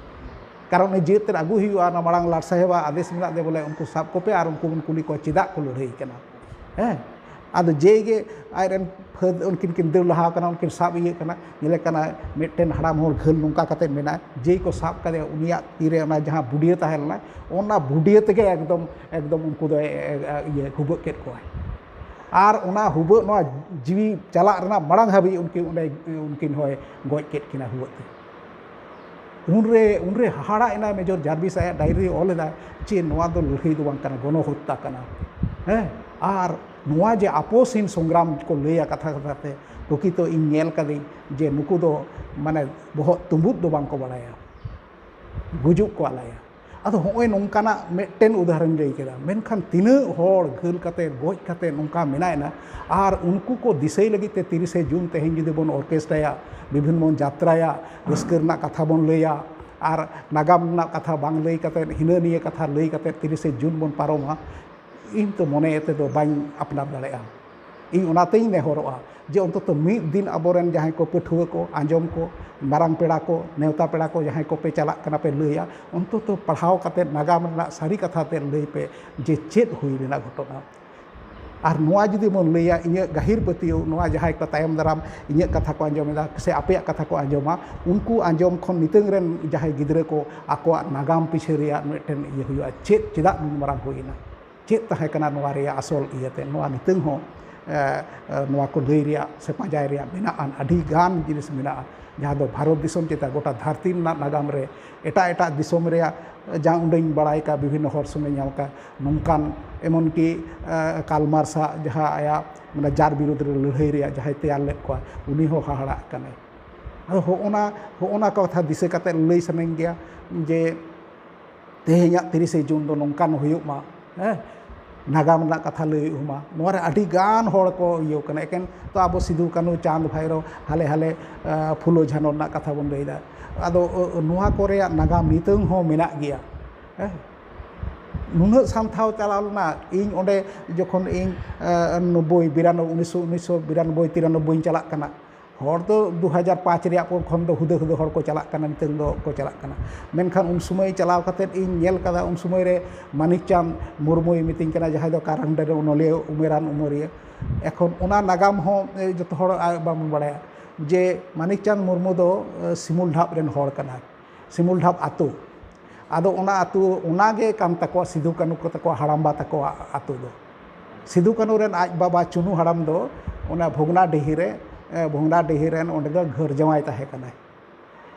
ᱠᱟᱨᱚᱱ ᱩᱱᱤ ᱡᱤᱣᱮᱫ ᱛᱮ ᱟᱹᱜᱩᱭ ᱦᱩᱭᱩᱜᱼᱟ, ᱚᱱᱟ ᱢᱟᱲᱟᱝ ᱞᱟᱴ ᱥᱟᱦᱮᱵᱟᱜ ᱟᱫᱮᱥ ᱢᱮᱱᱟᱜ ᱫᱮ ᱵᱚᱞᱮ ᱩᱱᱠᱩ ᱥᱟᱵ ᱠᱚᱯᱮ ᱟᱨ ᱩᱱᱠᱩ ᱵᱚᱱ ᱠᱩᱞᱤ ᱠᱚᱣᱟ ᱪᱮᱫᱟᱜ ᱠᱚ ᱞᱟᱹᱲᱦᱟᱹᱭ ᱠᱟᱱᱟ᱾" ᱦᱮᱸ, ᱟᱫᱚ ᱡᱮᱭ ᱜᱮ ᱟᱡᱨᱮᱱ ᱯᱷᱟᱹᱫ ᱩᱱᱠᱤᱱ ᱠᱤᱱ ᱫᱟᱹᱲ ᱞᱟᱦᱟ ᱠᱟᱱᱟ, ᱩᱱᱠᱤᱱ ᱥᱟᱵ ᱤᱭᱟᱹᱜ ᱠᱟᱱᱟ, ᱧᱮᱞᱮ ᱠᱟᱱᱟ ᱢᱤᱫᱴᱮᱱ ᱦᱟᱲᱟᱢ ᱦᱚᱲ ᱜᱷᱟᱹᱞ ᱱᱚᱝᱠᱟ ᱠᱟᱛᱮ ᱢᱮᱱᱟᱭ, ᱡᱮᱭ ᱠᱚ ᱥᱟᱵ ᱠᱟᱫᱮᱭᱟ ᱩᱱᱤᱭᱟᱜ ᱛᱤᱨᱮ ᱚᱱᱟ ᱡᱟᱦᱟᱸ ᱵᱩᱰᱭᱟᱹ ᱛᱟᱦᱮᱸ ᱞᱮᱱᱟ, ᱚᱱᱟ ᱵᱩᱰᱭᱟᱹ ᱛᱮᱜᱮ ᱮᱠᱫᱚᱢ, ᱮᱠᱫᱚᱢ ᱩᱱᱠᱩ ᱫᱚᱭ, ᱮ, ᱮ, ᱤᱭᱟᱹ ᱦᱩᱵᱟᱹᱜ ᱠᱮᱫ ᱠᱚᱣᱟᱭ᱾ ᱟᱨ ᱚᱱᱟ ᱦᱩᱵᱟᱹᱜ ᱱᱚᱣᱟ ᱡᱤᱣᱤ ᱪᱟᱞᱟᱜ ᱨᱮᱱᱟᱜ ᱢᱟᱲᱟᱝ ᱦᱟᱹᱵᱤᱡ ᱩᱱᱠᱤᱱ ᱚᱸᱰᱮ, ᱩᱱᱠᱤᱱ ᱦᱚᱸᱭ ᱜᱚᱡ ᱠᱮᱫ ᱠᱤᱱᱟ ᱦᱩᱵᱟᱹᱜ ᱛᱮ᱾ ᱩᱱᱨᱮ, ᱩᱱᱨᱮ ᱦᱟᱦᱟᱲᱟᱜ ᱮᱱᱟᱭ ᱢᱮᱡᱚᱨ ᱡᱟᱨᱵᱤᱥ, ᱟᱭᱟᱜ ᱰᱟᱭᱨᱤ ᱨᱮ ᱚᱞ ᱮᱫᱟᱭ ᱡᱮ ᱱᱚᱣᱟ ᱫᱚ ᱞᱟᱹᱲᱦᱟᱹᱭ ᱫᱚ ᱵᱟᱝ ᱠᱟᱱᱟ, ᱜᱚᱱᱚ ᱦᱚᱛᱛᱟ ᱠᱟᱱᱟ᱾ ᱦᱮᱸ, ᱟᱨ ᱱᱚᱣᱟ ᱡᱮ ᱟᱯᱚᱥᱦᱤᱱ ᱥᱚᱝᱜᱨᱟᱢ ᱠᱚ ᱞᱟᱹᱭᱟ ᱠᱟᱛᱷᱟ ᱠᱟᱛᱷᱟ ᱛᱮ, ᱯᱨᱚᱠᱤᱛᱚ ᱤᱧ ᱧᱮᱞ ᱠᱟᱫᱟᱹᱧ ᱡᱮ ᱱᱩᱠᱩ ᱫᱚ ᱢᱟᱱᱮ ᱵᱚᱦᱚᱜ ᱛᱩᱸᱵᱩᱫ ᱫᱚ ᱵᱟᱝ ᱠᱚ ᱵᱟᱲᱟᱭᱟ, ᱜᱩᱡᱩᱜ ᱠᱚ ᱟᱞᱟᱭᱟ᱾ ᱟᱫᱚ ᱦᱚᱸᱜᱼᱚᱭ ᱱᱚᱝᱠᱟᱱᱟᱜ ᱢᱤᱫᱴᱮᱱ ᱩᱫᱟᱦᱚᱨᱚᱱ ᱞᱟᱹᱭ ᱠᱮᱫᱟ, ᱢᱮᱱᱠᱷᱟᱱ ᱛᱤᱱᱟᱹᱜ ᱦᱚᱲ ᱜᱷᱟᱹᱞ ᱠᱟᱛᱮ, ᱜᱚᱡ ᱠᱟᱛᱮ ᱱᱚᱝᱠᱟ ᱢᱮᱱᱟᱜ ᱮᱱᱟ, ᱟᱨ ᱩᱱᱠᱩ ᱠᱚ ᱫᱤᱥᱟᱹᱭ ᱞᱟᱹᱜᱤᱫ ᱛᱮ ᱛᱤᱨᱤᱥᱮ ᱡᱩᱱ ᱛᱮᱦᱮᱧ ᱡᱩᱫᱤ ᱵᱚᱱ ᱚᱨᱠᱮᱥᱴᱨᱟᱭᱟ, ᱵᱤᱵᱷᱤᱱ ᱵᱚᱱ ᱡᱟᱛᱨᱟᱭᱟ, ᱨᱟᱹᱥᱠᱟᱹ ᱨᱮᱱᱟᱜ ᱠᱟᱛᱷᱟ ᱵᱚᱱ ᱞᱟᱹᱭᱟ, ᱟᱨ ᱱᱟᱜᱟᱢ ᱨᱮᱱᱟᱜ ᱠᱟᱛᱷᱟ ᱵᱟᱝ ᱞᱟᱹᱭ ᱠᱟᱛᱮ, ᱦᱤᱱᱟᱹ ᱱᱤᱭᱟᱹ ᱠᱟᱛᱷᱟ ᱞᱟᱹᱭ ᱠᱟᱛᱮ ᱛᱤᱨᱤᱥᱮ ᱡᱩᱱ ᱵᱚᱱ ᱯᱟᱨᱚᱢᱟ, ᱤᱧ ᱛᱚ ᱢᱚᱱᱮ ᱛᱮᱫᱚ ᱵᱟᱹᱧ ᱟᱯᱱᱟᱨ ᱫᱟᱲᱮᱭᱟᱜᱼᱟ᱾ ᱤᱧ ᱚᱱᱟᱛᱮᱧ ᱱᱮᱦᱚᱨᱚᱜᱼᱟ ᱡᱮ ᱚᱱᱛᱚᱛᱚ ᱢᱤᱫ ᱫᱤᱱ ᱟᱵᱚᱨᱮᱱ ᱡᱟᱦᱟᱸᱭ ᱠᱚ ᱯᱟᱹᱴᱷᱩᱣᱟᱹ ᱠᱚ, ᱟᱸᱡᱚᱢ ᱠᱚ, ᱢᱟᱨᱟᱝ ᱯᱮᱲᱟ ᱠᱚ, ᱱᱮᱣᱛᱟ ᱯᱮᱲᱟ ᱠᱚ ᱡᱟᱦᱟᱸᱭ ᱠᱚᱯᱮ ᱪᱟᱞᱟᱜ ᱠᱟᱱᱟ ᱯᱮ ᱞᱟᱹᱭᱟ, ᱚᱱᱛᱚᱛᱚ ᱯᱟᱲᱦᱟᱣ ᱠᱟᱛᱮ ᱱᱟᱜᱟᱢ ᱨᱮᱱᱟᱜ ᱥᱟᱹᱨᱤ ᱠᱟᱛᱷᱟ ᱛᱮ ᱞᱟᱹᱭ ᱯᱮ ᱡᱮ ᱪᱮᱫ ᱦᱩᱭ ᱞᱮᱱᱟ ᱜᱷᱚᱴᱚᱱᱟ᱾ ᱟᱨ ᱱᱚᱣᱟ ᱡᱩᱫᱤ ᱵᱚᱱ ᱞᱟᱹᱭᱟ, ᱤᱧᱟᱹᱜ ᱜᱟᱹᱦᱤᱨ ᱯᱟᱹᱛᱭᱟᱹᱣ, ᱱᱚᱣᱟ ᱡᱟᱦᱟᱸᱭ ᱠᱚ ᱛᱟᱭᱚᱢ ᱫᱟᱨᱟᱢ ᱤᱧᱟᱹᱜ ᱠᱟᱛᱷᱟ ᱠᱚ ᱟᱸᱡᱚᱢ ᱮᱫᱟ ᱥᱮ ᱟᱯᱮᱭᱟᱜ ᱠᱟᱛᱷᱟ ᱠᱚ ᱟᱸᱡᱚᱢᱟ, ᱩᱱᱠᱩ ᱟᱸᱡᱚᱢ ᱠᱷᱚᱱ ᱱᱤᱛᱚᱝ ᱨᱮᱱ ᱡᱟᱦᱟᱸᱭ ᱜᱤᱫᱽᱨᱟᱹ ᱠᱚ ᱟᱠᱚᱣᱟᱜ ᱱᱟᱜᱟᱢ ᱯᱤᱪᱷᱟᱹ ᱨᱮᱭᱟᱜ ᱢᱤᱫᱴᱮᱱ ᱤᱭᱟᱹ ᱦᱩᱭᱩᱜᱼᱟ, ᱪᱮᱫ, ᱪᱮᱫᱟᱜ ᱱᱩᱱ ᱢᱟᱨᱟᱝ ᱦᱩᱭᱮᱱᱟ, ᱪᱮᱫ ᱛᱟᱦᱮᱸ ᱠᱟᱱᱟ ᱱᱚᱣᱟ ᱨᱮᱭᱟᱜ ᱟᱥᱚᱞ ᱤᱭᱟᱹᱛᱮ, ᱱᱚᱣᱟ ᱱᱤᱛᱚᱝ ᱦᱚᱸ, ᱮ, ᱮ, ᱱᱚᱣᱟ ᱠᱚ ᱞᱟᱹᱭ ᱨᱮᱭᱟᱜ ᱥᱮ ᱯᱟᱸᱡᱟᱭ ᱨᱮᱭᱟᱜ ᱢᱮᱱᱟᱜᱼᱟ, ᱟᱹᱰᱤ ᱜᱟᱱ ᱡᱤᱱᱤᱥ ᱢᱮᱱᱟᱜᱼᱟ, ᱡᱟᱦᱟᱸ ᱫᱚ ᱵᱷᱟᱨᱚᱛ ᱫᱤᱥᱚᱢ ᱪᱮᱛᱟᱱ ᱜᱚᱴᱟ ᱫᱷᱟᱹᱨᱛᱤ ᱨᱮᱱᱟᱜ ᱱᱟᱜᱟᱢ ᱨᱮ ᱮᱴᱟᱜ ᱮᱴᱟᱜ ᱫᱤᱥᱚᱢ ᱨᱮᱭᱟᱜ ᱡᱟ ᱩᱰᱟᱹᱧ ᱵᱟᱲᱟᱭ ᱠᱟᱜ, ᱵᱤᱵᱷᱤᱱᱱᱚ ᱦᱚᱲ ᱥᱚᱸᱜᱮ ᱧᱟᱢ ᱠᱟᱜ, ᱱᱚᱝᱠᱟᱱ ᱮᱢᱚᱱ ᱠᱤ, ᱮ, ᱠᱟᱨᱞ ᱢᱟᱨᱠᱥ ᱟᱜ ᱡᱟᱦᱟᱸ ᱟᱭᱟᱜ, ᱢᱟᱱᱮ, ᱡᱟᱨ ᱵᱤᱨᱩᱫᱽ ᱨᱮ ᱞᱟᱹᱲᱦᱟᱹᱭ ᱨᱮᱭᱟᱜ ᱡᱟᱦᱟᱸᱭ ᱛᱮᱭᱟᱨ ᱞᱮᱫ ᱠᱚᱣᱟ, ᱩᱱᱤ ᱦᱚᱸ ᱦᱟᱦᱟᱲᱟᱜ ᱠᱟᱱᱟᱭ᱾ ᱟᱫᱚ ᱦᱚᱸᱜᱼᱚᱱᱟ, ᱦᱚᱸᱜᱼᱚᱱᱟ ᱠᱟᱛᱷᱟ ᱫᱤᱥᱟᱹ ᱠᱟᱛᱮ ᱞᱟᱹᱭ ᱥᱟᱱᱟᱧ ᱜᱮᱭᱟ ᱡᱮ ᱛᱮᱦᱮᱧᱟᱜ ᱛᱤᱨᱤᱥᱮ ᱡᱩᱱ ᱫᱚ ᱱᱚᱝᱠᱟᱱ ᱦᱩᱭᱩᱜ ᱢᱟ, ᱦᱮᱸ, ᱱᱟᱜᱟᱢ ᱨᱮᱱᱟᱜ ᱠᱟᱛᱷᱟ ᱞᱟᱹᱭ ᱦᱩᱭᱩᱜ ᱢᱟ᱾ ᱱᱚᱣᱟ ᱨᱮ ᱟᱹᱰᱤ ᱜᱟᱱ ᱦᱚᱲ ᱠᱚ ᱤᱭᱟᱹᱣ ᱠᱟᱱᱟ, ᱮᱠᱮᱱ ᱛᱚ ᱟᱵᱚ ᱥᱤᱫᱩ, ᱠᱟᱹᱱᱦᱩ, ᱪᱟᱸᱫᱽ, ᱵᱷᱟᱭᱨᱳ, ᱦᱟᱞᱮ ᱦᱟᱞᱮ, ᱮ, ᱯᱷᱩᱞᱳ ᱡᱷᱟᱱᱳ ᱨᱮᱱᱟᱜ ᱠᱟᱛᱷᱟ ᱵᱚᱱ ᱞᱟᱹᱭᱫᱟ᱾ ᱟᱫᱚ, ᱚ, ᱱᱚᱣᱟ ᱠᱚ ᱨᱮᱭᱟᱜ ᱱᱟᱜᱟᱢ ᱱᱤᱛᱚᱝ ᱦᱚᱸ ᱢᱮᱱᱟᱜ ᱜᱮᱭᱟ, ᱦᱮᱸ᱾ ᱱᱩᱱᱟᱹᱜ ᱥᱟᱱᱛᱷᱟᱣ ᱪᱟᱞᱟᱣ ᱞᱮᱱᱟ᱾ ᱤᱧ ᱚᱸᱰᱮ ᱡᱚᱠᱷᱚᱱ ᱤᱧ, ᱮ, ᱱᱚᱵᱵᱳᱭ, ᱵᱤᱨᱟᱱᱚᱵᱵᱳᱭ, ᱩᱱᱤᱥᱥᱚ, ᱩᱱᱤᱥᱥᱚ ᱵᱤᱨᱟᱱᱚᱵᱵᱳᱭ, ᱛᱤᱨᱟᱱᱚᱵᱵᱳᱭ ᱤᱧ ᱪᱟᱞᱟᱜ ᱠᱟᱱᱟ, ᱦᱚᱲ ᱫᱚ ᱫᱩ ᱦᱟᱡᱟᱨ ᱯᱟᱸᱪ ᱨᱮᱭᱟᱜ ᱯᱚᱨ ᱠᱷᱚᱱ ᱫᱚ ᱦᱩᱫᱟᱹ ᱦᱩᱫᱟᱹ ᱦᱚᱲ ᱠᱚ ᱪᱟᱞᱟᱜ ᱠᱟᱱᱟ, ᱱᱤᱛᱚᱝ ᱫᱚ ᱠᱚ ᱪᱟᱞᱟᱜ ᱠᱟᱱᱟ᱾ ᱢᱮᱱᱠᱷᱟᱱ ᱩᱱ ᱥᱚᱢᱚᱭ ᱪᱟᱞᱟᱣ ᱠᱟᱛᱮᱫ ᱤᱧ ᱧᱮᱞ ᱠᱟᱫᱟ, ᱩᱱ ᱥᱚᱢᱚᱭ ᱨᱮ ᱢᱟᱱᱤᱠ ᱪᱟᱸᱫᱽ ᱢᱩᱨᱢᱩᱭ ᱢᱤᱛᱟᱹᱧ ᱠᱟᱱᱟ, ᱡᱟᱦᱟᱸᱭ ᱫᱚ ᱠᱟᱨᱟᱱ ᱰᱟᱹᱨ ᱚᱱᱚᱞᱤᱭᱟᱹ, ᱩᱢᱮᱨᱟᱱ ᱩᱢᱟᱹᱨᱤᱭᱟᱹ᱾ ᱮᱠᱷᱚᱱ ᱚᱱᱟ ᱱᱟᱜᱟᱢ ᱦᱚᱸ, ᱮ, ᱡᱚᱛᱚ ᱦᱚᱲ, ᱟ, ᱵᱟᱵᱚᱱ ᱵᱟᱲᱟᱭᱟ ᱡᱮ ᱢᱟᱱᱤᱠ ᱪᱟᱸᱫᱽ ᱢᱩᱨᱢᱩ ᱫᱚ, ᱮ, ᱥᱤᱢᱩᱞ ᱰᱷᱟᱵ ᱨᱮᱱ ᱦᱚᱲ ᱠᱟᱱᱟᱭ, ᱥᱤᱢᱩᱞ ᱰᱷᱟᱵ ᱟᱛᱳ᱾ ᱟᱫᱚ ᱚᱱᱟ ᱟᱛᱳ, ᱚᱱᱟ ᱜᱮ ᱠᱟᱱ ᱛᱟᱠᱚᱣᱟ ᱥᱤᱫᱩ ᱠᱟᱹᱱᱦᱩ ᱠᱚ ᱛᱟᱠᱚᱣᱟ ᱦᱟᱲᱟᱢᱵᱟ ᱛᱟᱠᱚᱣᱟ ᱟᱛᱳ ᱫᱚ᱾ ᱥᱤᱫᱩ ᱠᱟᱹᱱᱦᱩ ᱨᱮᱱ ᱟᱡ ᱵᱟᱵᱟ ᱪᱩᱱᱩ ᱦᱟᱲᱟᱢ ᱫᱚ ᱚᱱᱟ ᱵᱷᱚᱜᱽᱱᱟᱰᱤᱦᱤ ᱨᱮ, ᱮ, ᱵᱷᱚᱜᱽᱱᱟᱰᱤᱦᱤ ᱨᱮᱱ ᱚᱸᱰᱮ ᱫᱚ ᱜᱷᱟᱹᱨ ᱡᱟᱶᱟᱭ ᱛᱟᱦᱮᱸ ᱠᱟᱱᱟᱭ᱾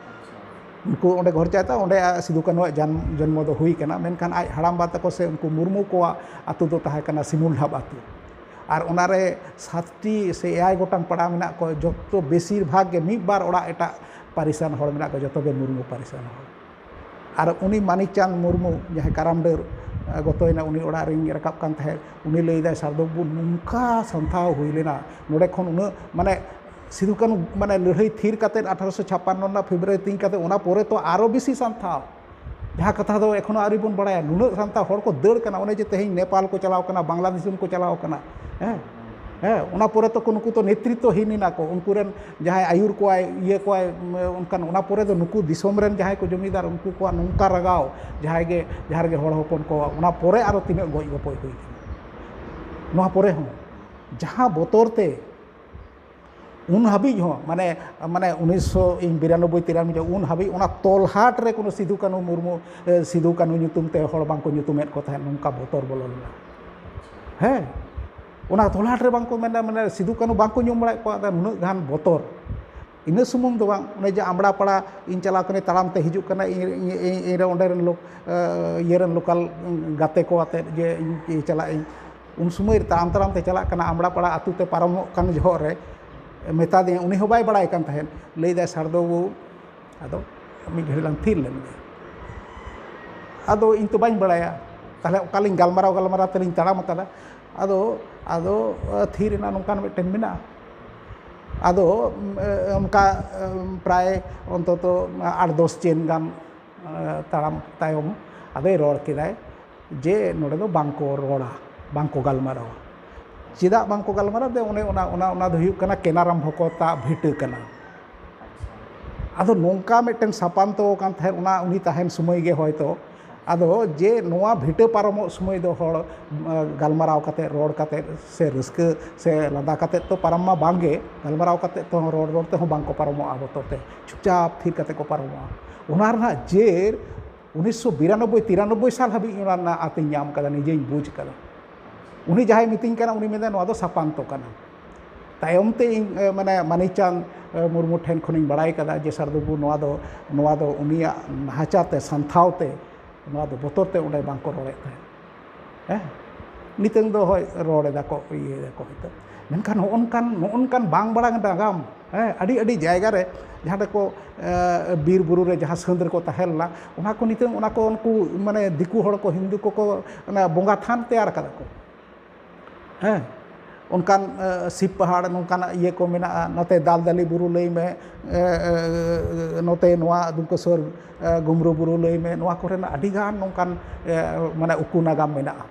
ᱩᱱᱠᱩ ᱚᱸᱰᱮ ᱜᱷᱚᱨ ᱪᱟᱭᱛᱟ, ᱚᱸᱰᱮ ᱥᱤᱫᱩ ᱠᱟᱹᱱᱦᱩᱣᱟᱜ ᱡᱟᱱ-, ᱡᱚᱱᱢᱚ ᱫᱚ ᱦᱩᱭ ᱠᱟᱱᱟ, ᱢᱮᱱᱠᱷᱟᱱ ᱟᱡ ᱦᱟᱲᱟᱢᱵᱟ ᱛᱟᱠᱚ ᱥᱮ ᱩᱱᱠᱩ ᱢᱩᱨᱢᱩ ᱠᱚᱣᱟᱜ ᱟᱛᱳ ᱫᱚ ᱛᱟᱦᱮᱸ ᱠᱟᱱᱟ ᱥᱤᱢᱩᱞ ᱰᱷᱟᱵ ᱟᱛᱳ᱾ ᱟᱨ ᱚᱱᱟᱨᱮ ᱥᱟᱛᱴᱤ ᱥᱮ ᱮᱭᱟᱭ ᱜᱚᱴᱟᱝ ᱯᱟᱲᱟ ᱢᱮᱱᱟᱜ ᱠᱚᱣᱟ, ᱡᱚᱛᱚ ᱵᱮᱥᱤᱨ ᱵᱷᱟᱜᱽ ᱜᱮ ᱢᱤᱫ ᱵᱟᱨ ᱚᱲᱟᱜ ᱮᱴᱟᱜ ᱯᱟᱹᱨᱤᱥᱟᱱ ᱦᱚᱲ ᱢᱮᱱᱟᱜ ᱠᱚᱣᱟ, ᱡᱚᱛᱚ ᱜᱮ ᱢᱩᱨᱢᱩ ᱯᱟᱹᱨᱤᱥᱟᱱ ᱦᱚᱲ᱾ ᱟᱨ ᱩᱱᱤ ᱢᱟᱱᱤᱠ ᱪᱟᱸᱫᱽ ᱢᱩᱨᱢᱩ, ᱡᱟᱦᱟᱸᱭ ᱠᱟᱨᱟᱢ ᱰᱟᱹᱨ, ᱮ, ᱜᱚᱛᱚᱭᱮᱱᱟ, ᱩᱱᱤ ᱚᱲᱟᱜ ᱨᱤᱧ ᱨᱟᱠᱟᱵ ᱠᱟᱱ ᱛᱟᱦᱮᱸᱫ, ᱩᱱᱤ ᱞᱟᱹᱭᱫᱟᱭ, "ᱥᱟᱨᱫᱚ ᱵᱟᱹᱵᱩ, ᱱᱚᱝᱠᱟ ᱥᱟᱱᱛᱷᱟᱣ ᱦᱩᱭ ᱞᱮᱱᱟ, ᱱᱚᱰᱮ ᱠᱷᱚᱱ ᱩᱱᱟᱹᱜ, ᱢᱟᱱᱮ, ᱥᱤᱫᱩ ᱠᱟᱹᱱᱦᱩ, ᱢᱟᱱᱮ, ᱞᱟᱹᱲᱦᱟᱹᱭ ᱛᱷᱤᱨ ᱠᱟᱛᱮᱫ, ᱟᱴᱷᱟᱨᱚᱥᱚ ᱪᱷᱟᱯᱟᱱᱱᱚ ᱨᱮᱱᱟᱜ ᱯᱷᱮᱵᱽᱨᱩᱣᱟᱨᱤ ᱛᱤᱧ ᱠᱟᱛᱮᱫ, ᱚᱱᱟ ᱯᱚᱨᱮ ᱛᱚ ᱟᱨᱚ ᱵᱮᱥᱤ ᱥᱟᱱᱛᱷᱟᱣ, ᱡᱟᱦᱟᱸ ᱠᱟᱛᱷᱟ ᱫᱚ ᱮᱠᱷᱚᱱᱳ ᱟᱹᱣᱨᱤ ᱵᱚᱱ ᱵᱟᱲᱟᱭᱟ, ᱱᱩᱱᱟᱹᱜ ᱥᱟᱱᱛᱟᱲ ᱦᱚᱲ ᱠᱚ ᱫᱟᱹᱲ ᱠᱟᱱᱟ, ᱚᱱᱮ ᱡᱮ ᱛᱮᱦᱮᱧ ᱱᱮᱯᱟᱞ ᱠᱚ ᱪᱟᱞᱟᱣ ᱠᱟᱱᱟ, ᱵᱟᱝᱞᱟᱫᱮᱥ ᱠᱚ ᱪᱟᱞᱟᱣ ᱠᱟᱱᱟ, ᱦᱮᱸ, ᱦᱮᱸ, ᱚᱱᱟ ᱯᱚᱨᱮ ᱛᱚ ᱠᱚ, ᱱᱩᱠᱩ ᱛᱚ ᱱᱮᱛᱨᱤᱛᱛᱚᱦᱤᱱ ᱮᱱᱟ ᱠᱚ, ᱩᱱᱠᱩ ᱨᱮᱱ ᱡᱟᱦᱟᱸᱭ ᱟᱹᱭᱩᱨ ᱠᱚᱣᱟᱭ, ᱤᱭᱟᱹ ᱠᱚᱣᱟᱭ, ᱚᱱᱠᱟᱱ, ᱚᱱᱟ ᱯᱚᱨᱮ ᱫᱚ ᱱᱩᱠᱩ ᱫᱤᱥᱚᱢ ᱨᱮᱱ ᱡᱟᱦᱟᱸᱭ ᱠᱚ ᱡᱚᱢᱤᱫᱟᱨ, ᱩᱱᱠᱩ ᱠᱚᱣᱟᱜ ᱱᱚᱝᱠᱟ ᱨᱟᱜᱟᱣ, ᱡᱟᱦᱟᱸᱭ ᱜᱮ, ᱡᱟᱦᱟᱸ ᱨᱮᱜᱮ ᱦᱚᱲ ᱦᱚᱯᱚᱱ ᱠᱚ, ᱚᱱᱟ ᱯᱚᱨᱮ ᱟᱨᱚ ᱛᱤᱱᱟᱹᱜ ᱜᱚᱡ ᱜᱚᱯᱚᱡ ᱦᱩᱭ ᱠᱟᱱᱟ᱾ ᱱᱚᱣᱟ ᱯᱚᱨᱮ ᱦᱚᱸ ᱡᱟᱦᱟᱸ ᱵᱚᱛᱚᱨ ᱛᱮ ᱩᱱ ᱦᱟᱹᱵᱤᱡ ᱦᱚᱸ, ᱢᱟᱱᱮ, ᱢᱟᱱᱮ ᱩᱱᱤᱥᱥᱚ ᱤᱧ ᱵᱤᱨᱟᱱᱚᱵᱵᱳᱭ ᱛᱤᱨᱟᱱᱚᱵᱵᱳᱭ ᱩᱱ ᱦᱟᱹᱵᱤᱡ ᱚᱱᱟ ᱛᱚᱞᱦᱟᱴ ᱨᱮ ᱠᱳᱱᱳ ᱥᱤᱫᱩ ᱠᱟᱹᱱᱦᱩ ᱢᱩᱨᱢᱩ, ᱮ, ᱥᱤᱫᱩ ᱠᱟᱹᱱᱦᱩ ᱧᱩᱛᱩᱢ ᱛᱮ ᱦᱚᱲ ᱵᱟᱝᱠᱚ ᱧᱩᱛᱩᱢᱮᱫ ᱠᱚ ᱛᱟᱦᱮᱸᱫ, ᱱᱚᱝᱠᱟ ᱵᱚᱛᱚᱨ ᱵᱚᱞᱚ ᱞᱮᱱᱟ᱾ ᱦᱮᱸ, ᱚᱱᱟ ᱛᱚᱞᱦᱟᱴ ᱨᱮ ᱵᱟᱝᱠᱚ ᱢᱮᱱᱟ, ᱢᱟᱱᱮ ᱥᱤᱫᱩ ᱠᱟᱹᱱᱦᱩ ᱵᱟᱝᱠᱚ ᱧᱩᱢ ᱵᱟᱲᱟᱭᱮᱫ ᱠᱚᱣᱟ, ᱟᱫᱚ ᱱᱩᱱᱟᱹᱜ ᱜᱟᱱ ᱵᱚᱛᱚᱨ᱾ ᱤᱱᱟᱹ ᱥᱩᱢᱩᱝ ᱫᱚ ᱵᱟᱝ, ᱚᱱᱮ ᱡᱮ ᱟᱢᱲᱟ ᱯᱟᱲᱟ ᱤᱧ ᱪᱟᱞᱟᱣ ᱠᱟᱹᱱᱟᱹᱧ, ᱛᱟᱲᱟᱢ ᱛᱮ ᱦᱤᱡᱩᱜ ᱠᱟᱱᱟ, ᱤᱧ, ᱤᱧ, ᱤᱧ, ᱤᱧ ᱨᱮ ᱚᱸᱰᱮ ᱨᱮᱱ ᱞᱳᱠ, ᱮ, ᱤᱭᱟᱹ ᱨᱮᱱ ᱞᱳᱠᱟᱞ ᱜᱟᱛᱮ ᱠᱚ ᱟᱛᱮᱫ ᱡᱮ ᱤᱧ, ᱤᱧ ᱪᱟᱞᱟᱜ ᱟᱹᱧ, ᱩᱱ ᱥᱚᱢᱚᱭ ᱨᱮ ᱛᱟᱲᱟᱢ ᱛᱟᱲᱟᱢ ᱛᱮ ᱪᱟᱞᱟᱜ ᱠᱟᱱᱟ, ᱟᱢᱲᱟ ᱯᱟᱲᱟ ᱟᱹᱛᱩ ᱛᱮ ᱯᱟᱨᱚᱢᱚᱜ ᱠᱟᱱ ᱡᱚᱦᱚᱜ ᱨᱮ ᱢᱮᱛᱟ ᱫᱤᱧᱟ, ᱩᱱᱤ ᱦᱚᱸ ᱵᱟᱭ ᱵᱟᱲᱟᱭ ᱠᱟᱱ ᱛᱟᱦᱮᱸᱫ, ᱞᱟᱹᱭᱫᱟᱭ, "ᱥᱟᱨᱫᱚ ᱵᱟᱹᱵᱩ, ᱟᱫᱚ ᱢᱤᱫ ᱜᱷᱟᱹᱲᱤᱡ ᱞᱟᱝ ᱛᱷᱤᱨ ᱞᱮᱱ ᱜᱮ, ᱟᱫᱚ ᱤᱧ ᱛᱚ ᱵᱟᱹᱧ ᱵᱟᱲᱟᱭᱟ, ᱛᱟᱦᱚᱞᱮ ᱚᱠᱟᱞᱤᱧ ᱜᱟᱞᱢᱟᱨᱟᱣ ᱜᱟᱞᱢᱟᱨᱟᱣ ᱛᱮᱞᱤᱧ ᱛᱟᱲᱟᱢ ᱟᱠᱟᱫᱟ, ᱟᱫᱚ, ᱟᱫᱚ ᱛᱷᱤᱨ ᱨᱮᱱᱟᱜ ᱱᱚᱝᱠᱟᱱ ᱢᱤᱫᱴᱮᱱ ᱢᱮᱱᱟᱜᱼᱟ, ᱟᱫᱚ ᱚᱱᱠᱟ ᱯᱨᱟᱭ ᱚᱱᱛᱚᱛᱚ ᱟᱴ ᱫᱚᱥ ᱪᱮᱱ ᱜᱟᱱ ᱛᱟᱲᱟᱢ ᱛᱟᱭᱚᱢ ᱟᱫᱚᱭ ᱨᱚᱲ ᱠᱮᱫᱟᱭ ᱡᱮ ᱱᱚᱰᱮ ᱫᱚ ᱵᱟᱝᱠᱚ ᱨᱚᱲᱟ, ᱵᱟᱝᱠᱚ ᱜᱟᱞᱢᱟᱨᱟᱣᱟ᱾ ᱪᱮᱫᱟᱜ ᱵᱟᱝᱠᱚ ᱜᱟᱞᱢᱟᱨᱟᱣᱟ? ᱚᱱᱮ ᱚᱱᱟ, ᱚᱱᱟ, ᱚᱱᱟ ᱫᱚ ᱦᱩᱭᱩᱜ ᱠᱟᱱᱟ ᱠᱮᱱᱟᱨᱟᱢ ᱵᱷᱚᱠᱚᱛᱟᱜ ᱵᱷᱤᱴᱟᱹ ᱠᱟᱱᱟ᱾ ᱟᱫᱚ ᱱᱚᱝᱠᱟ ᱢᱤᱫᱴᱮᱱ ᱥᱟᱯᱟᱱᱛᱚ ᱟᱠᱟᱱ ᱛᱟᱦᱮᱸᱫ, ᱚᱱᱟ ᱩᱱᱤ ᱛᱟᱦᱮᱱ ᱥᱚᱢᱚᱭ ᱜᱮ ᱦᱚᱭᱛᱚ, ᱟᱫᱚ ᱡᱮ ᱱᱚᱣᱟ ᱵᱷᱤᱴᱟᱹ ᱯᱟᱨᱚᱢᱚᱜ ᱥᱚᱢᱚᱭ ᱫᱚ ᱦᱚᱲ, ᱮ, ᱜᱟᱞᱢᱟᱨᱟᱣ ᱠᱟᱛᱮ, ᱨᱚᱲ ᱠᱟᱛᱮ ᱥᱮ ᱨᱟᱹᱥᱠᱟᱹ ᱥᱮ ᱞᱟᱸᱫᱟ ᱠᱟᱛᱮ ᱛᱚ ᱯᱟᱨᱚᱢ ᱢᱟ ᱵᱟᱝᱜᱮ, ᱜᱟᱞᱢᱟᱨᱟᱣ ᱠᱟᱛᱮ ᱛᱚ ᱨᱚᱲ ᱨᱚᱲ ᱛᱮᱦᱚᱸ ᱵᱟᱝᱠᱚ ᱯᱟᱨᱚᱢᱚᱜᱼᱟ ᱵᱚᱛᱚᱨ ᱛᱮ, ᱪᱩᱯᱪᱟᱯ ᱛᱷᱤᱨ ᱠᱟᱛᱮ ᱠᱚ ᱯᱟᱨᱚᱢᱚᱜᱼᱟ᱾ ᱚᱱᱟ ᱨᱮᱱᱟᱜ ᱡᱮᱨ ᱩᱱᱤᱥᱥᱚ ᱵᱤᱨᱟᱱᱚᱵᱵᱳᱭ ᱛᱤᱨᱟᱱᱚᱵᱵᱳᱭ ᱥᱟᱞ ᱦᱟᱹᱵᱤᱡ ᱚᱱᱟ ᱨᱮᱱᱟᱜ ᱟᱸᱛᱤᱧ ᱧᱟᱢ ᱠᱟᱫᱟ, ᱱᱤᱡᱮᱧ ᱵᱩᱡᱽ ᱠᱟᱫᱟ᱾ ᱩᱱᱤ ᱡᱟᱦᱟᱸᱭ ᱢᱤᱛᱟᱹᱧ ᱠᱟᱱᱟ, ᱩᱱᱤ ᱢᱮᱱᱫᱟᱭ, "ᱱᱚᱣᱟ ᱫᱚ ᱥᱟᱯᱟᱱᱛᱚ ᱠᱟᱱᱟ᱾" ᱛᱟᱭᱚᱢ ᱛᱮ ᱤᱧ, ᱮ, ᱢᱟᱱᱮ, ᱢᱟᱱᱤᱠ ᱪᱟᱸᱫᱽ, ᱮ, ᱢᱩᱨᱢᱩ ᱴᱷᱮᱱ ᱠᱷᱚᱱᱤᱧ ᱵᱟᱲᱟᱭ ᱠᱟᱫᱟ ᱡᱮ ᱥᱟᱨ ᱵᱟᱹᱵᱩ, ᱱᱚᱣᱟ ᱫᱚ, ᱱᱚᱣᱟ ᱫᱚ ᱩᱱᱤᱭᱟᱜ ᱱᱟᱦᱟᱪᱟᱨ ᱛᱮ, ᱥᱟᱱᱛᱷᱟᱣ ᱛᱮ, ᱱᱚᱣᱟ ᱫᱚ ᱵᱚᱛᱚᱨ ᱛᱮ ᱚᱸᱰᱮ ᱵᱟᱝᱠᱚ ᱨᱚᱲᱮᱫ ᱛᱟᱦᱮᱸᱫ᱾ ᱦᱮᱸ, ᱱᱤᱛᱚᱝ ᱫᱚ ᱦᱳᱭ ᱨᱚᱲ ᱮᱫᱟ ᱠᱚ, ᱤᱭᱟᱹᱭ ᱫᱟᱠᱚ ᱦᱳᱭᱛᱳ, ᱢᱮᱱᱠᱷᱟᱱ ᱱᱚᱜᱼᱚ ᱱᱚᱝᱠᱟᱱ, ᱱᱚᱜᱼᱚ ᱱᱚᱝᱠᱟᱱ ᱵᱟᱝ ᱵᱟᱲᱟ ᱱᱟᱜᱟᱢ, ᱦᱮᱸ, ᱟᱹᱰᱤ, ᱟᱹᱰᱤ ᱡᱟᱭᱜᱟ ᱨᱮ ᱡᱟᱦᱟᱸ ᱨᱮᱠᱚ, ᱮ, ᱵᱤᱨ ᱵᱩᱨᱩ ᱨᱮ ᱡᱟᱦᱟᱸ ᱥᱟᱹᱸᱫ ᱨᱮᱠᱚ ᱛᱟᱦᱮᱸ ᱞᱮᱱᱟ, ᱚᱱᱟ ᱠᱚ ᱱᱤᱛᱚᱝ, ᱚᱱᱟ ᱠᱚ ᱩᱱᱠᱩ, ᱢᱟᱱᱮ, ᱫᱤᱠᱩ ᱦᱚᱲ ᱠᱚ, ᱦᱤᱱᱫᱩ ᱠᱚᱠᱚ ᱚᱱᱟ ᱵᱚᱸᱜᱟ ᱛᱷᱟᱱ ᱛᱮᱭᱟᱨ ᱠᱟᱫᱟ ᱠᱚ᱾ ᱦᱮᱸ, ᱚᱱᱠᱟᱱ, ᱮ, ᱥᱤᱵ ᱯᱟᱦᱟᱲ ᱱᱚᱝᱠᱟᱱᱟᱜ ᱤᱭᱟᱹ ᱠᱚ ᱢᱮᱱᱟᱜᱼᱟ, ᱱᱚᱛᱮ ᱫᱟᱞᱫᱟᱞᱤ ᱵᱩᱨᱩ ᱞᱟᱹᱭ ᱢᱮ, ᱮ, ᱮ, ᱱᱚᱛᱮ ᱱᱚᱣᱟ ᱫᱩᱢᱠᱟᱹᱥᱚᱨ, ᱮ, ᱜᱩᱢᱨᱩ ᱵᱩᱨᱩ ᱞᱟᱹᱭ ᱢᱮ, ᱱᱚᱣᱟ ᱠᱚᱨᱮᱱᱟᱜ ᱟᱹᱰᱤᱜᱟᱱ ᱱᱚᱝᱠᱟᱱ, ᱮ, ᱢᱟᱱᱮ, ᱩᱠᱩ ᱱᱟᱜᱟᱢ ᱢᱮᱱᱟᱜᱼᱟ᱾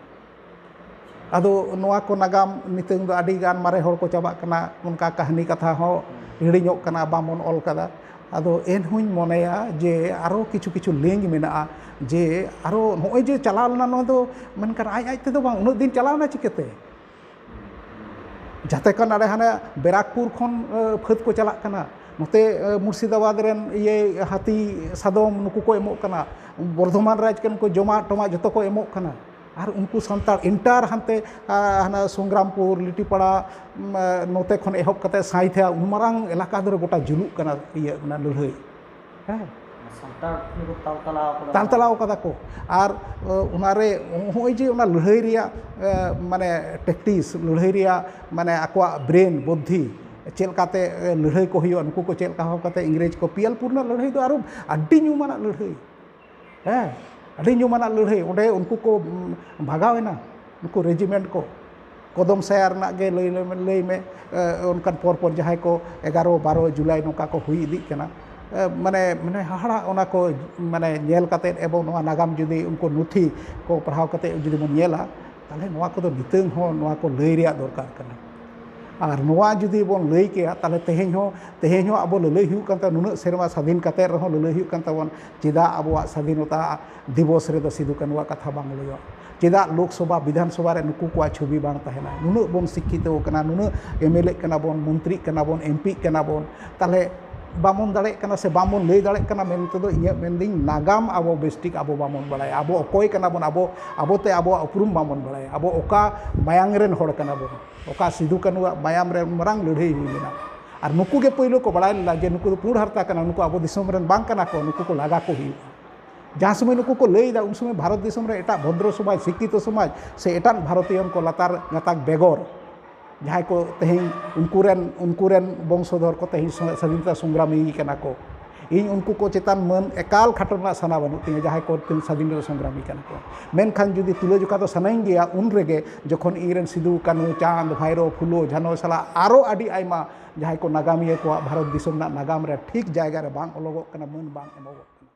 ᱟᱫᱚ ᱱᱚᱣᱟ ᱠᱚ ᱱᱟᱜᱟᱢ ᱱᱤᱛᱚᱝ ᱫᱚ ᱟᱹᱰᱤ ᱜᱟᱱ ᱢᱟᱨᱮ ᱦᱚᱲ ᱠᱚ ᱪᱟᱵᱟᱜ ᱠᱟᱱᱟ, ᱚᱱᱠᱟ ᱠᱟᱹᱦᱱᱤ ᱠᱟᱛᱷᱟ ᱦᱚᱸ ᱦᱤᱲᱤᱧᱚᱜ ᱠᱟᱱᱟ, ᱵᱟᱝᱵᱚᱱ ᱚᱞ ᱠᱟᱫᱟ᱾ ᱟᱫᱚ ᱮᱱᱦᱚᱸᱧ ᱢᱚᱱᱮᱭᱟ ᱡᱮ ᱟᱨᱚ ᱠᱤᱪᱷᱩ ᱠᱤᱪᱷᱩ ᱞᱤᱝᱠ ᱢᱮᱱᱟᱜᱼᱟ, ᱡᱮ ᱟᱨᱚ ᱱᱚᱜᱼᱚᱭ ᱡᱮ ᱪᱟᱞᱟᱣ ᱞᱮᱱᱟ, ᱱᱚᱣᱟ ᱫᱚ ᱢᱮᱱᱠᱷᱟᱱ ᱟᱡ ᱟᱡ ᱛᱮᱫᱚ ᱵᱟᱝ, ᱩᱱᱟᱹᱜ ᱫᱤᱱ ᱪᱟᱞᱟᱣ ᱮᱱᱟ ᱪᱤᱠᱟᱹᱛᱮ? ᱡᱟᱛᱮ ᱠᱷᱟᱱ ᱟᱞᱮ ᱦᱟᱱᱮ ᱵᱮᱨᱟᱠᱯᱩᱨ ᱠᱷᱚᱱ ᱯᱷᱟᱹᱫ ᱠᱚ ᱪᱟᱞᱟᱜ ᱠᱟᱱᱟ, ᱱᱚᱛᱮ ᱢᱩᱨᱥᱤᱫᱟᱵᱟᱫᱽ ᱨᱮᱱ ᱤᱭᱟᱹ ᱦᱟᱹᱛᱤ ᱥᱟᱫᱚᱢ ᱱᱩᱠᱩ ᱠᱚ ᱮᱢᱚᱜ ᱠᱟᱱᱟ, ᱵᱚᱨᱫᱷᱚᱢᱟᱱ ᱨᱟᱡᱽ ᱠᱷᱚᱱ ᱠᱚ ᱡᱚᱢᱟᱜ ᱴᱚᱢᱟᱜ ᱡᱚᱛᱚ ᱠᱚ ᱮᱢᱚᱜ ᱠᱟᱱᱟ᱾ ᱟᱨ ᱩᱱᱠᱩ ᱥᱟᱱᱛᱟᱲ ᱮᱱᱴᱟᱨ ᱦᱟᱱᱛᱮ ᱦᱟᱱᱟ ᱥᱚᱝᱜᱨᱟᱢᱯᱩᱨ, ᱞᱤᱴᱤᱯᱟᱲᱟ, ᱱᱚᱛᱮ ᱠᱷᱚᱱ ᱮᱦᱚᱵ ᱠᱟᱛᱮ ᱥᱟᱸᱭᱛᱷᱤᱭᱟ, ᱩᱱ ᱢᱟᱨᱟᱝ ᱮᱞᱟᱠᱟ ᱫᱷᱚᱨᱮ ᱜᱚᱴᱟ ᱡᱩᱞᱩᱜ ᱠᱟᱱᱟ ᱤᱭᱟᱹ ᱚᱱᱟ ᱞᱟᱹᱲᱦᱟᱹᱭ᱾ ᱦᱮᱸ, ᱥᱟᱱᱛᱟᱲ ᱱᱩᱠᱩ ᱛᱟᱞ ᱛᱟᱞᱟᱣ ᱠᱟᱫᱟ᱾ ᱛᱟᱞ ᱛᱟᱞᱟᱣ ᱠᱟᱫᱟ ᱠᱚ᱾ ᱟᱨ ᱚᱱᱟᱨᱮ ᱱᱚᱜᱼᱚᱭ ᱡᱮ ᱚᱱᱟ ᱞᱟᱹᱲᱦᱟᱹᱭ ᱨᱮᱭᱟᱜ ᱢᱟᱱᱮ ᱴᱮᱠᱴᱤᱥ, ᱞᱟᱹᱲᱦᱟᱹᱭ ᱨᱮᱭᱟᱜ ᱢᱟᱱᱮ ᱟᱠᱚᱣᱟᱜ ᱵᱨᱮᱱ ᱵᱩᱫᱽᱫᱷᱤ, ᱪᱮᱫ ᱞᱮᱠᱟᱛᱮ ᱞᱟᱹᱲᱦᱟᱹᱭ ᱠᱚ ᱦᱩᱭᱩᱜᱼᱟ, ᱱᱩᱠᱩ ᱠᱚ ᱪᱮᱫ ᱞᱮᱠᱟ ᱵᱷᱟᱵᱽ ᱠᱟᱛᱮ ᱤᱝᱨᱮᱡᱽ ᱠᱚ, ᱯᱤᱭᱟᱞᱯᱩᱨ ᱨᱮᱱᱟᱜ ᱞᱟᱹᱲᱦᱟᱹᱭ ᱫᱚ ᱟᱨᱚ ᱟᱹᱰᱤ ᱧᱩᱢᱟᱱᱟᱜ ᱞᱟᱹᱲᱦᱟᱹᱭ᱾ ᱦᱮᱸ, ᱟᱹᱰᱤ ᱧᱩᱢᱟᱱᱟᱜ ᱞᱟᱹᱲᱦᱟᱹᱭ᱾ ᱚᱸᱰᱮ ᱩᱱᱠᱩ ᱠᱚ ᱵᱷᱟᱜᱟᱣ ᱮᱱᱟ, ᱱᱩᱠᱩ ᱨᱮᱡᱤᱢᱮᱱᱴ ᱠᱚ᱾ ᱠᱚᱫᱚᱢ ᱥᱟᱭᱟ ᱨᱮᱱᱟᱜ ᱜᱮ ᱞᱟᱹᱭ ᱞᱟᱹᱭ ᱢᱮ, ᱚᱱᱠᱟᱱ ᱯᱚᱨ ᱯᱚᱨ ᱡᱟᱦᱟᱸᱭ ᱠᱚ ᱮᱜᱟᱨᱚ ᱵᱟᱨᱚ ᱡᱩᱞᱟᱭ ᱱᱚᱝᱠᱟ ᱠᱚ ᱦᱩᱭ ᱤᱫᱤᱜ ᱠᱟᱱᱟ᱾ ᱢᱟᱱᱮ ᱢᱟᱱᱮ ᱦᱟᱦᱟᱲᱟᱜ ᱚᱱᱟ ᱠᱚ ᱢᱟᱱᱮ ᱧᱮᱞ ᱠᱟᱛᱮᱫ, ᱮᱵᱚᱝ ᱱᱚᱣᱟ ᱱᱟᱜᱟᱢ ᱡᱩᱫᱤ ᱩᱱᱠᱩ ᱱᱩᱛᱷᱤ ᱠᱚ ᱯᱟᱲᱦᱟᱣ ᱠᱟᱛᱮᱫ ᱡᱩᱫᱤ ᱵᱚᱱ ᱧᱮᱞᱟ, ᱛᱟᱦᱚᱞᱮ ᱱᱚᱣᱟ ᱠᱚᱫᱚ ᱱᱤᱛᱟᱹᱝ ᱦᱚᱸ ᱱᱚᱣᱟ ᱠᱚ ᱞᱟᱹᱭ ᱨᱮᱭᱟᱜ ᱫᱚᱨᱠᱟᱨ ᱠᱟᱱᱟ᱾ ᱟᱨ ᱱᱚᱣᱟ ᱡᱩᱫᱤ ᱵᱚᱱ ᱞᱟᱹᱭ ᱠᱮᱭᱟ, ᱛᱟᱦᱚᱞᱮ ᱛᱮᱦᱮᱧ ᱦᱚᱸ ᱛᱮᱦᱮᱧ ᱦᱚᱸ ᱟᱵᱚ ᱞᱟᱹᱞᱟᱹᱭ ᱦᱩᱭᱩᱜ ᱠᱟᱱ ᱛᱟᱵᱚᱱᱟ, ᱱᱩᱱᱟᱹᱜ ᱥᱮᱨᱢᱟ ᱥᱟᱹᱫᱷᱤᱱ ᱠᱟᱛᱮᱫ ᱨᱮᱦᱚᱸ ᱞᱟᱹᱞᱟᱹᱭ ᱦᱩᱭᱩᱜ ᱠᱟᱱ ᱛᱟᱵᱚᱱ, ᱪᱮᱫᱟᱜ ᱟᱵᱚᱣᱟᱜ ᱥᱟᱹᱫᱷᱤᱱᱚᱛᱟ ᱫᱤᱵᱚᱥ ᱨᱮᱫᱚ ᱥᱤᱫᱩ ᱠᱟᱹᱱᱩᱣᱟᱜ ᱠᱟᱛᱷᱟ ᱵᱟᱝ ᱞᱟᱹᱭᱚᱜ? ᱪᱮᱫᱟᱜ ᱞᱳᱠᱥᱚᱵᱷᱟ, ᱵᱤᱫᱷᱟᱱ ᱥᱚᱵᱷᱟ ᱨᱮ ᱱᱩᱠᱩ ᱠᱚᱣᱟᱜ ᱪᱷᱚᱵᱤ ᱵᱟᱝ ᱛᱟᱦᱮᱱᱟ? ᱱᱩᱱᱟᱹᱜ ᱵᱚᱱ ᱥᱤᱠᱠᱷᱤᱛᱚ ᱠᱟᱱᱟ, ᱱᱩᱱᱟᱹᱜ ᱮᱢ ᱮᱞ ᱮ ᱠᱟᱱᱟ ᱵᱚᱱ, ᱢᱚᱱᱛᱨᱤᱜ ᱠᱟᱱᱟ ᱵᱚᱱ, ᱢᱚᱱᱛᱨᱤᱜ ᱠᱟᱱᱟ ᱵᱚᱱ, ᱛᱟᱦᱚᱞᱮ ᱵᱟᱵᱚᱱ ᱫᱟᱲᱮᱭᱟᱜ ᱠᱟᱱᱟ ᱥᱮ ᱵᱟᱵᱚᱱ ᱞᱟᱹᱭ ᱫᱟᱲᱮᱭᱟᱜ ᱠᱟᱱᱟ ᱢᱮᱱᱛᱮ ᱫᱚ ᱤᱧᱟᱹᱜ ᱢᱮᱱᱫᱟᱹᱧ, ᱱᱟᱜᱟᱢ ᱟᱵᱚ ᱵᱮᱥᱴᱷᱤᱠ ᱟᱵᱚ ᱵᱟᱵᱚᱱ ᱵᱟᱲᱟᱭᱟ᱾ ᱟᱵᱚ ᱚᱠᱚᱭ ᱠᱟᱱᱟ ᱵᱚᱱ, ᱟᱵᱚ ᱟᱵᱚᱛᱮ ᱟᱵᱚᱣᱟᱜ ᱩᱯᱨᱩᱢ ᱵᱟᱵᱚᱱ ᱵᱟᱲᱟᱭᱟ᱾ ᱟᱵᱚ ᱚᱠᱟ ᱢᱟᱭᱟᱝ ᱨᱮᱱ ᱦᱚᱲ ᱠᱟᱱᱟ ᱵᱚᱱ, ᱚᱠᱟ ᱥᱤᱫᱩ ᱠᱟᱹᱱᱩᱣᱟᱜ ᱢᱟᱭᱟᱢ ᱨᱮ ᱩᱱ ᱢᱟᱨᱟᱝ ᱞᱟᱹᱲᱦᱟᱹᱭ ᱦᱩᱭ ᱞᱮᱱᱟ᱾ ᱟᱨ ᱱᱩᱠᱩ ᱜᱮ ᱯᱳᱭᱞᱳ ᱠᱚ ᱵᱟᱲᱟᱭ ᱞᱮᱫᱟ ᱡᱮ ᱱᱩᱠᱩ ᱫᱚ ᱯᱩᱸᱰ ᱦᱟᱨᱛᱟ ᱠᱟᱱᱟ, ᱱᱩᱠᱩ ᱟᱵᱚ ᱫᱤᱥᱚᱢ ᱨᱮᱱ ᱵᱟᱝ ᱠᱟᱱᱟ ᱠᱚ, ᱱᱩᱠᱩ ᱠᱚ ᱞᱟᱜᱟ ᱠᱚ ᱦᱩᱭᱩᱜᱼᱟ᱾ ᱡᱟᱦᱟᱸ ᱥᱚᱢᱚᱭ ᱱᱩᱠᱩ ᱠᱚ ᱞᱟᱹᱭ ᱮᱫᱟ, ᱩᱱ ᱥᱚᱢᱚᱭ ᱵᱷᱟᱨᱚᱛ ᱫᱤᱥᱚᱢ ᱨᱮ ᱮᱴᱟᱜ ᱵᱷᱚᱫᱨᱚ ᱥᱚᱢᱟᱡᱽ, ᱥᱤᱠᱠᱷᱤᱛᱚ ᱥᱚᱢᱟᱡᱽ ᱥᱮ ᱮᱴᱟᱜ ᱵᱷᱟᱨᱚᱛᱤᱭᱚᱱ ᱠᱚ ᱞᱟᱛᱟᱨ ᱜᱟᱛᱟᱠ ᱵᱮᱜᱚᱨ, ᱡᱟᱦᱟᱸᱭ ᱠᱚ ᱛᱮᱦᱮᱧ ᱩᱱᱠᱩ ᱨᱮᱱ, ᱩᱱᱠᱩ ᱨᱮᱱ ᱵᱚᱝᱥᱚᱫᱷᱚᱨ ᱠᱚ ᱛᱮᱦᱮᱧ ᱥᱚ-, ᱥᱟᱫᱷᱤᱱᱚᱛᱟ ᱥᱚᱝᱜᱨᱟᱢᱤ ᱠᱟᱱᱟ ᱠᱚ, ᱤᱧ ᱩᱱᱠᱩ ᱠᱚ ᱪᱮᱛᱟᱱ ᱢᱟᱹᱱ ᱮᱠᱟᱞ ᱠᱷᱟᱴᱚ ᱨᱮᱱᱟᱜ ᱥᱟᱱᱟ ᱵᱟᱹᱱᱩᱜ ᱛᱤᱧᱟᱹ, ᱡᱟᱦᱟᱸᱭ ᱠᱚ ᱛᱮᱦᱮᱧ ᱥᱟᱫᱷᱤᱱᱚᱛᱟ ᱥᱚᱝᱜᱨᱟᱢᱤ ᱠᱟᱱᱟ ᱠᱚ᱾ ᱢᱮᱱᱠᱷᱟᱱ ᱡᱩᱫᱤ ᱛᱩᱞᱟᱹᱡᱚᱠᱷᱟ ᱫᱚ ᱥᱟᱱᱟᱧ ᱜᱮᱭᱟ, ᱩᱱ ᱨᱮᱜᱮ ᱡᱚᱠᱷᱚᱱ ᱤᱧ ᱨᱮᱱ ᱥᱤᱫᱩ, ᱠᱟᱹᱱᱦᱩ, ᱪᱟᱸᱫᱽ, ᱵᱷᱟᱭᱨᱳ, ᱯᱷᱩᱞᱳ, ᱡᱷᱟᱱᱳ ᱥᱟᱞᱟᱜ ᱟᱨᱚ ᱟᱹᱰᱤ ᱟᱭᱢᱟ ᱡᱟᱦᱟᱸᱭ ᱠᱚ ᱱᱟᱜᱟᱢᱤᱭᱟᱹ ᱠᱚᱣᱟᱜ ᱵᱷᱟᱨᱚᱛ ᱫᱤᱥᱚᱢ ᱨᱮᱱᱟᱜ ᱱᱟᱜᱟᱢ ᱨᱮ ᱴᱷᱤᱠ ᱡᱟᱭᱜᱟ ᱨᱮ ᱵᱟᱝ ᱚᱞᱚᱜᱚᱜ ᱠᱟᱱᱟ, ᱢᱟᱹᱱ ᱵᱟᱝ ᱮᱢᱚᱜᱚᱜ ᱠᱟᱱᱟ᱾